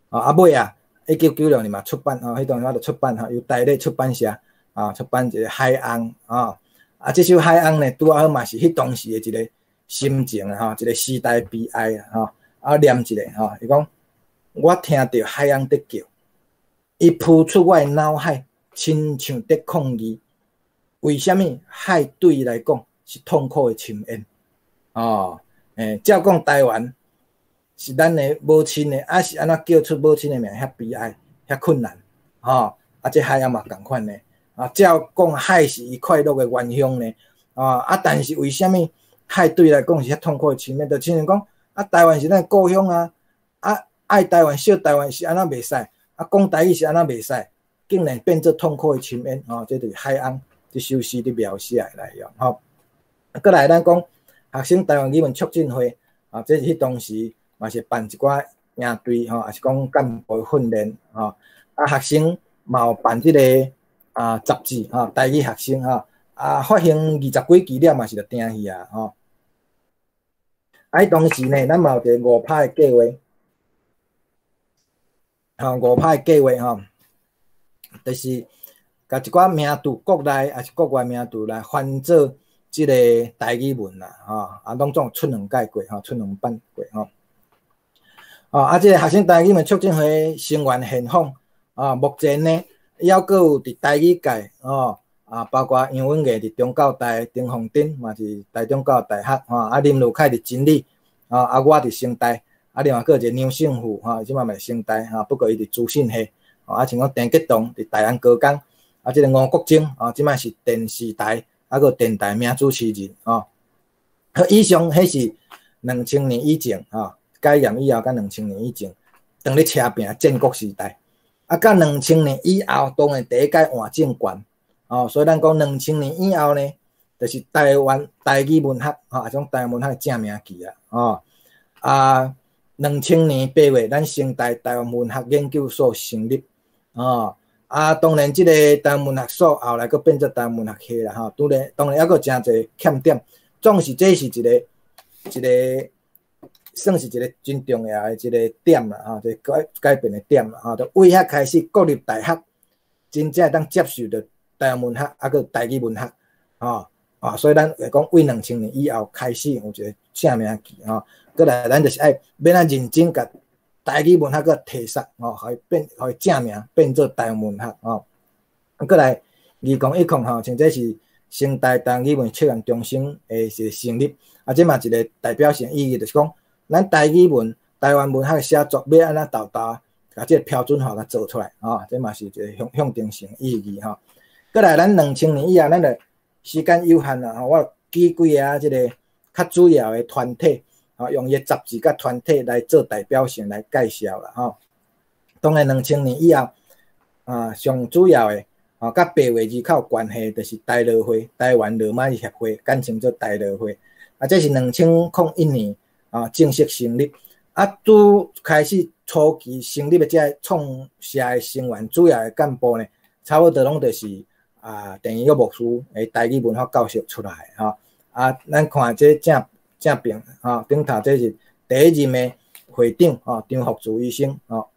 啊，尾啊，1996年嘛出版吼，彼當時我就出版吼，由台麗出版社啊出版一个海翁啊，啊，這首海翁呢，拄好嘛是彼當時的一个心情啊，吼，一个時代悲哀啊，吼，啊念一下吼，伊講我聽著海翁佇叫，伊浮出我的腦海，親像佇抗議。為啥物海對伊來講是痛苦的深淵？哦，照講台灣是咱的母親的，啊是按怎叫出母親的名遐悲哀、遐困難？吼，啊這海翁嘛仝款呢？啊，照講海是伊快樂的原鄉呢？啊，但是為啥物海對伊來講是遐痛苦的深淵？就親像講啊，台灣是咱的故鄉啊，啊，愛台灣、惜台灣是按怎袂使？啊，講台語是按怎袂使？竟然變做痛苦的深淵，吼，這就是海翁這首詩佇描寫的內容，吼。啊，閣來咱講學生台灣語文促進會，啊，這是彼當時嘛是辦一寡營隊，吼，抑是講幹部訓練，吼。啊，學生嘛有辦這个啊雜誌，吼，台語學生，吼，啊，發行二十幾期了嘛是就停去啊，吼。啊，彼當時呢，咱嘛有一个五拍的計劃，吼，五拍的計劃，吼，就是共一寡名詞，國內抑是國外名詞來翻做這个台語文啦，吼，啊，攏總出兩屆過，吼，出兩版過，吼。哦，啊，這个學生台語文促進會成員現況，啊，目前呢，猶閣有佇台語界，吼，啊，包括楊文藝佇中教大，丁鳳珍嘛是台中教育大學，吼，啊，林如凱佇真理，啊，啊，我佇成大，啊，另外閣有一个梁勝富，吼，這擺嘛是成大，吼，不過伊佇資訊系，啊，像講陳吉棟佇大安高工，啊，這个吳國楨，啊，這擺是電視台，啊，閣電台名主持人，吼。好，以上彼是2000年以前，吼，解嚴以後佮兩千年以前，當咧車拼戰國時代，啊，到兩千年以後，當然第一屆換政權，哦，所以咱講兩千年以後呢，就是台灣台語文學，吼，啊種台灣文學的正名期啊，吼，啊，2000年8月，咱成大台灣文學研究所成立，哦，啊，當然這個台灣文學所後來閣變做台灣文學系啦，吼，當然當然猶閣誠濟欠點，總是這是一個一個算是一個真重要的一個點啦，吼，一個改改變的點啦，吼，就為遐開始國立大學真正會當接受著台灣文學，啊，閣台語文學，吼，啊，所以咱會講為兩千年以後開始有一個正名期，吼，閣來咱就是愛欲按怎認真共台語文學閣提殺，吼，予伊變，予伊正名變做台灣文學，吼。啊，閣來2010吼，像這是成大台語文測驗中心的一個成立，啊，這嘛一個代表性意義，就是講咱台語文、台灣文學的寫作欲按怎沓沓，共這個標準化共做出來，吼，這嘛是一個象象徵性意義，吼。閣來咱兩千年以後，咱就時間有限啦，吼，我舉幾个這个較主要的團體，吼，用伊的雜誌佮團體來做代表性來介紹啦，吼。當然兩千年以後，啊，上主要的，吼，佮白話字較有關係，就是台羅會、台灣羅馬字協會，簡稱做台羅會。啊，這是2001年啊正式成立。啊，拄開始初期成立的這个創社的成員，主要的幹部呢，差不多攏就是啊，鄭怡玉牧師的台語文化教授出來的吼。啊，咱看這正正邊吼，頂頭這是第一任的會長吼，張福柱醫生吼。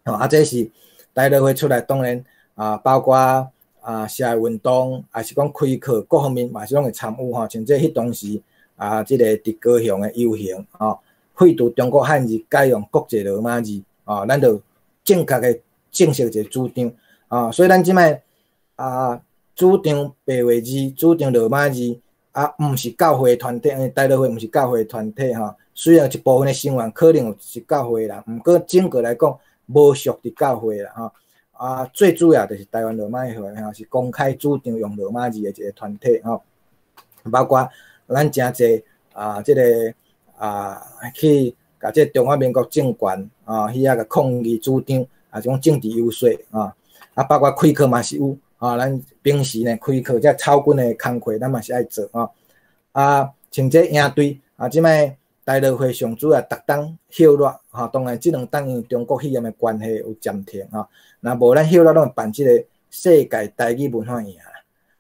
吼，啊，這是台羅會出來，當然啊，包括啊社會運動，抑是講開課各方面嘛是攏會參與吼。像這彼當時啊，這个佇高雄的遊行吼，廢除中國漢字，改用國際羅馬字，啊，咱就正確的正式一個主張啊。所以咱這擺啊，主張白話字，主張羅馬字，啊，毋是教會團體，因為台羅會毋是教會團體吼。雖然一部分的成員可能有是教會啦，毋過整個來講無屬佇教會啦吼。啊，最主要就是台灣羅馬會吼，是公開主張用羅馬字的一個團體吼。包括咱誠濟啊，這個啊去共這個中華民國政權啊，彼遐共抗議主張，啊，這種政治遊說啊，啊，包括開課嘛是有啊，咱平時呢開課這草根的工課，咱嘛是愛做吼。啊，像這營隊啊，這擺台羅會上主要逐冬歇熱吼，當然這兩冬因為中國肺炎的關係有暫停吼，若無咱歇熱攏會辦這個世界台語文化營。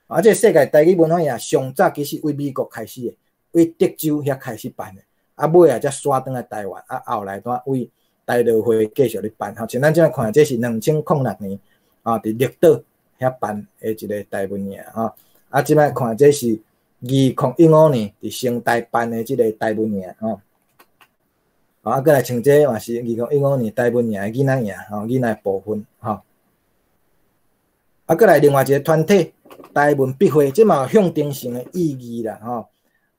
啊，這個世界台語文化營上早其實為美國開始的，為德州遐開始辦的，啊尾仔才徙轉來台灣，啊後來才為台羅會繼續咧辦。吼，像咱這擺看，這是2006年啊，佇綠島遐辦的一個台文營吼。啊，這擺看這是2015年佇成大辦的這個台文營吼。啊，閣來像這嘛是二零一五年台文營的囡仔營吼，囡仔部分吼。啊，閣來另外一個團體台文筆會，這嘛有象徵性的意義啦吼。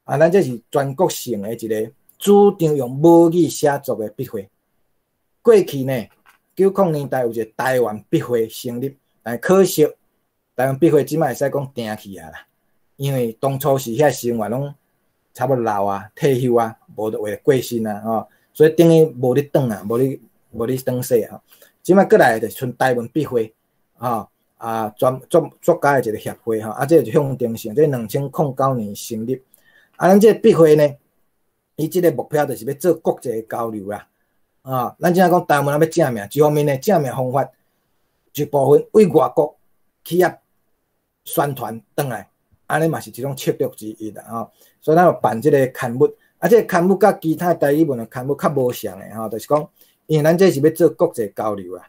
啊，咱這是全國性的一個主張用母語寫作的筆會。過去呢，90年代有一個台灣筆會成立，但可惜台灣筆會這擺會使講停去啊啦，因為當初時遐成員攏差不多老啊、退休啊，無得話過身啊吼，所以等於無咧轉啊，無咧無咧轉勢啊。這擺閣來就賰台文筆會，吼啊專作作家的一個協會吼，啊這個象徵性，這2009年成立。啊，咱這個筆會呢，伊這個目標就是欲做國際交流啦。啊，咱這擺講台灣欲正名，一方面呢，正名方法一部分對外國去遐宣傳轉來，按呢嘛是一種策略之一啦吼。所以咱有辦這個刊物，啊，這個刊物佮其他台語文的刊物較無仝的吼，就是講，因為咱這是欲做國際交流啊，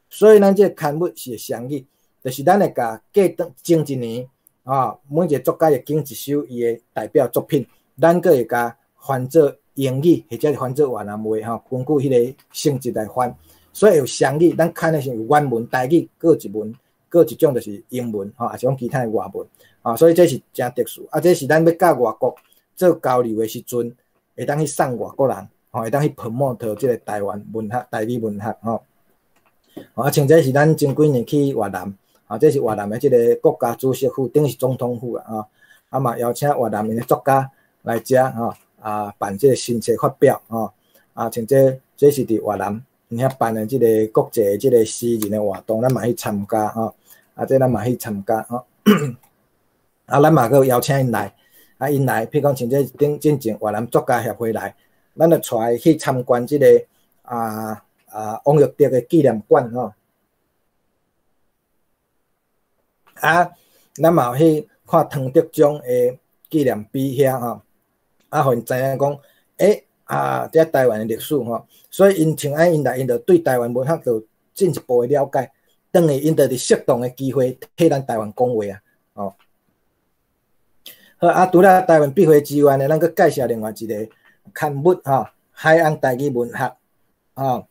所以咱這個刊物是會雙語，就是咱會共過轉前一年，啊，每一个作家會揀一首伊的代表作品，咱閣會共翻做英語或者是翻做越南話吼，根據彼个性質來翻。所以有雙語，咱看的是有原文台語，閣有一文，閣有一種就是英文吼，抑是講其他的外文。啊，所以這是誠特殊。啊，這是咱欲佮外國做交流的時陣，會當去送外國人，吼，會當去 promote 這个台灣文學、台語文學吼。啊，像這是咱前幾年去越南，啊，這是越南的這个國家主席府，等於是總統府啊，啊嘛邀請越南的作家來遮吼，啊辦這个新冊發表吼，啊像這這是佇越南𪜶遐辦的這个國際的這个詩人的活動，咱嘛去參加吼，啊這咱嘛去參加吼，啊咱嘛閣邀請𪜶來，啊𪜶來，譬如講像這頂進前越南作家協會來，咱就帶伊去參觀這个王育德的紀念館吼，啊，咱嘛有去看湯德宗的紀念碑遐吼，啊，予𪜶知影講，欸，啊，這台灣的歷史吼，所以𪜶像按𪜶來，𪜶就對台灣文學就進一步的了解，轉去𪜶就佇適當的機會替咱台灣講話啊，吼。好，啊，除了台灣筆會之外呢，咱閣介紹另外一个刊物吼，海洋台語文學，吼。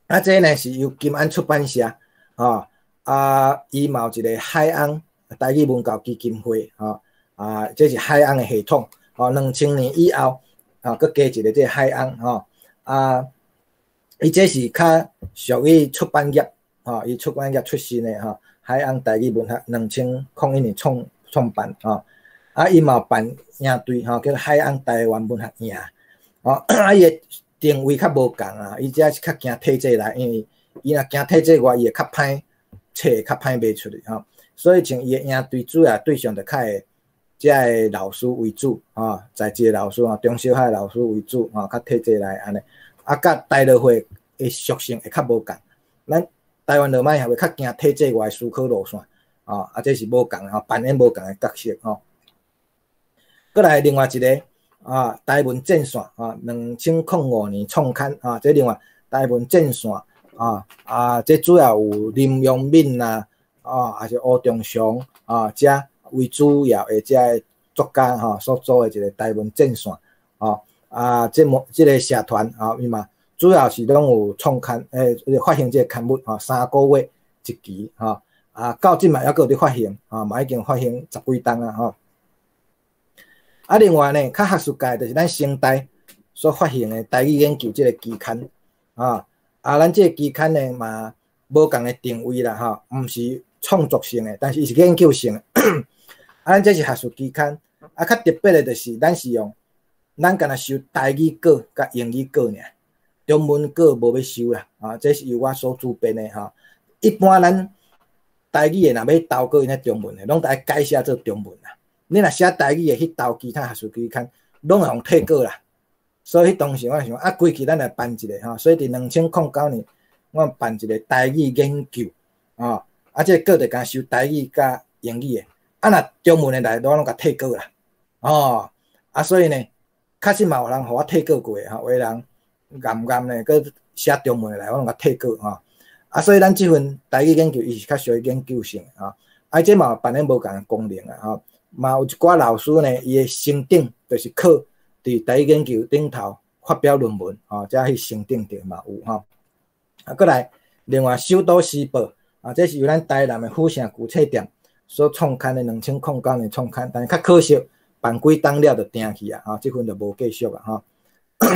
啊，這呢是由金安出版社，吼，啊，伊嘛有一个海洋台語文教基金會，吼，啊，這是海洋的系統，吼，2000年以後，吼，閣加一个這个海洋，吼，啊，伊這是較屬於出版業，吼，伊出版業出身的，吼，海洋台語文學2001年創辦，吼，啊，伊嘛有辦營隊，吼，叫做海洋台灣文學營，吼，啊，伊的定位較無仝啊，伊這是較驚體制內，因為伊若驚體制外，伊會較歹冊，會較歹賣出去吼。所以像伊的營隊主要對象就較會遮个老師為主吼，在職的老師吼，中小學的老師為主吼，較體制內按呢。啊，佮台樂會的屬性會較無仝。咱台灣浪漫協會較驚體制外思考路線，吼，啊，這是無仝吼，扮演無仝的角色吼。閣來另外一个啊，台文戰線啊，2005年創刊啊，這另外台文戰線啊啊，這主要有林陽敏啦，啊，抑是吳仲雄啊，這為主要的這个作家吼所組的一个台文戰線吼啊，這模這个社團啊，伊嘛主要是攏有創刊，欸，發行這个刊物吼，3個月一期吼，啊，到這擺猶閣有佇發行，啊，嘛已經發行十幾冬啊吼。啊，另外呢，較學術界就是咱成大所發行的台語研究這个期刊，啊，啊，咱這个期刊呢嘛無仝的定位啦，吼，毋是創作性的，但是伊是研究性的。啊，咱這是學術期刊，啊，較特別的就是咱是用，咱干焦收台語稿佮英語稿爾，中文稿無欲收啦，啊，這是由我所主編的吼。一般咱台語的若欲投稿𪜶的中文的，攏愛改寫做中文啦。你若寫台語的去投其他學術期刊，攏會予退稿啦。所以彼當時我想，啊，規氣咱來辦一个吼，所以佇2009年，我辦一个台語研究，吼，啊，這个稿就干焦收台語佮英語的，啊，若中文的來，我攏共退稿啦，吼，啊，所以呢，確實嘛有人予我退稿過的吼，有的人𠹌𠹌呢，閣寫中文的來，我攏共退稿吼，啊，所以咱這份台語研究，伊是較屬於研究性的吼，啊，這嘛有扮演無仝的功能啊，吼。嘛有一寡老師呢，伊的升等就是靠佇台語研究頂頭發表論文，吼，才去升等著嘛有吼。啊，閣來另外《首都時報》啊，這是由咱台南的府城舊冊店所創刊的，2009年創刊，但是較可惜，辦幾冬了就停去啊，吼，這份就無繼續啊，吼。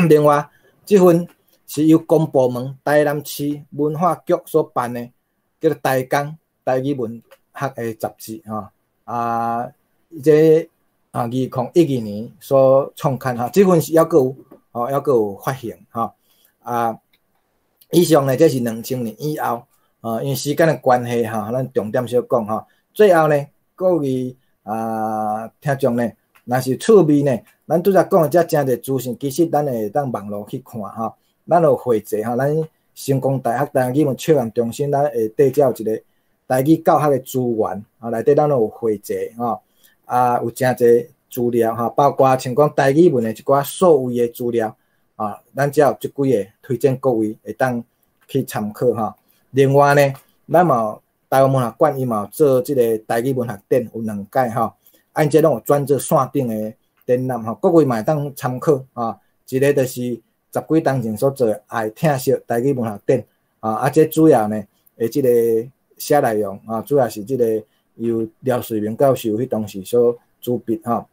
另外，這份是由公部門台南市文化局所辦的，叫做《台江台語文學的雜誌》吼，啊。這啊，2012年所創刊吼，這份是猶閣有，吼，猶閣有發行吼。啊，以上呢，這是2000年以後，啊，因為時間的關係吼，咱重點小講吼。最後呢，各位啊聽眾呢，若是趣味呢，咱拄才講的這誠濟資訊，其實咱會當網路去看吼。咱有匯集吼，咱成功大學台灣語文笑談中心，咱下底才有一个台語教學的資源啊，內底咱攏有匯集吼。啊，有誠濟資料吼，包括像講台語文的一寡數位的資料啊，咱遮有這幾个推薦各位會當去參考吼。另外呢，咱嘛台灣文學館伊嘛有做這个台語文學展，有兩屆吼，啊，𪜶這攏有轉做線頂的展覽吼，各位嘛會當參考啊。一个就是十幾冬前所做的愛疼惜台語文學展啊，啊，這主要呢的這个寫內容啊，主要是這个由廖瑞明教授彼當時所主筆吼。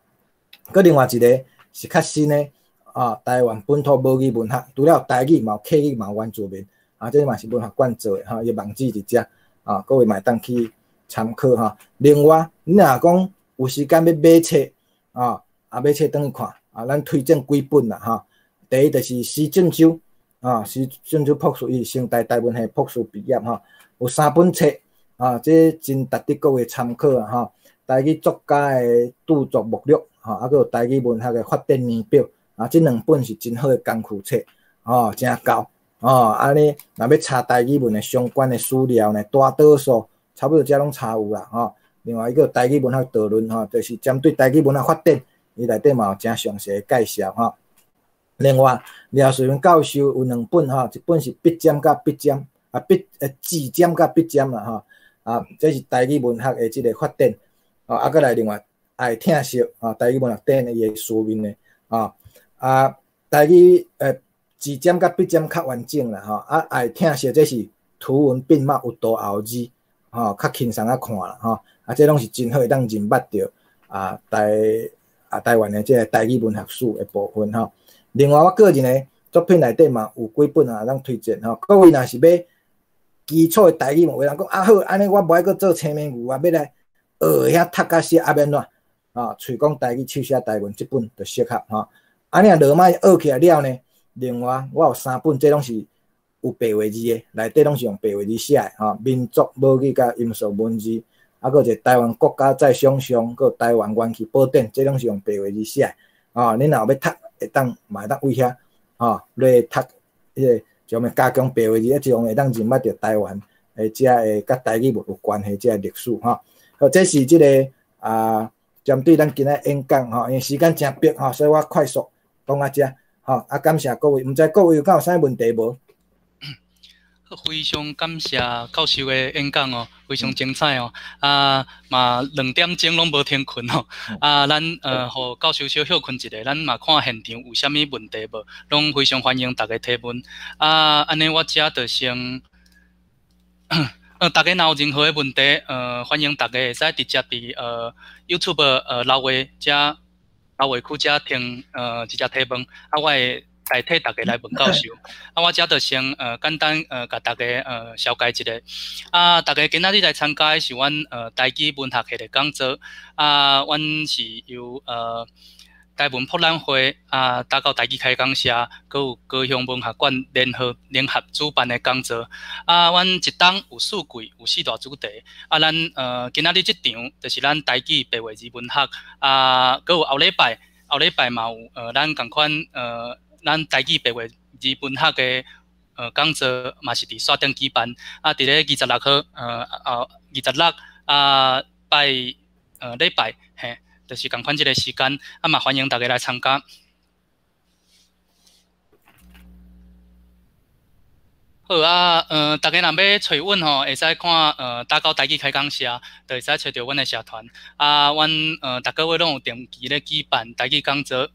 閣另外一个是較新的啊，台灣本土母語文學，除了台語嘛有客語嘛有原住民啊，這嘛是文學館做的吼，伊網址佇遮啊，各位嘛會當去參考吼。另外，你若講有時間欲買冊啊，啊買冊轉去看啊，咱推薦幾本啦吼。第一就是施俊洲啊，施俊洲博士伊是成大台文系博士畢業吼，有三本冊啊，這真值得各位參考啊吼。台語作家的著作目錄吼，啊，閣有台語文學的發展年表啊，這兩本是真好的工具冊吼，誠夠哦。按呢若欲查台語文的相關的資料呢，大多數差不多遮攏查有啦吼。另外一個台語文學導論吼，就是針對台語文學發展，伊內底嘛有誠詳細的介紹吼。另外，廖瑞文教授有兩本吼，一本是筆尖佮筆尖啊筆字尖佮筆尖啦吼，啊，這是台語文學的這个發展，啊，啊，閣來另外愛疼惜啊，台語文學展伊的書面的啊，啊，台語字尖佮筆尖較完整啦吼，啊，愛疼惜這是圖文並茂有圖有字，吼，較輕鬆仔看啦吼，啊，這攏是真好會當認捌著啊台灣的這个台語文學史的部分吼。另外，我個人的作品內底嘛有幾本啊，通推薦吼。各位若是欲基礎的台語，有人講啊好，按呢我無愛閣做青牝牛啊，欲來學遐讀佮寫啊，欲按怎？啊，喙講台語，手寫台文，這本就適合吼。按呢落馬學起來了呢，另外我有三本，這攏是有白話字的，內底攏是用白話字寫的吼。民族母語佮音素文字，啊，閣有一個台灣國家再想像，閣有台灣元氣寶典，這攏是用白話字寫的。啊，恁若有欲讀，會當嘛會當為遐，吼，來讀彼个，像欲加強白話字，一樣會當認捌著台灣的遮个佮台語有關係這个歷史吼。好，這是這个啊，針對咱今仔演講吼，因為時間誠迫吼，所以我快速講到遮吼。啊，感謝各位，毋知各位有敢有啥問題無？非常感謝教授的演講哦，非常精彩哦。啊，嘛2點鐘攏無停睏哦。啊，咱予教授小歇睏一下，咱嘛看現場有啥物問題無，攏非常歡迎大家提問。啊，按呢我遮就先，大家若有任何的問題，歡迎大家會使直接佇YouTube 留話遮留話區遮停直接提問，啊，我會代替大家來問教授。啊，我遮就先簡單共大家紹介一下。啊，大家今仔日來參加的是阮台語文學系的講座。啊，阮是由台文博覽會啊，打狗台語開講社，閣有高雄文學館聯合主辦的講座。啊，阮一冬有四季，有四大主題。啊，咱今仔日這場就是咱台語白話字文學。啊，閣有後禮拜嘛有咱仝款咱台語白話字文學的講座嘛是佇線頂舉辦。啊，佇咧26號，26啊拜禮拜嘿，就是仝款這个時間，啊嘛歡迎大家來參加。好啊，大家若欲揣阮吼，會使看打狗台語開講社，就會使揣著阮的社團。啊，阮逐个月攏有定期咧舉辦台語講座。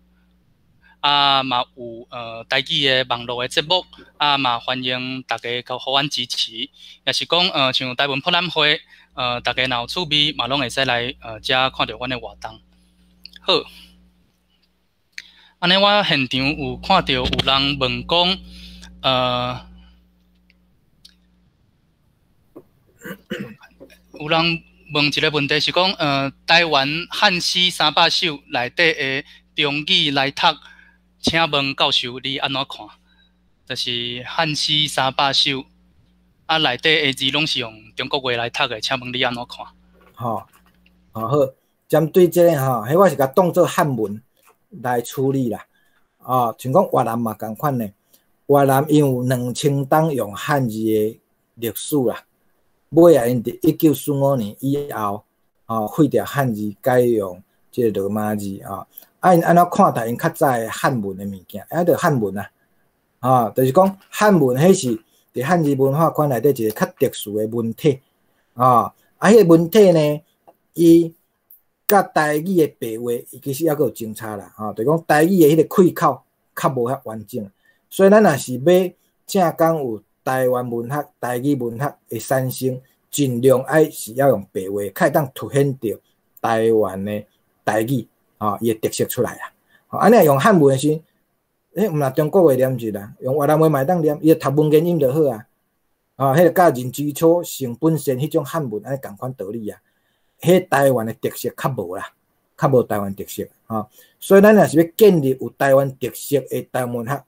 啊，嘛有台語的網絡的節目，啊嘛歡迎大家閣予阮支持。也是講像台文博覽會，大家若有趣味，嘛攏會使來遮看著阮的活動。好，按呢我現場有看著有人問講，有人問一个問題是講，台灣漢詩300首內底的中語來讀。請問教授，你按怎看？就是漢詩300首，啊，內底的字攏是用中國話來讀的，請問你按怎看？吼，好，針對這个吼，彼我是共當做漢文來處理啦。哦，像講越南嘛仝款呢，越南因有2000冬用漢字的歷史啦，尾仔𪜶佇1945年以後，哦，廢掉漢字，改用這个羅馬字啊。啊，𪜶按怎看待𪜶較早的漢文的物件？啊，就漢文啊，啊，就是講漢文彼是佇漢字文化圈內底一个較特殊的文體，啊，啊，啊，彼个文體呢，伊佮台語的白話，伊其實猶閣有真差啦，吼，就講台語的彼個氣口較無遐完整，所以咱若是欲正講有台灣文學、台語文學的產生，盡量愛是要用白話，較會當凸顯著台灣的台語，吼，伊的特色出來啊。啊，你若用漢文的時，彼毋若中國話念字啦，用越南話嘛會當念，伊讀文言音就好啊。啊，彼個佮認知初成本身彼種漢文按呢仝款道理啊。彼台灣的特色較無啦，較無台灣特色，吼。所以咱若是欲建立有台灣特色的台灣文學，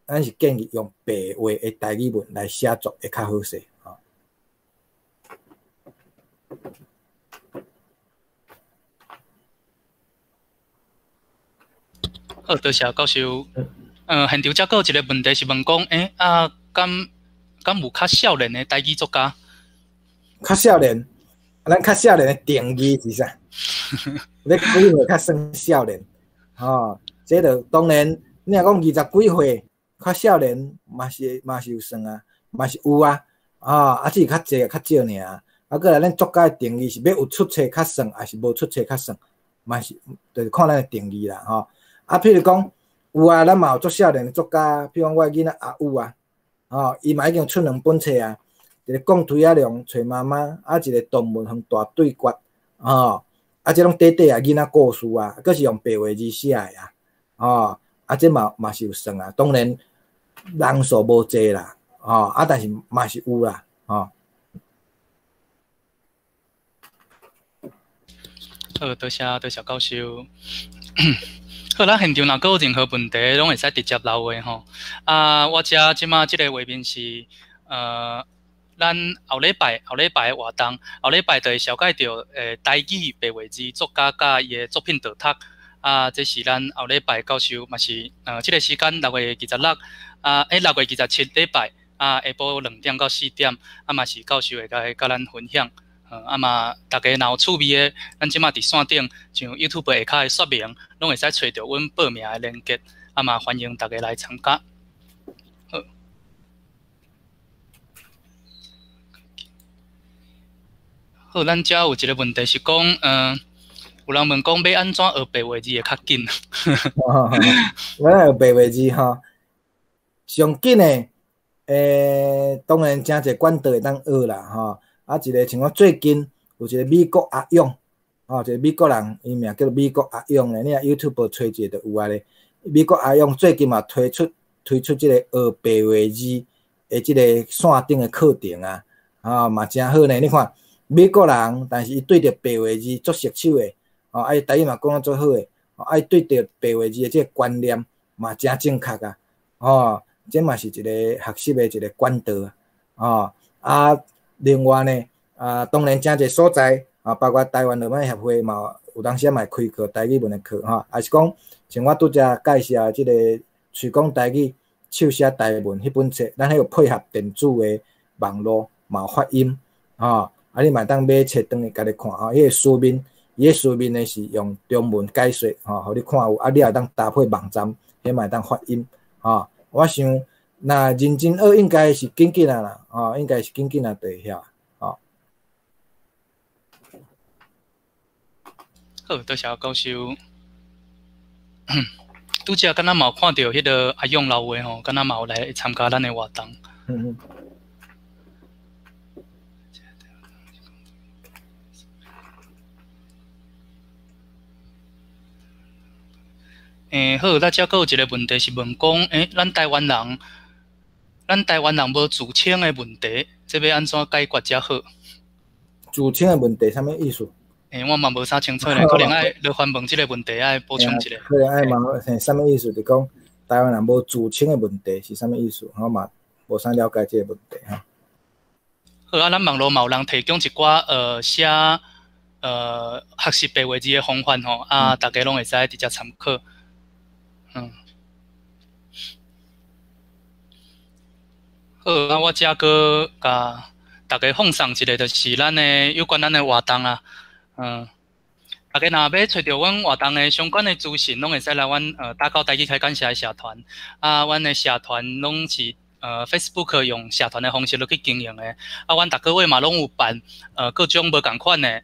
咱是建議用白話的台語文來寫作會較好勢，吼。好，多謝教授。現場才閣有一個問題是問講，啊，敢有較少年的台語作家？較少年，咱較少年的定義是啥？你幾歲較算少年？吼，這就當然，你若講20幾歲較少年，嘛是有算啊，嘛是有啊，啊，只是較濟較少爾。啊，閣來咱作家的定義是欲有出冊較算，抑是無出冊較算？嘛是，就是看咱的定義啦，吼。啊，譬如講，有啊，咱嘛有足少年的作家，譬如講我的囡仔阿宇啊，吼，伊嘛已經出兩本冊啊，一個講推仔龍揣媽媽，啊，一個動物園大對決，吼，啊，這攏短短啊囡仔故事啊，閣是用白話字寫的啊，吼，啊，這嘛是有算啊，當然人數無濟啦，吼，啊，但是嘛是有啦，吼。好，多謝多謝教授。好，咱現場若閣有任何問題，攏會使直接留話吼。啊，我遮這馬這個畫面是，咱後禮拜的活動，後禮拜就會紹介著台語白話字作家佮伊的作品導讀。啊，這是咱後禮拜教授嘛是，這個時間6月26，啊，6月27禮拜，啊，下晡2點到4點，啊嘛是教授會來佮咱分享。啊嘛，大家若有趣味的，咱這馬佇線頂像 YouTube 下跤的說明，攏會使揣著阮報名的連結，啊嘛歡迎大家來參加。好，好，咱遮有一個問題是講，有人問講欲按怎學白話字會較緊？欲按怎學白話字吼，上緊的，當然誠濟管道會當學啦，吼。啊，一個像我最近有一個美國阿勇，吼，一個美國人，伊名叫做美國阿勇咧，你若 YouTube 揣一下就有啊咧。美國阿勇最近嘛推出這個學白話字的這個線頂的課程啊，吼嘛誠好呢。你看美國人，但是伊對著白話字足熟手的，吼，啊伊台語嘛講得足好的，啊伊對著白話字的這個觀念嘛誠正確啊，吼，這嘛是一個學習的一個管道，吼，啊。另外呢，啊，當然誠濟所在啊，包括台灣浪漫協會嘛，有當時嘛會開課台語文的課吼，抑是講像我拄才介紹這個喙講台語、手寫台文彼本冊，咱彼個配合電子的網路嘛有發音吼，啊，你嘛會當買冊轉去家己看吼，彼個書面，伊个書面呢是用中文解說吼，予你看有，啊，你也會當搭配網站，彼嘛會當發音吼。我想若認真學應該是緊緊啊啦，吼，應該是緊緊啊就會曉，吼。好，多謝教授。拄才敢若嘛有看著彼個阿勇老話吼，敢若嘛有來參加咱的活動。好，咱遮閣有一個問題是問講，咱台灣人無自稱的問題，這欲按怎解決才好？自稱的問題啥物意思？我嘛無啥清楚咧，可能愛來反問這個問題，愛補充一下。可能愛問，啥物意思？就講台灣人無自稱的問題是啥物意思？我嘛無啥了解這個問題哈。好啊，咱網路嘛有人提供一寡寫學習白話字的方法吼，啊，大家攏會使直接參考。好，啊，我遮閣共大家放送一個，就是咱的有關咱的活動啊。大家若欲揣著阮活動的相關的資訊，攏會使來阮打狗台語開講社的社團。啊，阮的社團攏是 Facebook 用社團的方式落去經營的。啊，阮逐個月嘛攏有辦各種無仝款的，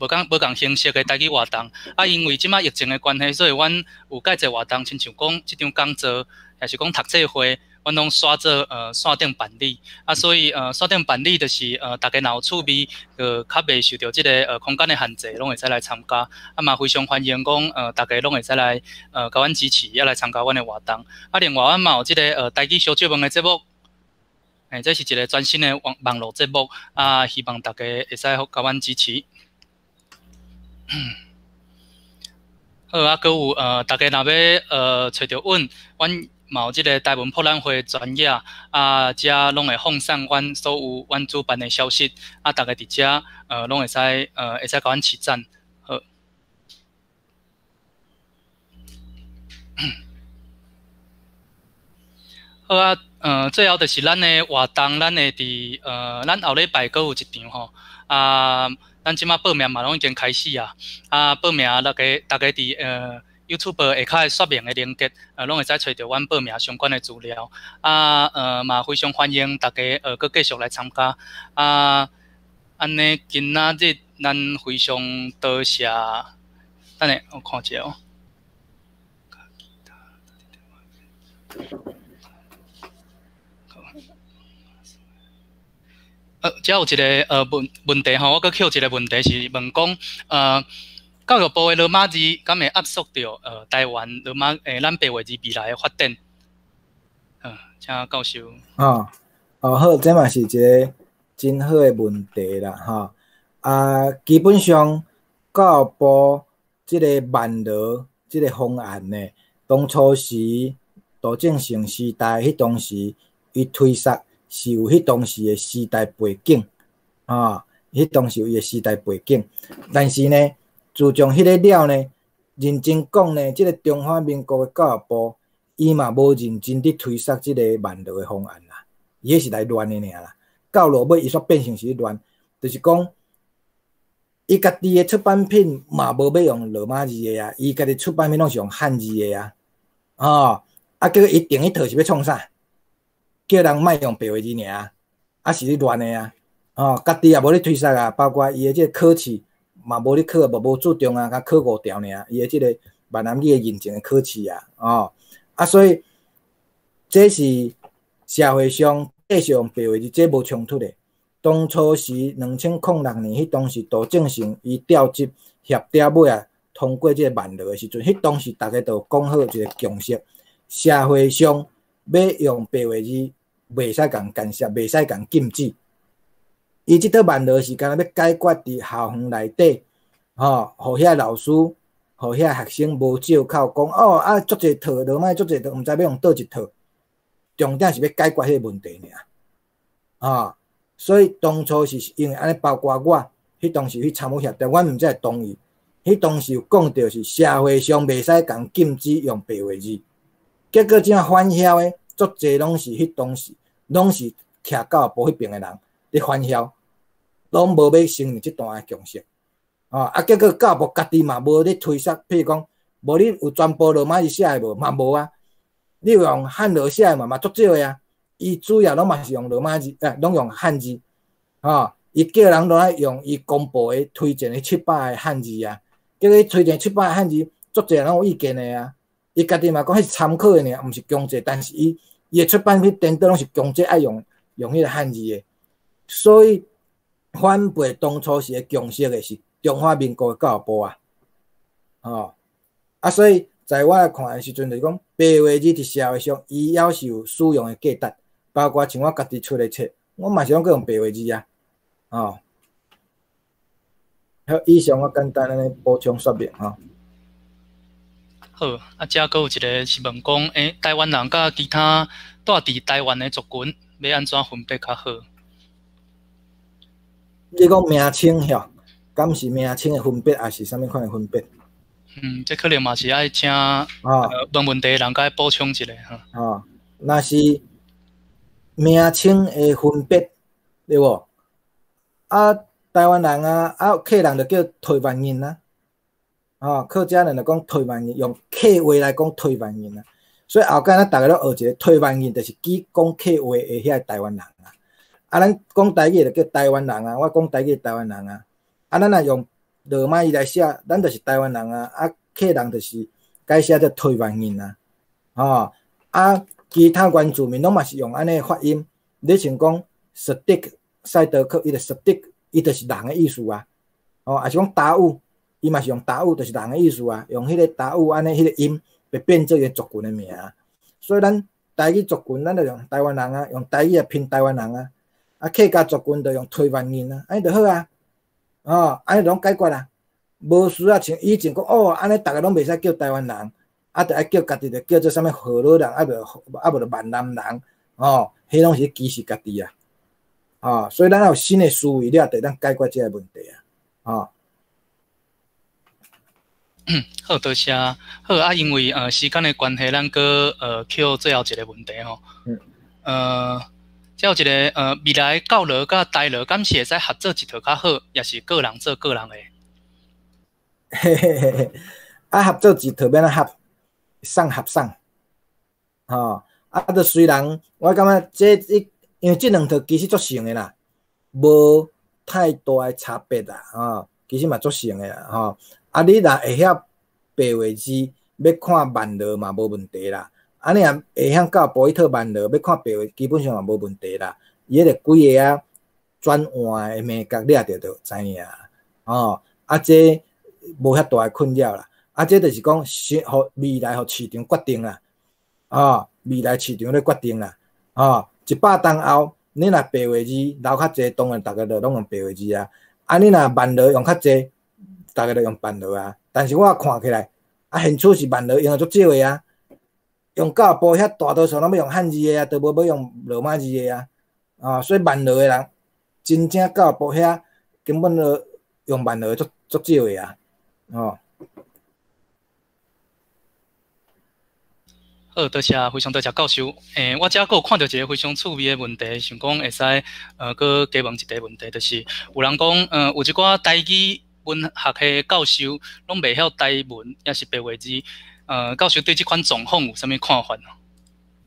無仝形式的台語活動。啊，因為這擺疫情的關係，所以阮有蓋濟活動，親像講這場講座，抑是講讀冊會，阮攏煞做線頂辦理。啊，所以線頂辦理就是逐家若有趣味，就較袂受著這個空間的限制，攏會使來參加。啊嘛非常歡迎講逐家攏會使來共阮支持，也來參加阮的活動。啊，另外阮嘛有這個台語相借問的節目。這是一個全新的網絡節目，啊，希望大家會使共阮支持。好啊，閣有逐家若欲揣著阮，阮嘛有這個台文博覽會專頁，啊，遮攏會放送阮所有阮主辦的消息，啊，逐家佇遮攏會使共阮揤讚。好。好啊，最後就是咱的活動，咱會佇咱後禮拜閣有一場吼，啊。咱這擺報名嘛攏已經開始啊！啊，報名逐家佇YouTube 下跤的說明的連結，攏會使揣著阮報名相關的資料。啊，嘛非常歡迎逐家閣繼續來參加。啊，按呢今仔日咱非常多謝，等下我看一下哦。遮有一個問題吼，我閣抾一個問題是問講，教育部的羅馬字敢會壓縮著台灣羅馬咱白話字未來的發展？請教授。哦，哦好，這嘛是一個真好的問題啦，吼。啊，基本上教育部這個萬羅這個方案呢，當初時杜正勝時代彼當時伊推說。是有彼當時的時代背景，啊，彼當時有伊的時代背景。但是呢，自從彼個了呢，認真講呢，這個中華民國的教育部，伊嘛無認真佇推捒這個萬羅的方案啦，伊彼是來亂的爾啦。到落尾，伊煞變成是亂，就是講，伊家己的出版品嘛無欲用羅馬字的啊，伊家己出版品攏是用漢字的啊，哦，啊，結果伊定彼套是欲創啥？叫人莫用白話字爾，啊是咧亂的啊！哦，家己也無咧推捒啊，包括伊的這個考試嘛無咧考，無注重啊，共考五條爾，伊的這個閩南語的認證的考試啊，哦，啊所以這是社會上繼續用白話字，這無衝突的。當初時2006年，彼當時杜正勝伊調集協調尾啊，通過這個萬羅的時陣，彼當時逐家都講好一個共識，社會上欲用白話字，袂使共干涉，袂使共禁止。伊這套萬羅是干焦欲解決佇校園內底，吼，予遐老師，予遐學生無借口講哦啊，足濟套羅馬字足濟套，毋知欲用佗一套。重點是欲解決彼個問題爾，吼。所以當初是因為按呢，包括我，彼當時去參與協調，阮毋才會同意。彼當時有講著是社會上袂使共禁止用白話字，結果這反囂的足濟攏是彼當時。攏是徛教育部彼邊的人咧反囂，攏無欲承認這段的共識，哦，啊，結果教育部家己嘛無咧推捒，譬如講，無你有全部羅馬字寫的無？嘛無啊，你有用漢字寫的嘛？嘛足少的啊。伊主要攏嘛是用羅馬字，攏用漢字，哦，伊叫人攏愛用伊公布的推薦的700個漢字啊，結果推薦700個漢字，足濟人攏有意見的啊。伊家己嘛講彼是參考的爾，毋是強制，但是伊。伊的出版品顛倒攏是強制愛用彼個漢字的，所以反背當初時的共識的是中華民國的教育部啊，吼啊，所以在我來看的時陣，就是講白話字佇社會上，伊猶是有使用的價值，包括像我家己出的冊，我嘛是攏閣用白話字啊，吼。好，以上我簡單按呢補充說明吼。好，啊，遮閣有一個是問講，台灣人佮其他蹛佇台灣的族群，欲按怎分別較好？你講名稱吼，敢是名稱的分別，抑是啥物款的分別？嗯，這可能嘛是愛請問問題的人閣補充一下哈。哦，若是名稱的分別，對無？啊，台灣人啊，啊，客人就叫台灣人啊。哦，客家人就講台灣人，用客話來講台灣人啊。所以後蓋咱逐家攏學一個台灣人，就是指講客話的遐個台灣人啊。啊，咱講台語就叫台灣人啊，我講台語台灣人啊。啊，咱若用羅馬字來寫，咱就是台灣人啊。啊，客人就是改寫做台灣人啊。吼，啊，其他原住民攏嘛是用按呢發音。你像講 Sediq 賽德克，伊就 Sediq，伊就是人的意思啊。哦，抑是講達悟，伊嘛是用達悟，就是人的意思啊。用彼個達悟按呢彼個音，會變做伊族群的名。所以咱台語族群，咱就用台灣人啊，用台語來拼台灣人啊。啊，客家族群就用台灣人啊，按呢就好啊。哦，按呢攏解決啦。無需要像以前講哦，按呢逐家攏袂使叫台灣人，啊，就愛叫家己就叫做啥物河洛人，啊無就閩南人，哦，彼攏是歧視家己啊。哦，所以咱有新的思維了，就會當解決這個問題啊。哦。好，多謝。好啊，因為時間的關係，咱閣扣最後一個問題吼。最後一個未來教羅佮台羅敢是會使合做一套較好，抑是各人做各人的？嘿嘿嘿嘿，啊，合做一套欲按怎合？送合送，吼，啊，就雖然我感覺這一，因為這兩套其實足像的啦，無太大的差別啦，吼，其實嘛足像的啦，吼。啊，你若會曉白話字，欲看萬羅嘛無問題啦。啊，你若會曉教部彼套萬羅，欲看白話，基本上嘛無問題啦。伊彼個幾个仔轉換的眉角，掠著就知影，吼。啊，這無遐大的困擾啦。啊，這就是講，是予未來予市場決定啦，吼，未來市場咧決定啦，吼，100冬後，你若白話字留較濟，當然逐家就攏用白話字啊。啊，你若萬羅用較濟，逐家就用萬羅啊。但是我看起來，啊，現處是萬羅用的足少的啊，用教育部遐大多數攏欲用漢字的啊，都無欲用羅馬字的啊。啊，所以萬羅的人，真正教育部遐根本就用萬羅足足少的啊，哦。好，多謝，非常多謝教授。我遮閣有看著一個非常趣味的問題，想講會使閣加問一個問題，就是有人講，有一寡台語文學系教授攏袂曉台文，抑是白話字。教授對這款狀況有啥物看法？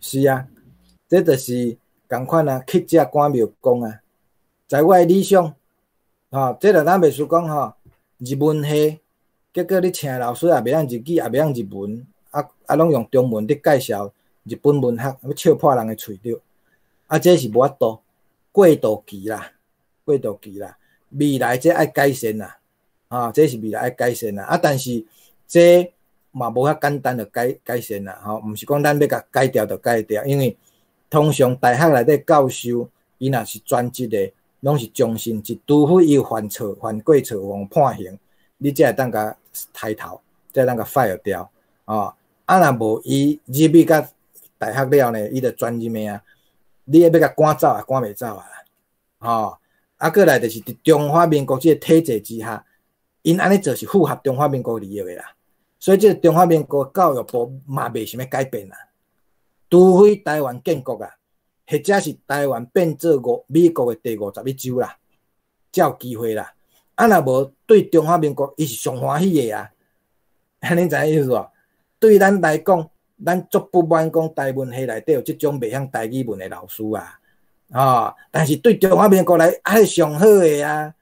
是啊，這就是仝款啊，乞食趕廟公啊。在我的理想，吼，這就咱袂輸講吼，日文系，結果你請老師也袂曉日語，也袂曉日文。啊啊，攏用中文佇介紹日本文學，欲笑破人的喙著。啊，這是無法度，過渡期啦，過渡期啦。未來這愛改善啦，啊，這是未來愛改善啦。啊，但是這嘛無遐簡單就改改善啦，吼，毋是講咱欲共改掉就改掉，因為通常大學內底教授，伊若是專職的，攏是終身制，除非伊有犯錯、犯過錯予判刑，你才會當共刣頭，才會當共 fire 掉，哦。啊，若無伊入去甲大學了呢，伊就專任的啊。你欲共趕走也趕袂走啊，吼。啊，過來就是佇中華民國這個體制之下，𪜶按呢做是符合中華民國利益的啦。所以這個中華民國教育部嘛袂想欲改變啦。除非台灣建國啊，或者是台灣變做五美國的第51州啦，才有機會啦。啊，若無對中華民國，伊是上歡喜的啊。恁知影意思無？對咱來講，咱足不滿講台文系內底有這種袂曉台語文的老師啊，哦，但是對中華民國來，啊，是上好的啊，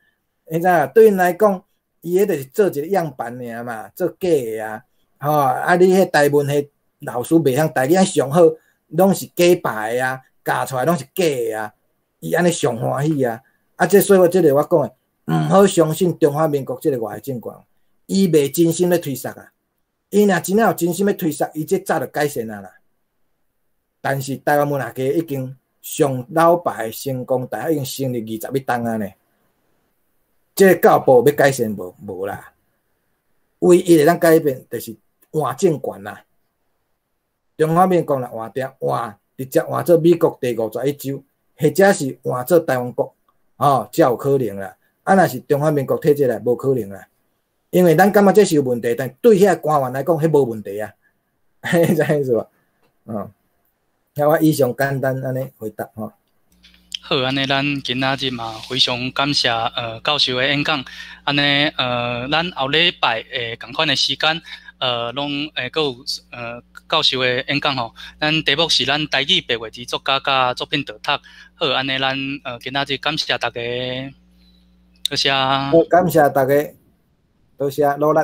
你知影？對𪜶來講，伊彼就是做一個樣板爾嘛，做假的啊，吼，啊，你彼台文系老師袂曉台語，按上好，攏是假牌的啊，教出來攏是假的啊，伊按呢上歡喜啊，啊，這所以我這個我講的，毋好相信中華民國這個外來政權，伊袂真心咧推捒啊。伊若真正有真心欲推捒，伊這早就改善啊啦。但是台灣文學界已經上老牌成功大學已經成立21冬啊呢。這個教育部欲改善無？無啦。唯一會當改變，就是換政權啦。中華民國若換掉，換直接換做美國第51州，或者是換做台灣國，吼，才有可能啦。啊，若是中華民國體制內，無可能啦。因為咱感覺這是有問題，但對遐官員來講，彼無問題啊，知影意思無？嗯，遐我以上簡單按呢回答吼。好，按呢咱今仔日嘛非常感謝教授的演講，按呢咱後禮拜會仝款的時間，攏會閣有教授的演講吼。咱題目是咱台語白話字作家佮作品導讀。好，按呢咱今仔日感謝大家，多謝。好，感謝大家，多謝努力。